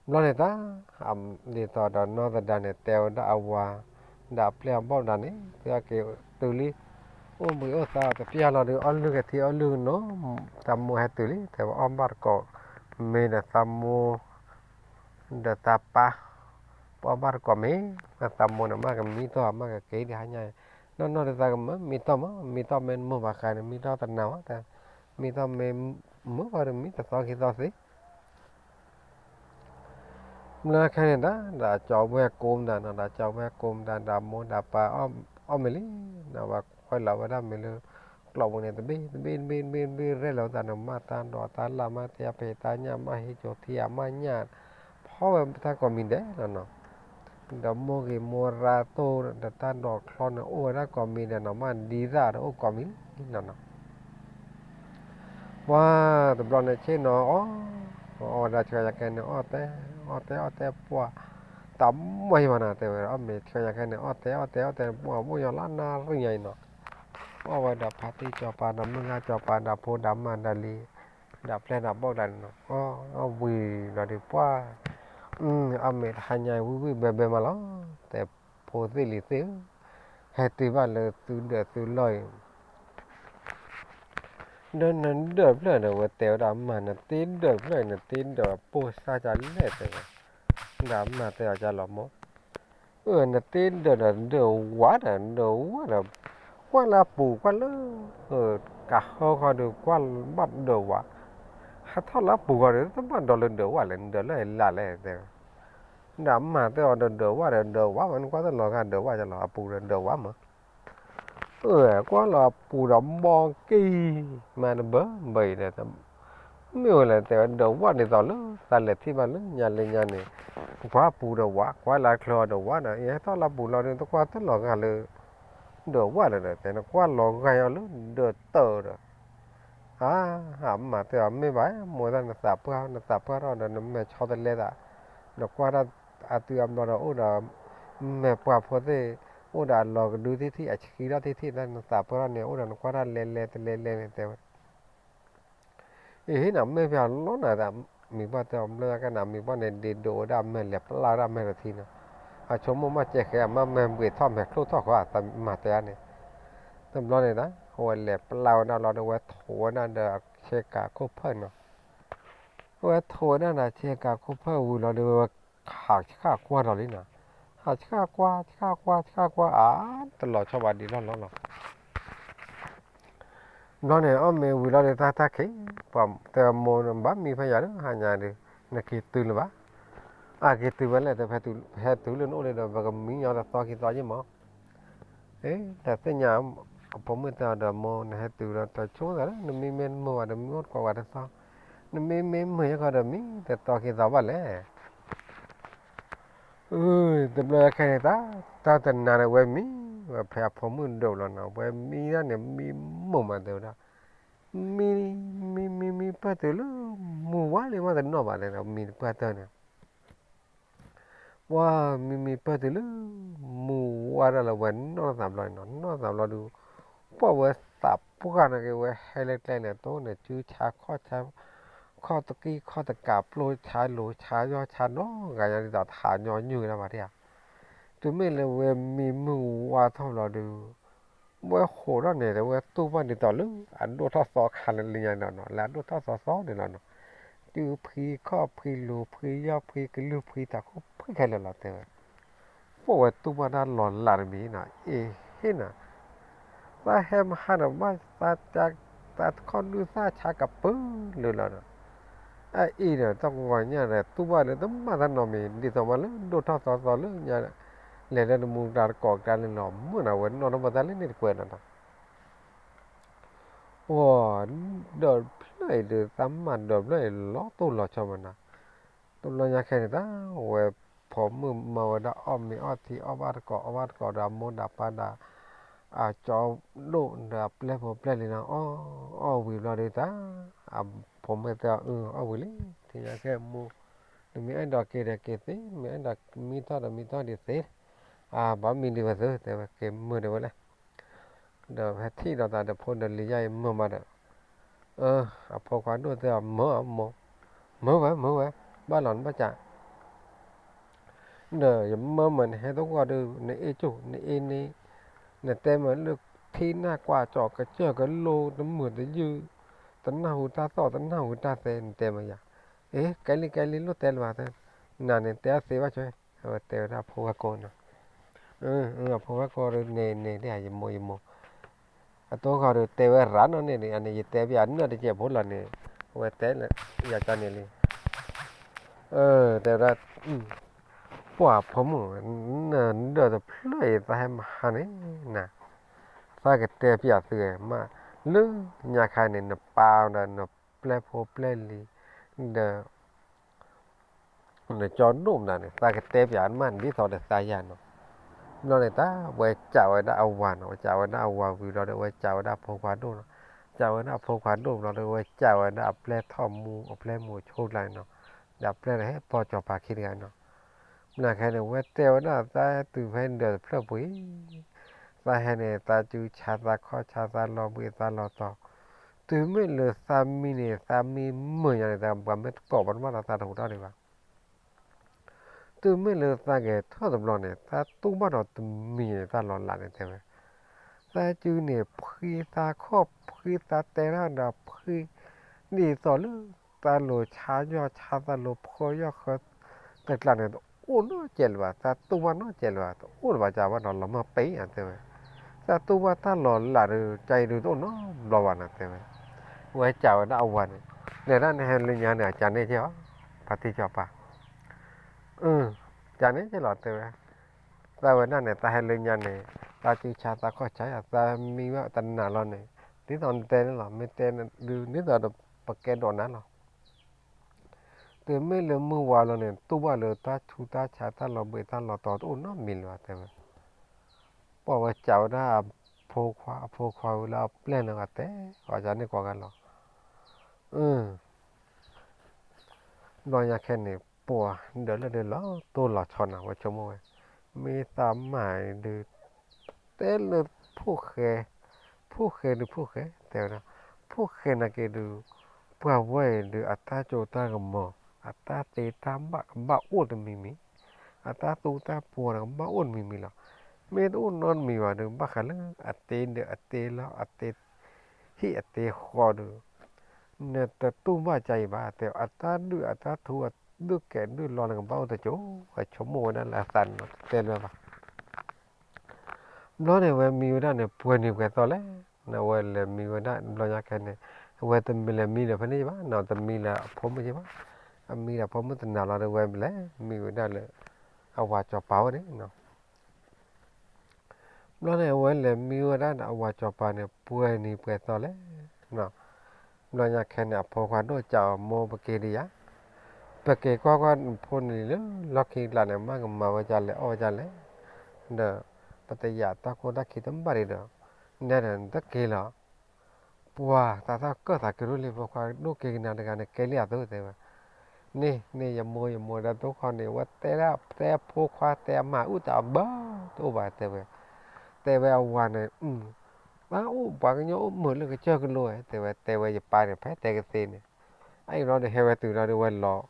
ဘျီန့ၣ်တၢ် ဒ်သိးဒီးနီၢ်သဒါန့ၣ် တဲဝဲဒၣ်အဝၤ ဒီးအပျဲၢ်အဘီၣ်သဒါန့ၣ် သက့ၤတုၤလံ, အိၣ်ဘှံးအိၣ်သါတပျၢ်လီၤဒီး အီၣ်လုၢ်ကထံအီၣ်လုၢ်ကနိ, တၢ်မိၢ်ဟဲတုၤလံ တဲဝဲအီၣ်ဘၣ်တကိးမ့ၤဒီးသးမိၢ် ဒီးသးပၢ်, ပအီၣ်ဘၣ်တကိးမ့ၤ, သးမိၢ်န့ၣ် မ့ၢ်ကမံထီၣ် မ့ၢ်ကက့ၤဒံးဟါညါ, နီၢ်နီၢ်ဒီးသးကမၢ မံထီၣ်မး, မံထီၣ်မ့ၢ်တမုာ်ဘၣ်ဃးန့ၣ် မံထီၣ်တနၤဝဲ, မံထီၣ်မ့ၢ်မုာ်ဘၣ်ဒီး မံတသီခံသီသ့ ဘျီခဲန့ၣ်ဒၣ် ဒီးကၠီဝဲၢ်ကိးမတၤနီၤ, ဒီးကၠီဝဲၢ်ကိးမတၤ ဒီးမိၢ်ဒီးပၢ်အီၣ်မ့ၤလံ, ဒီးဝဲခွဲးလီၤဝဲဒၣ်မ့ၤလၢ ကျီၢ်ပူၤန့ၣ် တဘ့ၣ်တဘ့ၣ်တဘ့ၣ်တဘ့ၣ်တဘ့ၣ် ရဲၣ်လီၤဝဲသးန့ၣ် မ့ၢ်တၢ်ဒိးတၢ်လၢ် မ့ၢ်တၢ်ဖံးတၢ်ညၣ် မ့ၢ်ဟံးကၠိထံအမ့ၢ်ညၣ်, ဖီဝဲတၢ်ကိးမံၤဒဲးလီၤနီၤ, ဒီးမိၢ်ဂ့ၤမိၢ်ရၤသိၣ် ဒီးတၢ်ဒိးချီန့ၣ် အိၣ်ဝဲဒၣ်ကိးမံၤဒဲးနီၤ, မ့ၢ်ဒ်သၣ်ဒီးအိၣ်ကိးမံၤလီၤနီၤ. ပှၤတဘျီန့ၣ်ဆ့ၣ်နီၤအီၣ်, အီၣ်ဝဲဒၣ်ဆှၢယၤခဲန့ၣ် အီၣ်တဲ အီၣ်တဲ အီၣ်တဲ ပှၤ တၢ်မီၢ်ယံၤဘၣ်နီၤ တဲဝဲ အီၣ်မ့ၤဆှၢယၤခဲန့ၣ် အီၣ်တဲ အီၣ်တဲ အီၣ်တဲ ပှၤမိၢ်ယီၤလၢနၣ်ရံၣ်ညါအံၤနီၤ, အီၣ်ဝဲဒီးဖါတံၢ်စီၤပၤဒီးမုၢ်ဂၢ်စီၤပၤဒီးဖိဒီးမါဒီးလံ, ဒီးပျဲၢ်ဒီးဘီၣ်ကျါန့ၣ်နီၤ, အီၣ်ဝံၤလီၤဒီးပှၤ အီၣ်မ့ၤတဟါညါအံၤ ဝံၣ်ဝံၣ်ဘဲဘဲမးလီၤ, တဲဖိသ့ၣ်လံၤသ့ၣ်ဧၢ, ဟဲတုၤဘၣ်လၢသုဒၢးသုလီၢ်အံၤ ဒီးနဒၢးဖျၢၣ်ဒီး ဝဲတဲဝဲဒၣ်မါ နတ့ဒၢးဖျၢၣ် နတ့ဒၢးပိၢ်စၢ်ကလဲၣ်တဲဝဲ, ဒီးမါတဲအီၤကလီၤမိၢ်, အၢ နတ့ဒၢးဒီးဒၢးဝးဒီး ဒၢးဝးဒီး ကွၢ်လၢအပူၤကွၢ်လၢ ကဟၢခီဒီး ကွၢ်ဘၣ်ဒၢးဝး, ဟဲထီၣ်လၢအပူၤဃီဒီး တဘၣ်ဒီးလၢဒၢးဝးလဲၣ် နဒၢးလၢအလၢ်လဲၣ်တဲဝဲ, ဒီးမါတဲအီၤဒီးဒၢးဝးဒီးဒၢးဝးမး နကွၢ်တလီၤဂာ်ဒၢးဝးကလီၤ အပူၤဒီးဒၢးဝးမး အၢ ကွၢ်လီၤအပူၤဒီးဘီက့ၤ မၤတဘၢဘၢအံၤဒီး မ့ၢ်ဝဲလဲၣ်တဲဝဲ ဒၢးဝးဒ်သိးလၢ သးလဲၤထံၣ်ဘၣ်လၢညါလၢညါန့ၣ် ကွၢ်ပူၤဒီးဝး ကွၢ်လၢချၢဒီးဝးဒီး ယဟဲထီၣ်လၢပူၤလီၤဒီး တကွၢ်တလီၤဂာ်လၢ ဒၢးဝးဒီး တဲနကွၢ်လီၤဂာ်အီၤလၢဒၢးတၢးဒီး အါ အမၤတဲအီၤမ့ၢ်ဘၣ် မိၢ်သးနသးပှၢ် နသးပှၢ်ထီၣ်ဒီး နမဲာ်ဆီတလဲသး နကွၢ်တၢ်အသုအဘျီဒီးအိၣ်ဒီး မဲာ်ပှၢ်ဖိသ့ၣ် အိၣ်ဒီးအလီၤကဒုထံၣ်ထံၣ် အဆှံထီၣ်ထံၣ်ထံၣ် နသးပှၢ်ထီၣ်န့ၣ် အိၣ်ဒီးနကွၢ်တၢ်လဲၤလဲၤတလဲၤလဲၤန့ၣ်တဲဝဲ အ့ နမ့ၢ်ဖဲအလီၢ်နၤ မံၤပှၢ်တဲအီၤ ဘျီကနၤ မံၤပှၢ်န့ၣ် ဒ့ဒိးဝဲဒၣ်မဲာ်လဲၤပျၢ်ဝဲဒၣ်မဲာ်တထံန့ၣ် အဆိကမိၣ်မ့ၢ်ကဲဃဲ အမ့ၢ်မဲာ်ဘှံးထီၣ်မဲာ်ချိၣ်ထီၣ်ဃီ အသးမၤတဲန့ၣ် တဘျီန့ၣ် အဝဲလဲၤပျၢ်ဝဲဒၣ်လီၤဒီး ဝဲထိးဝဲဒၣ်ဒီးအဆ့ကၤခိၣ်ဖၢၣ်နီၤ ဝဲထိးဝဲဒၣ်ဒီးဆ့ကၤခိၣ်ဖၢၣ်ဝံၤလီၤဒီး ဝဲဟးဆှၣ်ကွၢ်ဒီးလံနီၤ ဟးဆှၣ်ကွၢ် ဆှၣ်ကွၢ် ဆှၣ်ကွၢ် အါ တလီၤဆီဘၣ်ဒံးလီၢ်လီၢ်လီၤ ဘျီန့ၣ် အီၣ်မ့ၤဝံၤလီၤဒီး တၢ်တၢ်ခံး ပှၤတဲမိၢ် နဘၣ်မံဖဲယၤလၢဟါညါဒီး နက့ၤတုၤလၢၤဘၣ် အက့ၤတုၤဝဲလဲၣ် တဖဲတုၤလၢနအိၣ်လံဒီး ပကမံညီတသီခံသီယ့ၢ်မး အ့ တၢ်သ့ၣ်ညါ အဖိမုၣ်တဲအီၤဒီး မိၢ် နဟဲတုၤဒီး တဆိသးလၢ နမံမ့ၢ်တမုာ်ဘၣ်ဒီး မံအိၣ်တကိးဝဲတသီ နမံမ့ၢ်မုာ်ယခီဒီး မံတသီခံသီဘၣ်လဲၣ် အၢ တဘျီခဲန့ၣ် တၢ်တနၤန့ၣ် ဝဲမံ ဝဲဖဲအဖိမုၣ်ဒိၣ်လီၤနီၤ ဝဲမံဒၣ်န့ၣ် မံမိၢ်မးတဲဝဲဒၣ် မံ မံ မံ မံပၢၢ်တုၤလၢ မုၢ်ဝါလံ မ့ၢ်တနီၣ်ဘၣ်ဒီး မံတပၢၢ်တၢၢ်န့ၣ် ပှၤမံမံပၢၢ်တုၤလၢ မုၢ်ဝါထီၣ်လၢဝဲနီၢ်သးဘျီန့ၣ်နီၤ, နီၢ်သးဘျီဒီး ပှၢ်ဝဲသးပှၢ်န့ၣ်က့ၤ ဝဲဟဲလၢကျဲန့ၣ် တိၢ်န့ၣ် စုဆါခီၣ်ဆါ ခီၣ်တကံၢ်ခီၣ်တကး ပျိဆါလိၤဆါယီၢ်ဆါနီတဂၤညါ ဒ်သိးတဟးညီနုၢ်ဝဲဒၣ်ဘၣ်ဒၣ်ဧါ. တုၤမ့ၢ်လၢဝဲမံမုၢ်ဝါထီၣ်ဘျီဒီး ဝဲဟးထီၣ်န့ၣ် ဝဲတူၢ်ဘၣ်ဒ်သိးလၢ အဒိၣ်ထီၣ်သီခါလၢလံညါန့ၣ်နီၤ, လၢအဒိၣ်ထီၣ်သီသီန့ၣ်လီၤနီၤ, တုၤဖှံခီၣ်ဖှံလိၤဖှံယီၢ်ဖှံကလုၢ်ဖှံတၢ်ခိၣ်ဖှံခဲလၢာ်လီၤတဲဝဲ. ပှၢ်ဝဲတူၢ်ဘၣ်တၢ်လီၤလးတမံၤနီၤ, အ့ဟ့ၣ်နီၤ သးဟဲမဟါဒီးဘၣ်သး သးခီၣ်ဒုၣ်သးဆါကပၢလၢာ်လီၤနီၤ. အအံၤဒီး တၢ်ကဝီၤညါဒီး တူၢ်ဘၣ်လၢတမၤတၢ်နီတမံၤ ဒ်သိးမးလၢဒိၣ်ထီၣ်သီသီလၢညါ လဲၤလၢတမူတၢ်တကိးကဒါလၢလီၤ မုၢ်နီၤ ဝဲနီၢ်တဘၣ်သးလၢန့ၣ်တကွဲးလီၤနီၤ. ပှၢ်ဒီးဖျၢၣ်အံၤဒီး သးမၤဒီးဖျၢၣ်အံၤလီၤတိၢ်လီၤဆီမးနီၤ. တဘျီညါခဲန့ၣ် တၢ်ဝဲဖိမုၣ်မၤဝဲဒၣ်အီၣ်မ့ၤအီၣ်ထံ အီၣ်ဘၣ်တကိး အီၣ်ဘၣ်တကိးဒီးအမိၢ်ဒီးပၢ်ဒီး အကၠီဒိၣ်ဒီးအပျဲၢ်ဖိပျဲၢ်လံၤနီၤ, အီၣ် အီၣ်ဝံၤဘျီဒီးတၢ် အဖိမုၣ်တဲအီၤ အီၣ်ဝံၤလံ, ထံၣ်ညါခဲမိၢ် နမ့ၢ်အဲၣ်ဒိးက့ၤဒီးက့ၤသ့, မ့ၢ်အဲၣ်ဒိးမံထီၣ်ဒီးမံထီၣ်ဒံးသ့, အဘၣ်မံဒံးဝဲသု တဲဝဲ က့ၤမုာ်ဒံးဝဲလဲၣ်. ဒီးဟဲထံၣ်ဒီးသးဒီးဖိဒီးလံၤယါအံၤမုာ်မးဒီး, အဖိခွါဒိၣ်တဲအီၤ မုာ်အီၤမိၢ်, မုာ်ဝဲ မုာ်ဝဲ, ဘၣ်လီၤနဘၣ်ကး ဒီးယမၢမး နဟဲသဂီၢ်ဒီး နအ့ၣ်ကၠိၣ် နအ့ၣ်န့ၣ်, နတဲမးလၢထံနၢ်ကွၢ်ကၠီၣ်ကစၢၢ်ကလိ တမုာ်တယုၢ်, တနၢ်ဟူတၢ်သီၣ် တနၢ်ဟူတၢ်သဲ နတဲမးယၤ, အ့ ကဲလံကဲလံ လိၣ်တဲလၢၤဘၣ်သဲ, နၤန့ၣ်တဲအီၤသ့ဘၣ်ဆိ, အဝဲတဲဝဲဒၣ်အဖိခွါကိးနီၤ, အဖိခွါကိးဒီး န့ၣ်န့ၣ် ယမိၢ်ယမိၢ် အတိၢ်ဃီဒီးတဲဝဲရၤနီၣ်န့ၣ်န့ၣ် အန့ၣ် ယတဲပယၤနၢၣ်တစဲးဖိလီၤန့ၣ်, အဝဲတဲလၢ ယၤကန့ၣ်လံ, တဲဝဲဒၣ်, ပှၢ်ဖိမုၣ်, နဒၢးတဖျၢၣ်အံၤ သးဟဲမဟါန့ၣ်နၤ, သးကတဲပယၤသုမး, လၢညါခါန့ၣ် နပၢ်ဒီးနပျဲၢ်ဖိပျဲၢ်လံၤ, ဒီး နကၠီဒိၣ်မနုၤန့ၣ် သးကတဲပယၤမး ဒ်သိးဒီးသးယၤနီၤ, ဘျီန့ၣ်တၢ် ဝဲစံးဝဲဒၣ်အဝၤနီၤ, ဝဲစံးဝဲဒၣ်အဝၤဝံၤဘျီဒီး ဝဲစံးဝဲဒၣ်အဖိခွါဒိၣ်နီၤ, စံးဝဲဒၣ်အဖိခွါဒိၣ်ဘျီဒီး ဝဲစံးဝဲဒၣ်အပျဲၢ်ထီၣ်မူ အပျဲၢ်မူဆိကျါန့ၣ်နီၤ, ဒီးအပျဲၢ်ဒီးဟဲပိာ်စီၤပၤခံတဂၤနီၤ, မနုၤခဲန့ၣ် ဝဲတဲဝဲဒၣ်သးဟဲတုၤဖဲဒၢးတဖျၢၣ်ပူၤအံၤ, သးဟဲန့ၣ် သးစုဆါသးခီၣ်ဆါသးလီၤဘှံးသးလီၤတီၤ, တုၤမ့ၢ်လၢသးမံန့ၣ် သးမံမုာ်ညါန့ၣ် သးပှၤမ့ၢ်တကိးဘၣ်တဘၣ်ဒီးသးတဟူးထီၣ်ဒံးဘၣ် တုၤမ့ၢ်လၢသးဂဲၤထၢၣ်တဘျီန့ၣ် သးတူၢ်ဘၣ်ဒီးတမံၤန့ၣ် တၢ်လီၤလးန့ၣ်တဲဝဲ, သးစုန့ၣ် ဖှံသးခီၣ်ဖှံသးတဲတၢ်ဒီးဖှံ, ဒ်သိးလၢ သးလိၤဆါယီၢ်ဆါသးလိၤဖှီယီၢ်ဃၢ, တကျါန့ၣ် တအိၣ်နီတစဲးလၢၤဘၣ်, သးတူၢ်ဘၣ်နီတစဲးလၢၤဘၣ်, တအိၣ်လၢၤဘၣ် ကးဘၣ်ဒီးလီၤမၢ်ပ့ၢ်ဧါတဲဝဲ, သးတူၢ်ဘၣ်တၢ်လီၤလးဒီး ကါအံၤဒုးတအိၣ်နီတဘျီဘၣ်နီၤတဲဝဲ, ဝဲစံးဝဲဒၣ်အဝၤန့ၣ်, နဲဒၣ်နဟဲလၢညါန့ၣ် အကန့ၣ်ကဲအီၤ, ဖါတံၢ်စီၤပၤ ကန့ၣ်ကဲလီၤတဲဝဲ, သးဝဲဒၣ်န့ၣ် သးဟဲလၢညါန့ၣ် သးစုဆါသးခီၣ်ဆါ သးမံဘၣ်တနၤလီၤန့ၣ်, ဒ်သိးနတဲန့ၣ်လီၤ, မ့ၢ်တဲဒုး ဒ်သိးဒီးပကဲဒိးနၤလီၤ, တုၤမ့ၢ်လၢမုၢ်ဝါလီၤန့ၣ် တူၢ်ဘၣ်လၢတၢ်ဆူးတၢ်ဆါတၢ်လီၤဘှံးတၢ်လီၤတီၤတအိၣ်နီတမံၤလၢၤဘၣ်တဲဝဲ, ပှၢ်ဝဲစံးဝဲဒၣ်အဖိခွါ အဖိခွါဝံၤလၢအပျဲၢ်န့ၣ်ဂၤတဲ, အီၤကန့ၣ်ကိးဂၤလီၤ ဘျီညါခဲန့ၣ် ပှၤဒၢးလၢဒုးလီၤတိၢ်လီၤဆီနီၤ ဝဲဆိကမိၣ်ဝဲ, မ့ၢ်သးမၤဒုး တဲလၢ ဖိၣ်ဃဲ, ဖိၣ်ဃဲဒုးဖိၣ်ဃဲ တဲဝဲဒၣ်, ဖိၣ်ဃဲနာ်က့ဒုး ပှၤဝဲအံၤဒုး အတၢ်စိတၢ်ကမီၤ အတၢ်သ့တၢ်ဘၣ်ကဘၣ်အိၣ်တမံၤမံၤ, အတၢ်သူတၢ်ပှီၤန့ၣ်ကဘၣ်အိၣ်တမံၤမံၤလီၤ. မ့ၢ်တအိၣ်နီတမံၤဘၣ်ဒုး ဘၣ်ဃးလၢအတ့ဒုးအတ့လီၤ အတ့ဟံၣ်အတ့ဃီဒုး နတတူၢ်ဘၣ်ကါအံၤဘၣ် တဲအတၢ်ဒုးအတၢ်ထူအဒုးကဲဒုးလီၤန့ၣ် ကဘၣ်အိၣ်တကၠိ, ဝဲဆိကမိၣ်ဝဲဒၣ်လၢအသးန့ၣ်နီၤ တဲလၢၤဘၣ်. ဘျီန့ၣ် ဝဲမံဝဲဒၣ်န့ၣ် ပှဲၤနံၤပှဲၤသီလဲၣ်, နဝဲလဲၤမံဝဲဒၣ် ဘျီညါခဲန့ၣ် အဝဲတမံၤလဲၤမံဒီးဖဲန့ၣ်ဘၣ်နီၤ တမံၤလၢအဖိမုၣ်က့ဘၣ်, အမံဒီးဖိမုၣ်တနၤလီၤဒီး ဝဲလဲၤမံဝဲဒၣ်လၢ အဝၤစီၤပၤဝဲန့ၣ်နီၤ ဘျီန့ၣ် အဝဲလဲၤမံဝဲဒၣ်ဒီးအဝၤစီၤပၤန့ၣ် ပှဲၤနံၤပှဲၤသီလဲၣ်နီၤ. ဘျီညါခဲန့ၣ် အဖိခွါဒိၣ်စံးအီၤ မိၢ်ပက့ၤဒံးယၤ, ပက့ၤကွၢ်ကွၢ်ဖိနလံၤလၢလီၢ်ခံကျါန့ၣ် မ့ၢ်ကမၤဝဲဒ်လဲၣ်အီၣ်ဝဲဒ်လဲၣ်, ဒီးပတယာ်တၢ်ခိတၢ်ခံတဘၣ်ဒံးဒီး, နဲဒီးနတက့ၤလီၤ ပှၤသးသၣ်ကၢၢ်သးက့ၤဒိၣ်လံ ဖိခွါဒိၣ်က့ၤကနၤတဂၤန့ၣ် ကဲလံအသိးတဲဝဲ, န့ၣ်န့ၣ် ယမိၢ် ယမိၢ်ဒီးတိၢ်ခီန့ၣ် ဝဲတဲဒၣ် တဲအဖိခွါ တဲအမၤအုၣ်တၢ်အဘၢတအိၣ်ဘၣ် တဲဝဲ, တဲဝဲအဝၤန့ၣ်, ဘၣ်အိၣ်ပှၤကညီအိၣ်မုာ်လၢကစၢၢ်ကလိဧါ တဲဝဲ, တဲဝဲယပၢ်န့ၣ် ဖဲတဲကသ့န့ၣ်, အအံၤဘျီဒီးဟဲဝဲတုၤလီၤဒီးဝဲလီၤဂာ်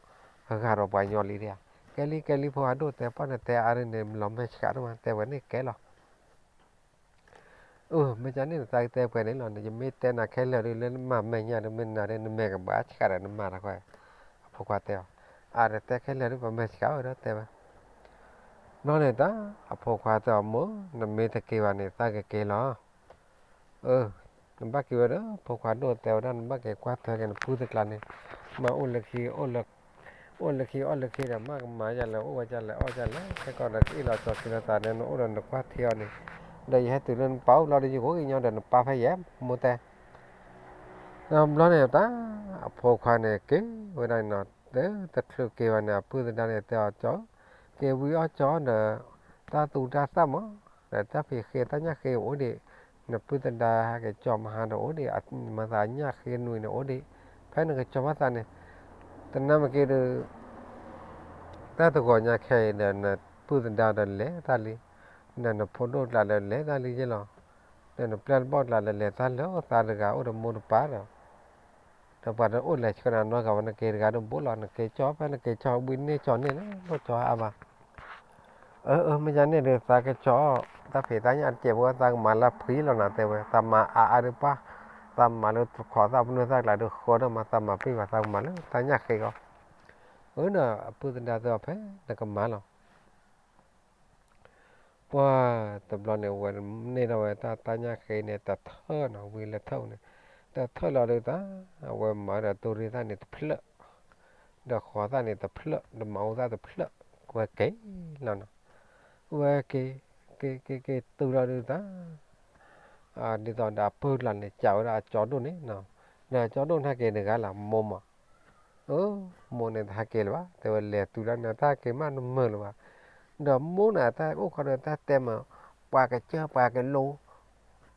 ဒီးပှၤညီလံဒၣ်, ကဲလံ ကဲလံ ဖိခွါဒိၣ် တဲပှၢ်န့ၣ် တဲအါဒ်န့ၣ်လီၤမဲာ်ဆှးဒိၣ်မး တဲဝဲန့ၣ်ကဲလီၤ အၢ မ့ၢ်ကန့ၣ်နသးကတဲပှဲၤန့ၣ်လီၤန့ၣ် ယမ့ၢ်တဲနၤခဲလၢာ်ဒ်လၢနမၤမဲာ်ညါဒီး မ့ၢ်နၤဒီးနမဲာ်ကဘၣ်ဆှးဒီးနမၤတၢ်ခွဲး, အဖိခွါတဲအီၤ, အါဒီးတဲခဲလၢာ်ဒ်ပမဲာ်ဆှးဝဲဒီးတဲဝဲ, ဘျီန့ၣ်တၢ် အဖိခွါတဲအီၤ မိၢ် နမ့ၢ်တက့ၤဘၣ်န့ၣ် သးကက့ၤလီၤ အၢ နဘၣ်က့ၤဝဲဒီး ဖိခွါဒိၣ်တဲဝဲဒၣ် နဘၣ်က့ၤကွၢ်ထွဲက့ၤနပုၢ်တကျါန့ၣ်, မ့ၢ်အိၣ်လၢခံ အိၣ်လၢခံအီၣ်လၢခံဒီး မ့ၢ်ကမၤယၤလဲၣ် အိၣ်ဝဲဒ်လဲၣ်အီၣ်ဒ်လဲၣ် ခဲကီးဒီးကအ့ၣ်လိာ်ကၠီၤခံလိာ်သးန့ၣ် နအိၣ်ဒီးနကွၢ်ထံအီၤန့ၣ်, ဒီးယဟဲတုၤလၢနပၢ်အိၣ်ဘျီဒီး ယကအိၣ်ကညီဒီးနပၢ်ဖဲယဲၢ် မိၢ်တဲ ဒီးဘျီန့ၣ်တၢ် အဖိခွါန့ၣ်က့ၤဝဲဒၣ်န့ၣ်နီၤ တချုးက့ၤဘၣ်န့ၣ် အပုၢ်သဒါန့ၣ်တဲအီၤ ကၠီဧၢ, က့ၤဝံၤအီၣ်ကၠီဒီး တၢ်သူတၢ်သၣ်မး, ဒီးတၢ်ဖံးဃ့တၢ်ညၣ်ဃ့အိၣ်ဒံး, နပုၢ်သဒါဟဲက့ၤကၠီမဟါဒီးအိၣ်ဒံး, မၤသးညၣ်ဃ့နွံန့ၣ်အိၣ်ဒံး, ဖဲနကကၠီဘၣ်သးန့ၣ်, တနၢ်မ့ၢ်က့ၤဒီး တၢ်တဂီၤညါခဲအံၤဒီး နပုၢ်သဒါဒီးလဲၤတၢ်လံ, ဒီးနဖိဒိၣ်ကျါဒီးလဲၤတၢ်လံယဲၢ်လီၤ, ဒီးနပျဲၢ်တဘီၣ်ကျါဒီးလဲၤတၢ်လၢသးတဂၤအိၣ်ဒီးမိၢ်တပၢ်ဒီး ဒီးပှၤတအိၣ်လဲၤဆှၢနၤနီတဂၤဘၣ် နက့ၤတဂၤဒီးဘူးလီၤ နက့ၤကၠီ ဖဲနက့ၤကၠီဝံၤန့ၢ်ကၠီန့ၢ်လၢ ဘၣ်ကၠီအါဘၣ်, အၢ အၢ မ့ၢ်ယၤန့ၣ်ဒီး သးကကၠီ တၢ်ဖံးတၢ်ညၣ်တစဲးဖိ သးကမၤလၢဖှံလီၤနၤ တဲဝဲ, သးမၤအါအါဒီးပှၢ်, သးမၤလၢတခိးသၣ်ပနွဲၢ်သၣ်ကျါဒီးဃၢဒီးမၤ သးမၤပ့ၢ်ဘၣ် သးကမၤလၢတၢ်ညၣ်ဃ့ကီး, အၢ ဒီးအပုၢ်သဒါတဲအီၤ ဖဲနကမၤလီၤ ပှၢ်တဘျီန့ၣ် ဝဲန့ၢ်ထီၣ်ဝဲတၢ်တၢ်ညၣ်ဃ့န့ၣ် တထၢၣ်နီၤ ဝံၤလၢထၢၣ်န့ၣ်, တထၢၣ်လီၤဒီးတၢ်, အဝဲမၤဒီးတိရ့ၣ်သၣ်န့ၣ်တဖျၢၣ်, ဒီးဃီၤသၣ်န့ၣ်တဖျၢၣ် ဒီးမၤအိၣ်သၣ်တဖျၢၣ်, ဝဲက့ၤလီၤနီၤ, ဝဲက့ၤ, က့ၤက့ၤက့ၤတုၤလီၤဒီးတၢ် ဒ်သိးဒီးအပုၢ်ကျါန့ၣ် စံးဝဲဒၣ်အကၠီဒိၣ်န့ၣ်, ဒီးအကၠီဒိၣ်န့ၣ်ဟဲက့ၤတဂၤလီၤ မိၢ်မး, အၢ မိၢ်န့ၣ်တဟဲက့ၤလၢၤဘၣ် တဲဝဲလဲၤတုၤလၢန့ၣ် တၢ်ဟဲက့ၤမးတမုာ်လၢၤဘၣ်, ဒီးမိၢ်န့ၣ် တၢ်အိၣ်ခိးဒီးတၢ်တဲမး, ပှၤကစၢၢ်ပှၤကလိ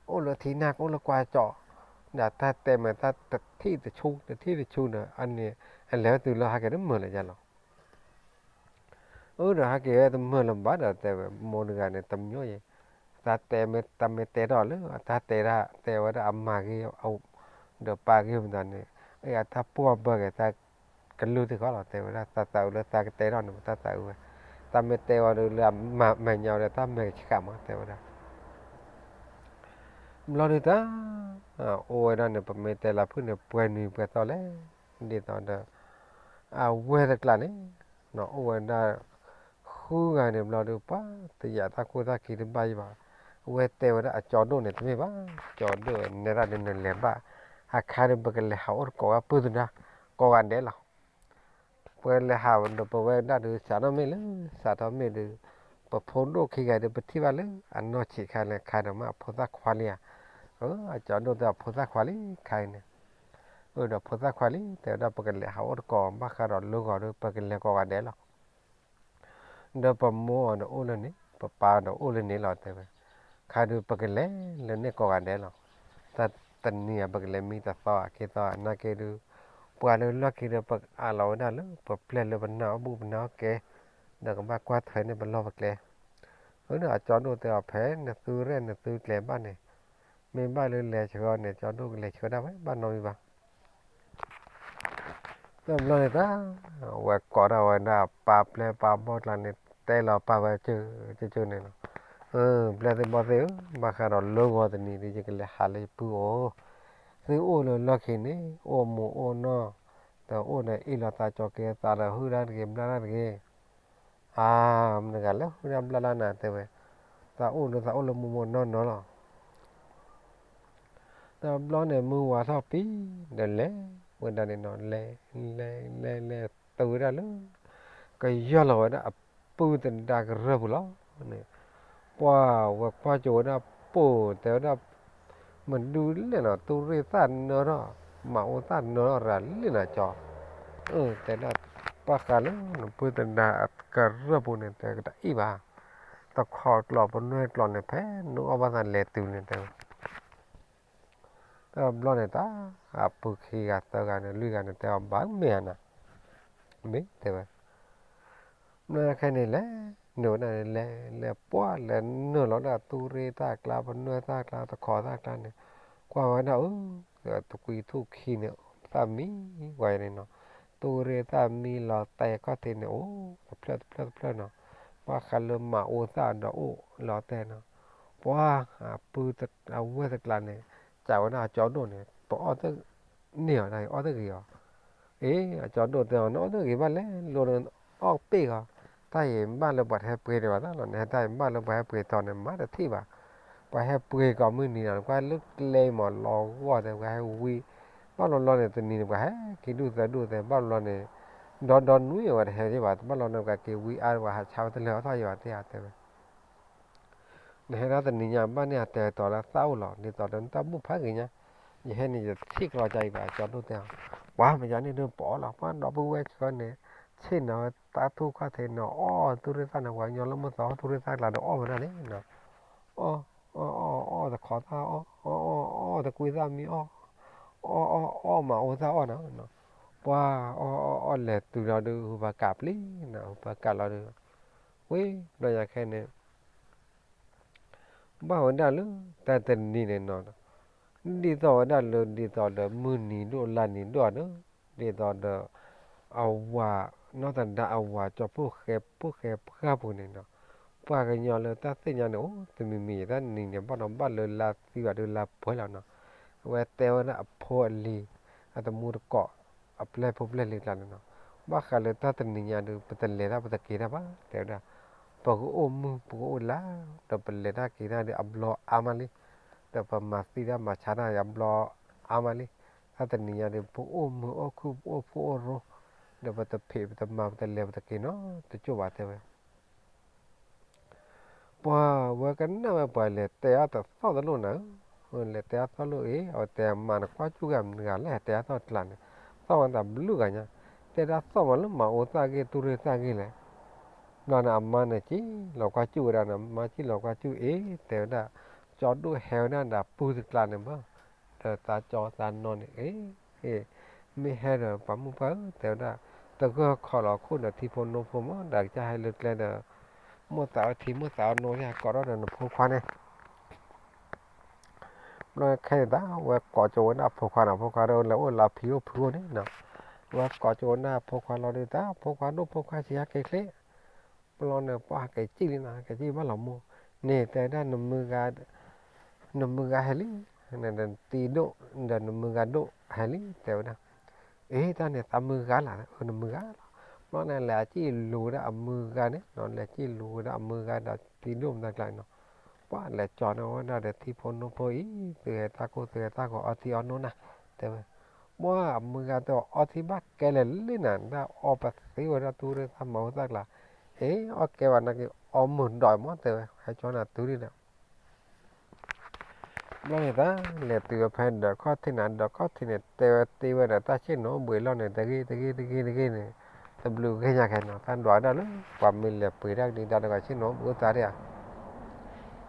အိၣ်လၢထံနၢ်ကအိၣ်လၢကွၢ်ကၠီ, ဒီးတၢ်တဲမးတၢ်တထံၣ်တဆူ တထံၣ်တဆူဒီး အန့ၣ် အလဲၤဝဲတုၤလၢဟဲက့ၤတမုာ်လၢၤယါလီၤ အၢ ဒီးဟဲက့ၤဝဲတမုာ်လၢၤဘၣ်ဒီးတဲဝဲ မိၢ်တဂၤန့ၣ် တမံၤယဲ, တၢ်တဲမ့ၢ်တၢ်မ့ၢ်တဲထီၣ်လၢ တၢ်တဲဒၣ် တဲဝဲဒၣ်အမၤဂ့ၤ ဒီးပာ်ဂ့ၤမတၤန့ၣ်, အတၢ်ပှီၢ်ဘၢက့ၤတၢ်ကလုၢ်သ့ၣ်ဃီလီၤ တဲဝဲဒၣ် တၢ်သးအုးလၢတၢ်ကတဲထီၣ်န့ၣ် တၢ်သးအုးဝဲ, တၢ်မ့ၢ်တဲဝဲဒီးလၢအမၤညါဒီးတၢ်မဲာ်ကဆှးမး တဲဝဲဒၣ် ဘျီဒုးတၢ် အိၣ်ဝဲဒၣ်န့ၣ် ပမ့ၢ်တဲလၢဖုၣ်န့ၣ် ပှဲၤနွံပှဲၤသီလဲၣ်, ဒ်သိးဒီး အဝဲတကျါန့ၣ် အိၣ်ဝဲဒၣ် ဃုဂၤန့ၣ်ဘျီဒုး ပှၤတယာ်တၢ်ခိၣ်တၢ်ခံတဘၣ်ယံၤဘၣ်, အဝဲတဲဝဲဒၣ်အကၠီဒိၣ်န့ၣ် တမ့ၢ်ဘၣ်, ကၠီဒိၣ်နဲဒၣ်ဒုးနလဲၤဘၣ်, အခါဒုး ပကလဲၤဟးအိၣ်တကိးဝဲပုၢ်သဒါ ကိးဂၤဒဲးလီၤ ပလဲၤဟးဒီးပဝဲဒၣ်ဒုး စးထီၣ်မ့ၢ်လၢ စးထီၣ်မ့ၢ်ဒုး ပဖိဒိၣ်ခံဂၤဒုး ပထံၣ်ဘၣ်လၢအနီၢ်ဆံးခါလၢခါဒီးမ့ၢ်အဖိသၣ်ခွါလံဧါ, အကၠီဒိၣ်တဲအဖိသၣ်ခွါလံခါအံၤန့ၣ်, အဒီးဖိသၣ်ခွါလံ တဲဝဲဒၣ် ပကလဲၤဟးအိၣ်တကိး ဘၣ်ဃးဒီးလၢဂီၤဒီး ပကလဲၤကိးဂၤဒဲးလီၤ ဒီးပမိၢ်အီၤဒီးအိၣ်လၢန့ၣ် ပပၢ်ဒီးအိၣ်လၢန့ၣ်လီၤ တဲဝဲ, ခါဒုး ပကလဲၤလၢန့ၣ်ကိးဂၤဒဲးလီၤ, တၢ်တနံၤဧါ ပကလဲၤမံတသီဧါ ခံသီဧါ နာ်က့ဒုး ပှၤလၢလီၢ်ခံဒီး ပကအးလီၤဝဲဒၣ်လၢ ပပျဲၢ်လၢပနၢ်အီၣ်ဘူၣ်ပနၢ်အီၣ်ကဲ ဒီးကဘၣ်ကွၢ်ထွဲန့ၢ်ပလီၢ်ပကျဲ, အဒီးအကၠီဒိၣ်တဲအီၤ ဖဲနသုရဲၣ်နသုကျဲၤဘၣ်န့ၣ်, မ့ၢ်ဘၣ်လၢလဲၤဆှၢအီၤန့ၣ် ကၠီဒိၣ်ကလဲၤဆှၢဒၣ်ဝဲ ဘၣ်နီတမံၤဘၣ် တဘျီန့ၣ်တၢ် ဝဲကိးထီၣ်ဝဲဒၣ်ပၢ်ပျဲၢ်ပၢ်ဘီၣ်ကျါန့ၣ် တဲလီၤပၢ်ဝဲ ကၢကၢန့ၣ်လီၤ, ပျဲၢ်သ့ၣ်ဘီၣ်သ့ၣ်ဧၢ, ဘၣ်ဃးဒီးလၢဂီၤတနံၤဒီး ယကလဲၤဟးလၢယပုၢ်အိၣ်, သုအိၣ်လၢလီၢ်ခံန့ၣ် အိၣ်မူအိၣ်နီၢ်, ဒီးအိၣ်ဒီးအ့ၣ်လိာ်သးကၠီၤက့ၤသးဒီး ဟုၣ်ဒၣ်တဂ့ၤ ဘျၣ်ဒၣ်တဂ့ၤ အါ မတၤတဂၤလဲၣ် ဟုၣ်ဒၣ်ဘျၣ်ဒၣ်နၤ တဲဝဲ, သးအိၣ်လၢသးအိၣ်လၢမူမူနီၢ်နီၢ်လီၤ. တဘျီန့ၣ် မုၢ်ဝါထီၣ်ပံၤ ဒီးလဲၤဝဲဒၣ်န့ၣ်နီၤ လဲၤ လဲၤ လဲၤ လဲၤ တုၤဝဲဒၣ်လၢ ကယီၢ်လီၤဝဲဒၣ်အပုၢ်သဒါကရၢၢ်ပူၤလီၤန့ၣ်, ပှၢ်ဝဲကွၢ်ကၠိဝဲဒၣ်ပိာ် တဲဝဲဒၣ် မဒုးလဲၣ်နီၤ တူၢ်ရ့ၣ်သၣ်နၢထီၣ် မၤအိၣ်သၣ်နၢထီၣ်ရၤလံနီၤကၠီ, တဲဒၣ် ပၢ်ဃးလၢနပုၢ်သဒါကရၢၢ်ပူၤန့ၣ် တဲကတၢ်အံၣ်ဘၣ်, တခီကျိးပနွဲၢ်ကျိးန့ၣ် ဖဲနအီၣ်ဘၣ်သးလဲၤတုၤန့ၣ်တဲဝဲ တဘျီန့ၣ်တၢ် အပုၢ်ခံဂၤသၢဂၤန့ၣ် လွံၢ်ဂၤန့ၣ် တဲအီၤဘၣ်မ့ၢ်ဧါနၤ, မ့ၢ်တဲဝဲ မ့ၢ်ခဲန့ၣ်လဲၤ နုာ်ဝဲဒၣ်န့ၣ် လဲၤလဲၤပှၢ်လဲၤနုာ်လီၤဒၣ် သူရ့ၣ်သၣ်ကျါ ပနွဲၣ်သၣ်ကျါ တခီသၣ်ကျါန့ၣ် ကွၢ်ဝဲဒၣ်အၢ တကွံထူၣ်ခံန့ၣ် သၣ်မံဝဲန့ၣ်နီၤ, သူရ့ၣ်သၣ်မံလီၤတဲာ်ခီၣ်ထံးန့ၣ် အိၣ်တဖျၢၣ်တဖျၢၣ်တဖျၢၣ်နီၤ, ဘၣ်ဃးလၢမၤအူသၣ်ဒီးအိၣ်လီၤတဲာ်နီၤ, ပှၤအပုၢ်အဝဲၢ်တကျါန့ၣ် စံးဝဲဒၣ်အကၠီဒိၣ်န့ၣ် ပအီၣ်တန့ၢ်အီၤ အီၣ်တဂ့ၤအီၤ အ့ အကၠီဒိၣ်တဲအီၤ နအီၣ်တဂ့ၤဘၣ်လဲၣ် လိၤန့ၣ်အီၣ်ပ့ၢ်ဂီၤ, တၢ်အံၤဘၣ်လၢပှၤတဟဲပှ့ၤဒံးဘၣ်သးလီၤန့ၣ် တၢ်အံၤဘၣ်လၢပှၤဟဲပှ့ၤထီၣ်န့ၣ် မၤတထံၣ်ဘၣ်, ပှၤဟဲပှ့ၤကိးမုၢ်နံၤဒီး ကွၢ်လၢကျဲမးလီၤဂီၢ်သဲ ပှၤဟဲဝံ ဘၣ်လီၤလီၤန့ၣ် တနံၤန့ၣ် ပှၤဟဲက့ၤဒူၣ်သၢဒူၣ်သဲ ဘၣ်လီၤလီၤန့ၣ် ဒီဒီနွံအဝဲတဟဲဒံးဘၣ် ဘၣ်လီၤန့ၣ် ပှၤက့ၤဝံအါ ပှၤဟးဆါဝဲတလၢအထီၣ်ယံၤဘၣ်သ့ဧါတဲဝဲ နဟဲဒၣ်တနံၤညါ ဘၣ်န့ၢ်အတဲာ်ကတီၤလၢသၣ်အိၣ်လီၤ ဒ်သိးဒီးနတၢ်ဘူၣ်ဖးဂ့ၤညါ, ယဟဲန့ၣ် ယထံၣ်ကျီကါအံၤဘၣ် ကၠီဒိၣ်တဲအီၤ, ပှၤမယၤန့ၣ်ဒုးပအီၣ်လီၤ ပှၤဒီပုၢ်ဝဲၢ်ဆၢန့ၣ် ဆ့ၣ်နီၤတၢ်ထူၣ်ခီၣ်ထံးနီၤ အီၣ်သူၣ်ရ့ၣ်သၣ်န့ၣ် ပှၤကညီလၢမုၢ်သီအီၣ်သူၣ်ရ့ၣ်သၣ်ကျါဒီးအီၣ်ဝဲဒၣ်န့ၣ်နီၤ, အီၣ် အီၣ် အီၣ် အီၣ်တခီသၣ်အီၣ် အီၣ် အီၣ် အီၣ် တကွံသၣ်မံအီၣ် အီၣ် အီၣ် အီၣ်မၤအူသၣ်အီၣ်နီၤ, ပှၤအီၣ် အီၣ် အီၣ် လဲၤတုၤလီၤဒုး ဟူးပှၤကးပျံၤနီၤ ဟူးပှၤကးလီၤဒုး ဝ့ၢ် ဘျီညါခဲန့ၣ် ဘၣ်ဝဲဒၣ်လၢ တၢ်တနံၤန့ၣ်နီၤ, ဒ်သိးဝဲဒၣ်လၢ ဒ်သိးဒီးမုၢ်နံၤဒိၣ်လါနံၤဒိၣ်ဒီး ဒ်သိးဒီး အဝၤ နီၢ်သဒါအဝၤ ကၠီၤဖိၣ်ဃဲဖိၣ်ဃဲပှၢ်ပူၤန့ၣ်နီၤ, ပှၤကညီလၢတၢ်သ့ၣ်ညါန့ၣ် အိၣ်တမံၤမံၤ တၢ်နံၤန့ၣ် ဘၣ်ဒီးဘၣ်လၢလါသံဘၣ်ဒီးလါပှဲၤလီၤနီၤ, အဝဲတဲဝဲဒၣ်အဖိအလံၤ အတမူတကိး အပျဲၢ်ဖိပျဲၢ်လံၤကျါန့ၣ်နီၤ, ဘၣ်ဃးလၢတၢ်တနံၤညါဒီး ပတလဲၤတၢ်ပတက့ၤတၢ်ဘၣ် တဲဝဲဒၣ်, ပကအိၣ်မုာ် ပကအိၣ်လၢ် ဒီးပလဲၤတၢ်က့ၤတၢ်ဒီးအဘျီအါမးလံ, ဒီးပမၤသံတၢ်မၤဆါတၢ်အဘျီအါမးလံ, တၢ်တနံၤညါဒီး ပအိၣ်မုာ်အိၣ်ခုၣ် ပအိၣ်ဖှိၣ်အိၣ်ရိ, ဒီးပတဖံးပတမၤ ပတလဲၤပတက့ၤနီတကၠိၢ်ဘၣ်တဲဝဲ ပှၤဝဲကနၣ်ဝဲပှၤလဲၤတဲအီၤတသီၣ်တလိၣ်နၤဧၢ, လဲၤတဲအီၤသီၣ်လိၣ်အံၤ အဝဲတဲအမါန့ၣ် ကွၢ်ကၠူၣ်ဂၤမနုၤဂၤလဲၣ် တဲအီၤသီၣ်တကျါန့ၣ်, သီၣ်ဝဲတဘျုးဂၤညါ, တဲဒၣ်သီၣ်မးလၢမၤအူသၣ်ဂ့ၢ် သူၣ်ရ့ၣ်သၣ်ဂ့ၢ်လဲၣ်, ဘျီန့ၣ် အမါန့ၣ်က့ၤလီၤကွၢ်ကၠူၣ်ဝဲဒၣ်န့ၣ် မါက့ၤလီၤကွၢ်ကၠူၣ်အံၤ တဲဝဲဒၣ်, ကၠီဒိၣ်ဟဲဝဲဒၣ်ဒီးပုၢ်တကျါန့ၣ်ဘၣ်, ဒီးသးကၠီသးနီၤန့ၣ် အ့ မ့ၢ်ဟဲဒီးပှၤမုၣ်ပှၢ်ဧၢ တဲဝဲဒၣ်, တဂၢၢ်ခီၣ်လီၤခိၣ်ဒီးထံဖိနိဖိမး ဒီးကစၢ်ဟဲလၢကျဲဒီး မိၢ်သးအီထံမိၢ်သးအီနိ ကိးထီၣ်ဒီးနဖိခွါန့ၣ်, ဘျီခဲန့ၣ်တၢ် ဝဲကိးကၠိဝဲဒၣ်အဖိခွါန့ၣ် ဖိခွါဒီးလဲၤအိၣ်လၢဖံအိၣ်ဖုအိၣ်န့ၣ်နီၤ, ဝဲကိးကၠိဝဲဒၣ်အဖိခွါလီၤဒုးတၢ် ဖိခွါဒိၣ်ဖိခွါဆံးဟဲက့ၤချ့, ဘျီန့ၣ်ပှၤဟဲက့ၤကံၣ်လံနီၤ ဟဲက့ၤဘၣ်လီၤမိၢ်, န့ၣ်တဲဝဲဒၣ် နမုၢ်ဂၤဟဲလံ, နတံၤဒိၣ် ဒီးနမုၢ်ဂၤဒိၣ်ဟဲလံ တဲဝဲဒၣ်, အ့ တၢ်န့ၣ်သးမုၢ်ဂၤလီၤ နမုၢ်ဂၤလီၤ, ဘျီန့ၣ်လဲၤအကံၣ်လူၤဝဲဒၣ်အမုၢ်ဂၤန့ၣ်နီၤ လဲၤကံၣ်လူၤဝဲဒၣ်အမုၢ်ဂၤဒီးတံၤဒိၣ်မတၤကျါန့ၣ်နီၤ, ပှၤလဲၤကၠီန့ၢ်ဝဲဒၣ်ဒီးထံဖိနိဖိအံၤ သုဟဲတၢ်ခိၣ်သုဟဲတၢ်ဂီၤအီထံအီနိနၤ တဲဝဲ, ပှၤအမုၢ်ဂၤတဲအီထံဘၣ်ကဲလဲၣ်လံနၤ တၢ်အီပသံဝဲဒၣ်သူၣ်ရ့ၣ်သၣ်မၤအူသၣ်ကျါ, အ့ အီၣ်ကဲဘၣ်နာ်က့ၤ အီမုၢ်ဒီးမးတဲဝဲ ဟဲကၠီနၤတုၤဒံးဒီး ဘျီန့ၣ်တၢ် လဲၤတုၤဝဲဖဲဒၢးခီၣ်ထံးန့ၣ် ဒၢးခီၣ်ထံးန့ၣ် တဲဝဲတ့ဝဲဒီးတၢ်ဆ့ၣ်နီၤအိၣ်ဘှံးအလီၢ်န့ၣ် တဂ့ၤတဂ့ၤတဂ့ၤတဂ့ၤန့ၣ် တဘျုးဂ့ၢ်ညါခဲနီၤ တၢ်ဒွးဝဲဒၣ်လၢ ပှၤမ့ၢ်လဲၤပှ့ၤတၢ်ကဒံးတၢ်ဒီးဆ့ၣ်နီၤအိၣ်ဘှံးအိၣ်သါဒံးဧါ, တနီၤနီၤသ့ၣ်တထီၣ်လၢဟံၣ်ပူၤ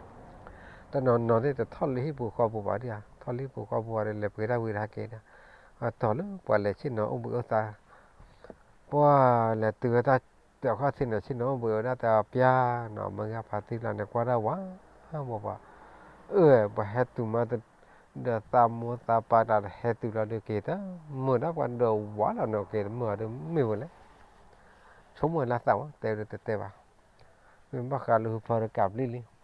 ဃီပူၤဘၣ်ဒံးဧါ ထီၣ်လၢဟံၣ်ပူၤဃီပူၤဘၣ်ဒီးလဲၤပှ့ၤတၢ်ဝံၤတဟဲက့ၤဒံး, အတီၤလၢပှၤလဲၤဆ့ၣ်နီၤအိၣ်ဘှံးအိၣ်သါ ပှၤလဲၤတုၤဝဲတၢ် တၢးခီၣ်ထံးန့ၣ် ဆ့ၣ်နီၤအိၣ်ဘှံးဝဲဒၣ်တၢ်ပျၢ်နီၤ မုၢ်ဂၤဖါတံၢ်လီၤန့ၣ် ကွၢ်ဒၣ်ဝါ မိၢ်ပှၢ်, အၢ ပှၤဟဲတုၤမး ဒီးသးမိၢ်သးပၢ်တၢ်ဟဲတုၤလီၤဒုးက့ၤတမုာ်ဒၣ်ပှၤဒီးဝါလီၤန့ၣ် က့ၤတမုာ်အီၤဒီးမ့ၢ်ဝဲလဲၣ်, ဆိကမိၣ်လၢသးဝဲ တဲဝဲဒၣ်တတဲဘၣ်, မ့ၢ်ဘၣ်ဃးလၢဟူဖီတကးပျံၤလံ တဘျီန့ၣ်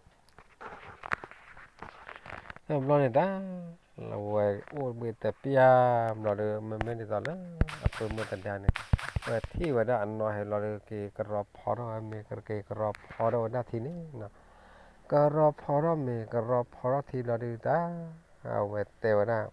တၢ် ဝဲအိၣ်ဘှံးတပျၢ်ဘျီဒီး မ့မ့ၢ်ဒ်သိးလၢ အပုၢ်မုၣ်သဒါန့ၣ် ဝဲထံၣ်ဝဲဒၣ်အနီၢ်ဟဲဘျီဒီး က့ၤကရီဖီထီၣ်ဝဲမ့ၤ ကက့ၤကရီဖီထီၣ်ဝဲဒၣ်ထံန့ၣ်, ကရီဖီထီၣ်မ့ၤ ကရီဖီထီၣ်ထံဘျီဒီးတၢ် အဝဲတဲဝဲဒၣ်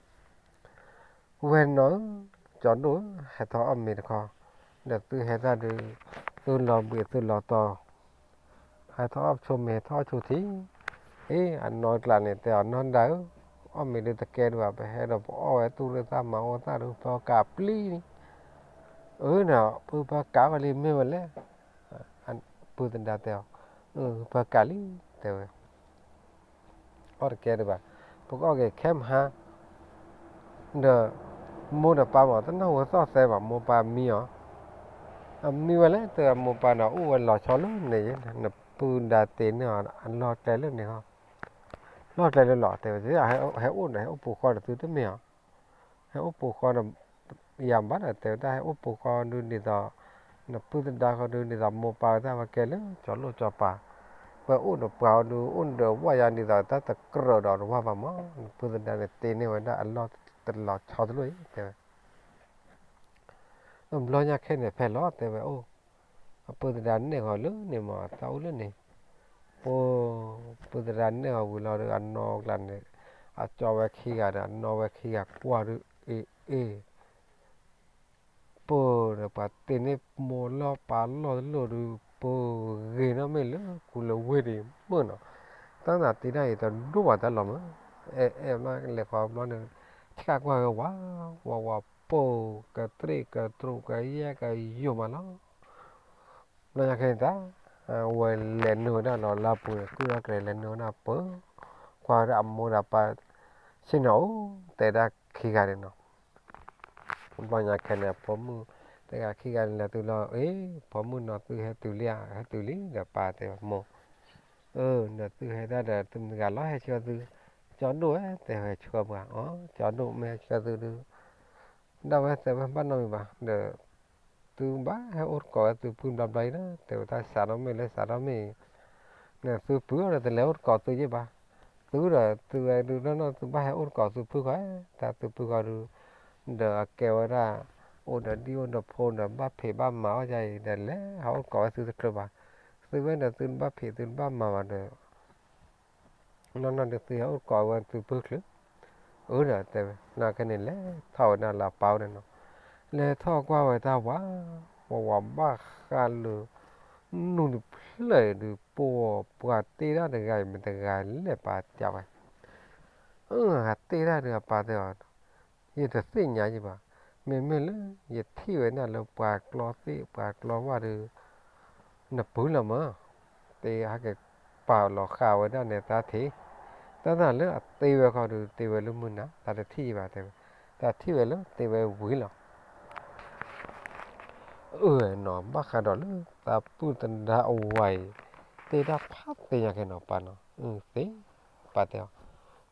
ဝဲၢ်နီၢ်ဧၢ, ကၠီဒိၣ်ဧၢ, ဟဲထီၣ်အီၣ်မ့ၤတခီ, ဒီးသုဟဲတၢ်ဒုး သုလီၤဘှံးသုလီၤတီၤ, ဟဲထီၣ်အီၣ်ဆိမ့ၤ ဟဲထီၣ်အီၣ်ဆိထံ, အ့ အနီၢ်ကျါန့ၣ် တဲအီၤ နီၢ်ဒၣ်ဧၢ, အီၣ်မ့ၤဒုးတကဲဒံးဘၣ် ပဟဲဒီးပအီၣ်ဝဲသူၣ်ရ့ၣ်သၣ်မၤအူသၣ်ဒီး ပကးပျံၤန့ၣ်, အၢ ဒီး ပကးဝဲလံမ့ၢ်ဝဲလဲၣ်, ပုၢ်သဒါတဲအီၤ, ပကးလံ တဲဝဲ အီၣ်တကဲဒံးဘၣ်, ပကအီၣ်က့ၤခဲမဟါ, ဒီး မိၢ်ဒီးပၢ်မး တနၢ်ဟူသီၣ်သဲဘၣ် မိၢ်ပၢ်မံအီၤ, အမံဝဲလဲၣ် တဲဝဲ မိၢ်ပၢ်န့ၣ် အိၣ်ဝဲလီၤဆီလၢန့ၣ်, နပုၢ်ဒါတ့န့ၢ်အီၤ အလီၢ်ကျဲလၢန့ၣ်ဟီ, လီၢ်ကျဲလၢလီၤ တဲဝဲ, ဟဲအိၣ်ဒီး ဟဲအိၣ်ပိာ်ဃီဒီးသုတမ့ၢ်အီၤ, ဟဲအိၣ်ပိာ်ဃီဒီး ယၤဘၣ်ဒီး တဲဝဲဒၣ် ဟဲအိၣ်ပိာ်ဃီဒုးဒ်သိး နပုၢ်သဒါဃီဒုးဒ်သိး မိၢ်ပၢ်ဝဲဒၣ်ဝဲကဲလၢ ကၠီၤလိၣ်ကၠီၤပၤ, ဝဲအိၣ်ဒီးပှၤအီၤဒုး အိၣ်ဒီးဝၣ်ယါဒ်သိး တၢ်တကြၢးဒီးတဝၢ်ဘၣ်မး, နပုၢ်သဒါန့ၣ် တ့န့ၢ်ဝဲဒၣ်အလီၢ်တလီၤဆီတလိၣ်အံၤ တဲဝဲ တဘျီညါခဲန့ၣ် ဖဲလီၤ တဲဝဲအိၣ်, အပုၢ်သဒါနဲၣ်ဃီၤလၢန့ၣ်မး တၢ်အိၣ်လၢန့ၣ်, ပပုၢ်သဒါနဲၣ်ဃီၤဝံၤလီၤဒီး အနီၢ်ကျါန့ၣ် အကၠီဝဲခံဂၤဒီး အနီၢ်ဝဲခံဂၤကွၢ်ဒုး အ့ၣ်အ့ၣ် ပၢ်ဒီးပှၤတ့န့ၢ်မိၢ်လီၢ်ပၢ်လီၢ်တလိၣ်ဒုး ပဂ့ၤနီၣ်မ့ၢ်လၢကူလၢဝ့ၢ်ဒံးမုၢ်နီၤ, တၢ်နၤတ့တၢ်အံၤတဒိၣ်ဘၣ်တၢ်လီၤမး, အဲၣ်အဲၣ်မးလဲၤဃီဘျီန့ၣ် ဆှၣ်ကွၢ်ဝဲဝး, ဝးဝးပၢ် ကတြ့ၣ်ကတြိးကယဲၢ်ကယိာ်မးလီၤ. ဘျီညါခဲန့ၣ်တၢ် ဝဲလဲၤနုာ်ဝဲဒၣ်လီၤလါပူၤန့ၣ် ကုၢ်ထီၣ်ကရဲၤလဲၤနုာ်ဝဲဒၣ်ပၢ်, ကွၢ်ဝဲဒၣ်အမိၢ်ဒီးပၢ် ဆ့ၣ်နီၤအိၣ် တဲဒၣ်ခံဂၤန့ၣ်နီၤ. ဘျီညါခဲန့ၣ် အဖိမုၣ်တဂၤခံဂၤန့ၣ် လဲၤတုၤလီၤ, အ့ ဖိမုၣ်နီၤ သုဟဲတုၤလံဧါ, ဟဲတုၤလံဒီး ပၢ်တဲဝဲ မိၢ်, အၢ ဒီးသုဟဲဒၣ်ဒီး သုမတဂၤလီၤဟဲဆှၢသု, ကၠီဒိၣ်ဝဲ တဲဝဲဆှၢပှၤ, အီ ကၠီဒိၣ်မ့ၢ်ဟဲဆှၢသုဒုး ဒၣ်ဝဲတဲဝဲဘၣ်နီတမံၤဘၣ်ဒီး သုဘၣ်ဟဲအိၣ်တကိးဝဲသုပုၢ်ဘျီဘျီအံၤလီၤ, တဲဝဲတၢ်စးထီၣ်မ့ၢ်လၢစးထီၣ်မ့ၢ်အံၤ, န့ၣ်သုပုၢ်အီၤဒီးတလဲၤအိၣ်တကိးသုယဲၢ်ဘၣ်, သုဒီးသုဝဲဒုးနီၢ်နီၢ် သုဘၣ်ဟဲအိၣ်တကိးသုပုၢ်ဃီ, တၢ်သုပုၢ်ဃီဒုး ဒီးအကဲဝဲဒၣ် အိၣ်ဒီးဒံၣ်အိၣ်ဒီးဖိဒီး ဘၣ်ဖံးဘၣ်မၤအီၣ်ယါအံၤဒီး လဲၤဟးအိၣ်တကိးဝဲသုတချုးဘၣ်, သုဝဲဒီးသုတဘၣ်ဖံးသုတဘၣ်မၤဘၣ်ဒီး နီၢ်နီၢ်ဒုးသုဟဲအိၣ်တကိးဝဲသုပုၢ်ချုး, အၢဒီးတဲဝဲ နာ်က့န့ၣ် လဲၤထီၣ်ဝဲဒၣ်လၢအပၢ်အိၣ်န့ၣ်နီၤ, လဲၤထီၣ်ကွၢ်ဝဲတၢ်ဝး, ဝးဝးဘၣ်ဃးလၢ နူတဖျၢၣ်ဒုး ပှၤတ့တၢ်တဂၤအံၤ မ့ၢ်တဂၤလဲၣ် ပၢ်တဲဝဲ, အၢ တ့တၢ်ဒုးအပၢ်တဲအီၤ, ယတသ့ၣ်ညါယံဘၣ်, မ့မ့ၢ်လၢ ယထံၣ်ဝဲဒၣ်လၢပှၤကျီသ့ၣ်ပှၤကျီဝၣ်ဒုး နပုၢ်လီၤမး, တဟဲက့ၤပာ်လီၤဃာ်ဝဲဒၣ်န့ၣ်တၢ်ထံၣ်, တၢ်သးလၢအတ့ဝဲခီဒုး တ့ဝဲလၢမုၢ်နၤ တၢ်တထံၣ်ယံဘၣ်တဲဝဲ, တၢ်ထံၣ်ဝဲလၢတ့ဝဲဝံၤလီၤ. အၢနီၤ ဘၣ်ဃးဒီးလၢတၢ်ပုၢ်သဒါအဝၤအံၤ တ့တၢ်ဖးသ့ညါက့ၤနီၤ ပၢ်နီၤ, သ့, ပၢ်တဲအီၤ,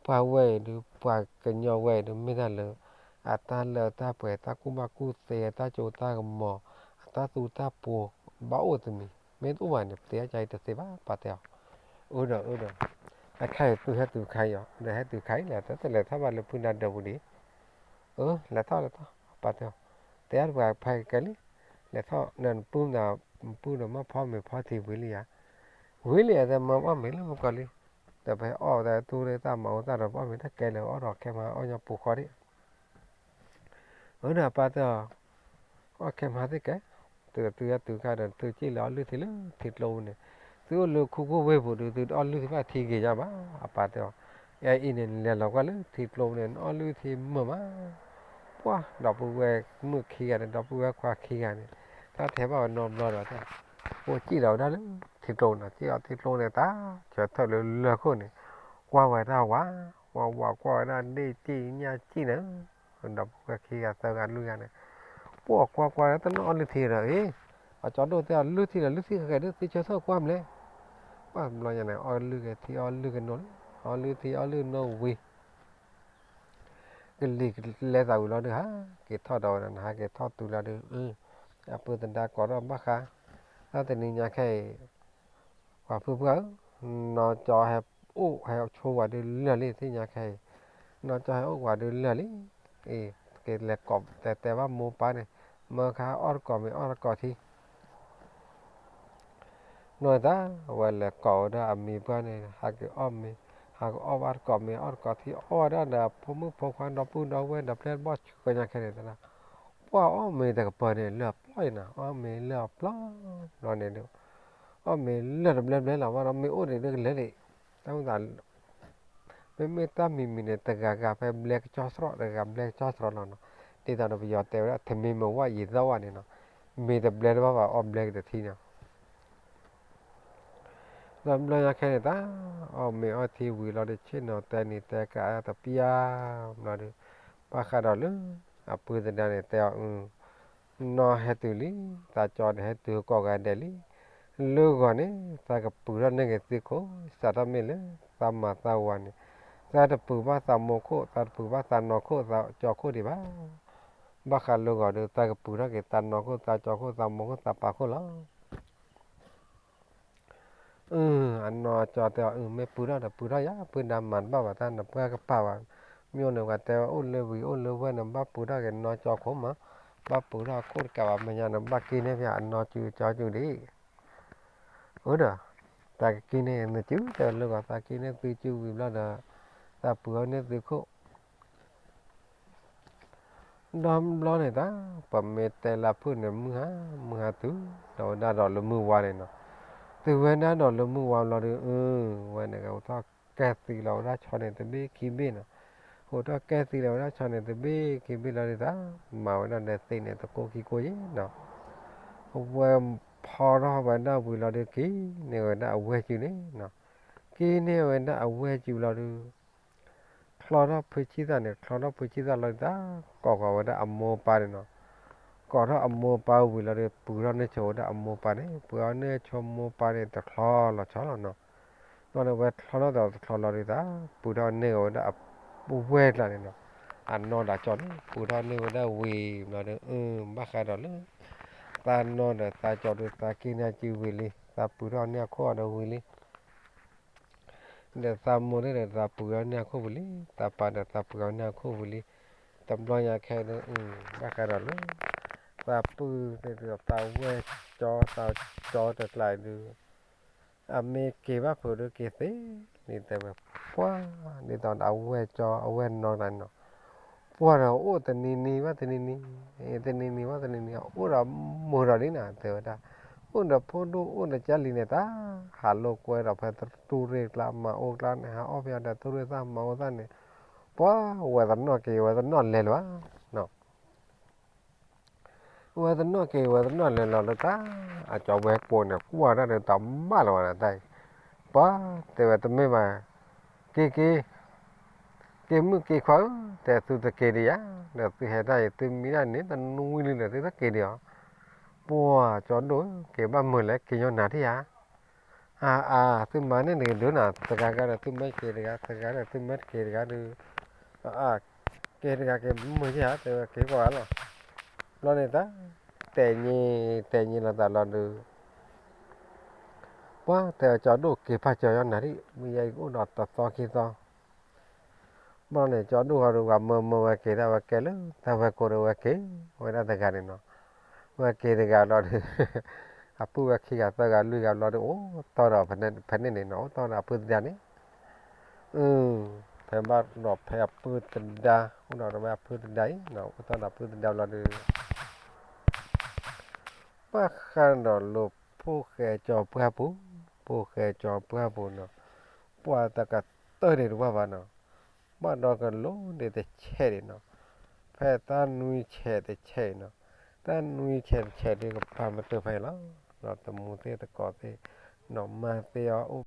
ပှၤဝဲအံၤဒုး ပှၤကညီဝဲအံၤဒုး မ့ၢ်တၢ်လၢ အတၢ်လၢတၢ်ပှဲၤ တၢ်ကူၣ်ဘၣ်ကူၣ်သ့ တၢ်စိတၢ်ကမီၤ အတၢ်သူတၢ်ပှိၤ ဘၣ်အိၣ်တမံၤ, မ့ၢ်တအိၣ်ဘၣ်န့ၣ် ပတ့အီၣ်ကါအံၤတသ့ဘၣ် ပၢ်တဲအီၤ, အၢဒီးအၢဒီး, အခါအံၤသုဟဲတုၤခါအံၤအီၤ ဒီးဟဲတုၤခါအံၤလဲၣ် တလဲၤထီၣ်ဘၣ်လၢဖုနၤဒၢးပူၤဒံး, အၢ လဲၤထီၣ်လဲၤထီၣ် ပၢ်တဲအီၤ, တဲအါတပှၤဖဲကဲလံ, လဲၤထီၣ် နပုၢ်နပုၢ်ဒီးမ့ၢ်ဖီမ့ၤဖီထံဝံၤလံဧါ, ဝံၤလံဧါ တဲမ့ၢ်အီၣ်မ့ၤလၢမုၢ်ကီၢ်လံ, ဒီးပဟဲအီၣ်ဝဲဒၣ်တူၢ်ရ့ၣ်တၢ်မၤအူတၢ်ဒီး ပအီၣ်မ့ၤတၢ်ကဲလၢ အီၣ်ဒီးခဲမၤအီၣ်ညီပူၤဃီဒံး အၢဒီးပၢ်တဲအီၤ, အီၣ်ခဲမၤသ့ၣ်ကဲ, တုၤတုၤယတုၤခါဒီး သုစံၣ်လၢအီၣ်လုၢ်ထံလၢထံကျိပူၤန့ၣ်, သုအိၣ်လၢခိခိၣ်ဝ့ၢ်ပူၤဒုး သုတအီၣ်လုၢ်ထံဘၣ်ထံဂ့ၤညါဘၣ် အပၢ်တဲအီၤ, အအံၤန့ၣ် နလဲၤလီၤကွၢ်လၢထံကျိပူၤန့ၣ် နအီၣ်လုၢ်ထံမုာ်မး, ပှၢ်ဒီပုၢ်ဝဲၢ်မုၣ်ခံဂၤန့ၣ် ဒီပုၢ်ဝဲၢ်ခွါခံဂၤန့ၣ်, တၢ်ထဲဘၣ်ဝဲနီတဘျီဒီး အိၣ်စံၣ်လီၤဝဲဒၣ်လၢထံကျိပူၤနီၤ, စံၣ်လီၤထံကျိပူၤန့ၣ် တၢ်ဆၢထၢၣ်လၢလၢၢ်ခိၣ်န့ၣ်, ကွၢ်ဝဲတၢ်ဝး, ဝးဝးကွၢ်ဝဲဒၣ်ဒ့ၣ်စံၣ်ညၣ်စံၣ်န့ၣ်, ဒီပုၢ်ဝဲၢ်ခံဂၤသၢဂၤလွံၢ်ဂၤန့ၣ်, ပှၢ်ကွၢ်ကွၢ်လၢတနီၣ်အီၣ်လုၢ်ထံဒီး အ့ၣ်, အကၠီဒိၣ်တဲအီၤ လုၢ်ထံဒီးလုၢ်ထံဃဲၤဒီး သုဆၢထၢၣ်ကွၢ်မလဲၣ်, ပှၢ်ဘျီညါန့ၣ် အီၣ်လုၢ်က့ၤထံအီၣ်လုၢ်က့ၤနိလီၤ, အီၣ်လုၢ်ထံအီၣ်လုၢ်က့ၤနိဝံၤ ကလံၤကလဲသးဝံၤလီၤဒုး ဟးက့ၤထီၣ်ဒီးဝဲဒၣ်န့ၣ် ဟးက့ၤထီၣ်တုၤလီၤဒုး, အပုၢ်သဒါကိးထီၣ်ဘၣ်ဃး, တၢ်တနံၤညါခဲအံၤ, ပှၤဖုပှၢ်ဧၢ, နီၢ်ကၠီဟဲအိၣ်ဟဲဆိးဝဲဒုးလၢာ်လံ သ့ၣ်ညါခဲအံၤ, နီၢ်ကၠီဟဲအိၣ်ဝဲဒုးလၢာ်လံ, အ့ၣ်, က့ၤလဲၤကိးတဲတဲဘၣ်မိၢ်ပၢ်န့ၣ်, မၢခါအီၣ်တကိးမ့ၤအီၣ်တကိးထံ နီၢ်တၢ် ဝဲလဲၤကိးဝဲဒၣ်အမံၤပှၢ်န့ၣ် ဟးက့ၤအီၣ်မ့ၤ, ဟးက့ၤအီၣ်ဘၣ်တကိးမ့ၤအီၣ်တကိးထံ အီၣ်ဝဲဒၣ်ဒီးဖိမုၣ်ဖိခွါဒီပုၢ်ဒီဝဲၢ်ဒီးပျဲၢ်ဘီၣ်ဆှၢညါခဲန့ၣ်တၢ်, ပှၢ်အီၣ်မ့ၤတကပၤန့ၣ် လၢအပျီၢ်အံၤနီၤ အီၣ်မ့ၤလၢအပျီၢ်ဘျီန့ၣ်ဒီး အီၣ်မ့ၤလၢတဘျဲဘျဲလီၤ ဘၣ်ဒီးမ့ၢ်အိၣ်န့ၣ်ဒုးကလဲၤလံ, တၢ်မ့ၢ်သး မ့မ့ၢ်တၢ်မံၤမံၤန့ၣ် တဂၤဂၤဖဲဘျဲကစၢ်စရီ တဂၤဘျဲကစၢ်စရီလီၤနီၤ, ဒ်သိးဒီးပယီၤတဲဝဲဒၣ် ထမင်းမဝါရေသောက်ဝါ န့ၣ်နီၤ, မ့ၤတဘျဲတဘၣ်ဘၣ် အီၣ်ဘျဲက့ၤတထံၣ်န့ၣ် ဒီးဘျီညါခဲန့ၣ်တၢ် အီၣ်မ့ၤအီၣ်ထံဝံၤလီၤဒီး ဆ့ၣ်နီၤတဲနံၤတဲကးတပျၢ်ဘျီဒီး ဘၣ်ဃးဒီးလၢ အပုၢ်သဒါန့ၣ်တဲအီၤ, နီၢ်ဟဲတုၤလံ, သးကၠီဒီးဟဲတုၤကိးဂၤဒဲးလံ. လၢဂီၤန့ၣ် သးကပုာ်ထီၣ်န့ၢ်က့ၤသုးခိၣ်, စးထီၣ်မ့ၢ်လၢသးမၤသးဝၤန့ၣ်, သးတပုာ်ဘၣ်သးမိၢ်ခိၣ်, သးတပုာ်ဘၣ်သးနီၢ်ခိၣ်, သးကၠီခိၣ်ဒံးဘၣ်. ဘၣ်ဃးလၢဂီၤဒီး သးကပုာ်ထီၣ်က့ၤသးနီၢ်ခိၣ်, သးကၠီခိၣ်, သးမိၢ်ခိၣ်, သးပၢ်ခိၣ်လီၤ. အနီၢ်ကၠီတဲအီၤ, အၢ မ့ၢ်ပုာ်ထီၣ်ဒီးပုာ်ထီၣ်ယၤ, ပုၢ်ဒါမၤတဘၣ်ဘၣ်တၢ်န့ၣ် ပှၢ်ကပာ်ဘၣ်. မ့ၢ်အိၣ်န့ၣ် ပှၤတဲဝဲအိၣ်လၢဝံၤအိၣ်လၢဝဲၢ်န့ၣ် ဘၣ်ပုာ်ထီၣ်က့ၤနီၢ်ကၠီခိၣ်မး, ဘၣ်ပုာ်ထီၣ်အခိၣ်တကးဘၣ်, မဲာ်ညါန့ၣ် ဘၣ်က့ၤန့ၢ်ဖဲအနီၢ်စုကၠီစုဒံး. အၢဒီး သးကက့ၤန့ၢ်သုစု, တဲလၢဂီၤသးက့ၤန့ၢ်သုစုဝံၤဘျီဒီး သးပုာ်ထီၣ်န့ၢ်သုးခိၣ် ဒီဘျီန့ၣ်တၢ် ပမ့ၢ်တဲလၢဖုၣ်န့ၣ် မုၢ်ဟါ, မုၢ်ဟါတုၤဒီးဝဲဒၣ်ဒီးလၢမုၢ်ဝါန့ၣ်နီၤ, တုၤဝဲဒၣ်ဒီးလၢမုၢ်ဝါဘျီဒီး အၢ ဝဲန့ၣ်ကအိးထီၣ်ကဲသံလီၤဝဲဒၣ်ဆီန့ၣ်တဘ့ၣ်ခံဘ့ၣ်နီၤ, အိးထီၣ်ကဲသံလီၤဝဲဒၣ်ဆီန့ၣ်တဘ့ၣ်ခံဘ့ၣ်လီၤဒီးတၢ် မၤဝဲဒၣ်ဒီးသ့ၣ်န့ၣ်တကိးခံကိးယဲၢ်နီၤ, အဝဲဖီထီၣ်ဝဲဒၣ်ဝံၤလီၤဒီးက့ၤန့ၢ်ဝဲဒၣ်အဝဲၢ်စုန့ၣ်နီၤ, က့ၤန့ၢ်ဝဲဒၣ်အဝဲၢ်စုလီၤဒီး ချီထီၣ်ဖုဆံသၣ်န့ၣ်, ချီထီၣ်ဖုဆံသၣ်လီၤဒီးတၢ် ကိးဃီၤဝဲဒၣ်အမိၢ်ပၢ်န့ၣ်နီၤ, ကိးထီၣ်အမိၢ်ပၢ်ဝံၤလီၤဒီး ပုာ်ထီၣ်န့ၢ်ဆိဝဲဒၣ်အမိၢ်ပၢ်န့ၣ်, ပုာ်ထီၣ်န့ၢ်ဆိမိၢ်ပၢ်န့ၣ် တချီလီၤဆီလီၤနီၤ, ဘျီန့ၣ်ဝဲချီထီၣ်ဒီးတချီလီၤဒီးတၢ် ပုာ်ထီၣ်န့ၢ်ဝဲဒၣ်အဝဲၢ်ကျါန့ၣ်နီၤ, အနီၢ်ဒီးကၠီန့ၣ် ပုာ်ထီၣ်န့ၢ်ဝဲဒၣ်ဝံၤဘျီဒီး အၢ ဘၣ်ဃးဒီးလၢ သးနီၢ်ဒီးသးကၠီဒီးသးက့ၤန့ၢ်အစုဝံၤလံ, သးပုာ်ထီၣ်န့ၢ်အခိၣ်အီၤဒီးဝံၤလံ ဒီးသးမိၢ်န့ၣ်ဒီးသးပုာ်ထီၣ်န့ၢ်အခိၣ်ဝံၤလံ, သးပၢ်ဒီးသးပုာ်ထီၣ်န့ၢ်အခိၣ်ဝံၤလံ, တဘျီညါခဲအံၤဒီး ဘၣ်ဃးဒီးလၢ သးပုၢ်သ့ၣ်ဒီးသးဝဲၢ်ကၠီ သးကၠီတကျါအံၤဒုး အမ့ၢ်က့ၤဘၣ်ဖုးဒီးက့ၤသ့လံတဲဝဲ, ပှၢ် ဒ်သိးဒီးအဝဲၢ်ကၠီအဝဲၢ်နီၢ်တကျါန့ၣ်နီၤ, ပှၢ်ဒီးအိၣ်တနံၤနံၤဘၣ်တနံၤနံၤ, တနံၤနံၤဘၣ်တနံၤနံၤ အိၣ်ဒီးမုာ်ဒီးလံနီၤ တဲဝဲဒၣ်, အိၣ်ဒီးဖိဒိၣ်အိၣ်ဒီးကၢ်လံၤန့ၣ်တၢ် ဟးလိာ်ကွဲဒီးဖဲတူၢ်ရ့ၣ်ကျါမၤအိၣ်ကျါန့ၣ် ဟးအီၣ်ဖဲအီၤဒီးတူၢ်ရ့ၣ်သၣ်မၤအိၣ်သၣ်န့ၣ်, ပှၢ် ဝဲတနီၣ်က့ၤဝဲတနီၣ်လဲၤလၢၤဘၣ် ဝဲတနီၣ်က့ၤဝဲတနီၣ်လဲၤလီၤလၢတၢ်, အကၠီဝဲကိးန့ၣ် ကွၢ်တၢ်ဒီးတၢ်ဘၣ်လီၤဘၣ်နတၢ်အံၤ, ပှၢ် တဲဝဲတမ့ၢ်ဘၣ်, က့ၤက့ၤ, က့ၤမုၣ်က့ၤခွါဧၢ, တဲသုတက့ၤဒံးယၤ, ဒီးသုဟဲတၢ်အံၤ သုမံဒၣ်န့ၣ် တနွံလံဒီးသုတက့ၤဒံးဧါ, ပှၢ် ကၠီဒိၣ်ဧၢ က့ၤဘၣ်မုာ်လဲၣ် က့ၤညီနၤဒံးဧါ အါအါ သုမၤန့ၢ်တဂ့ၤဒုးနၤ တဂၤဂၤဒီးသုမ့ၢ်က့ၤတဂၤ တဂၤဒီးသုမ့ၢ်တက့ၤတဂၤဒီး အါအါ က့ၤတဂၤက့ၤမုာ်ယဲၢ်ဧါ တဲဝဲက့ၤကိးဂၤလီၤ. ဘျီန့ၣ်တၢ် တဲညံ တဲညံလိာ်သးလီၤဒုး ပှၢ် တဲအီၤကၠီဒိၣ်က့ၤဖးကၠီညီနၤဒံး မ့ၢ်ယဲအံၤကအိၣ်ဒီးတသီခံသီ ဘျီန့ၣ် ကၠီဒိၣ်ဃီဒီး ဝဲမၢမၢဝဲက့ၤဒၣ်ဝဲကဲလၢ တၢ်ဝဲကိးဒီးဝဲက့ၤ ဝဲဒၣ်တဂၤန့ၣ်နီၤ, ဝဲက့ၤတဂၤဘျီဒီး အပုၢ်ဝဲခံဂၤသၢဂၤလွံၢ်ဂၤဘျီဒီး အိၣ်တီၢ်ဒီးဖဲန့ၣ်န့ၣ်နီၤ အိၣ်တီၢ်ဒီးအပုၢ်သဒါန့ၣ်, အ ဖဲဘၣ်ဒီးဖဲအပုၢ်သဒါ အိၣ်ဒီးဝဲအပုၢ်သဒါအံၤ အိၣ်တီၢ်ဒီးအပုၢ်သဒါဘျီဒီး ဘၣ်ဃးဒီးလၢဖိၣ်ဃဲကၠီပှၢ်ပူၤ, ဖိၣ်ဃဲကၠီပှၢ်ပူၤနီၤ, ပှၤတကတၢၢ်ဒံးတဝၢ်ဘၣ်နီၤ, ဘၣ်ဒီးကလိဒံးတဆဲးဒံးနီၤ, ဖဲတၢ်နွံဆဲးတဆဲးအံၤနီၤ, တၢ်နွံဆဲးတဆဲးဒံးကပၤမ့ၢ်တၢၢ်ဖဲအံၤလီၤ, ဒီးတမူသ့ၣ်တကိးသ့ၣ်, နီၢ်မါသ့ၣ်အီၤအိၣ်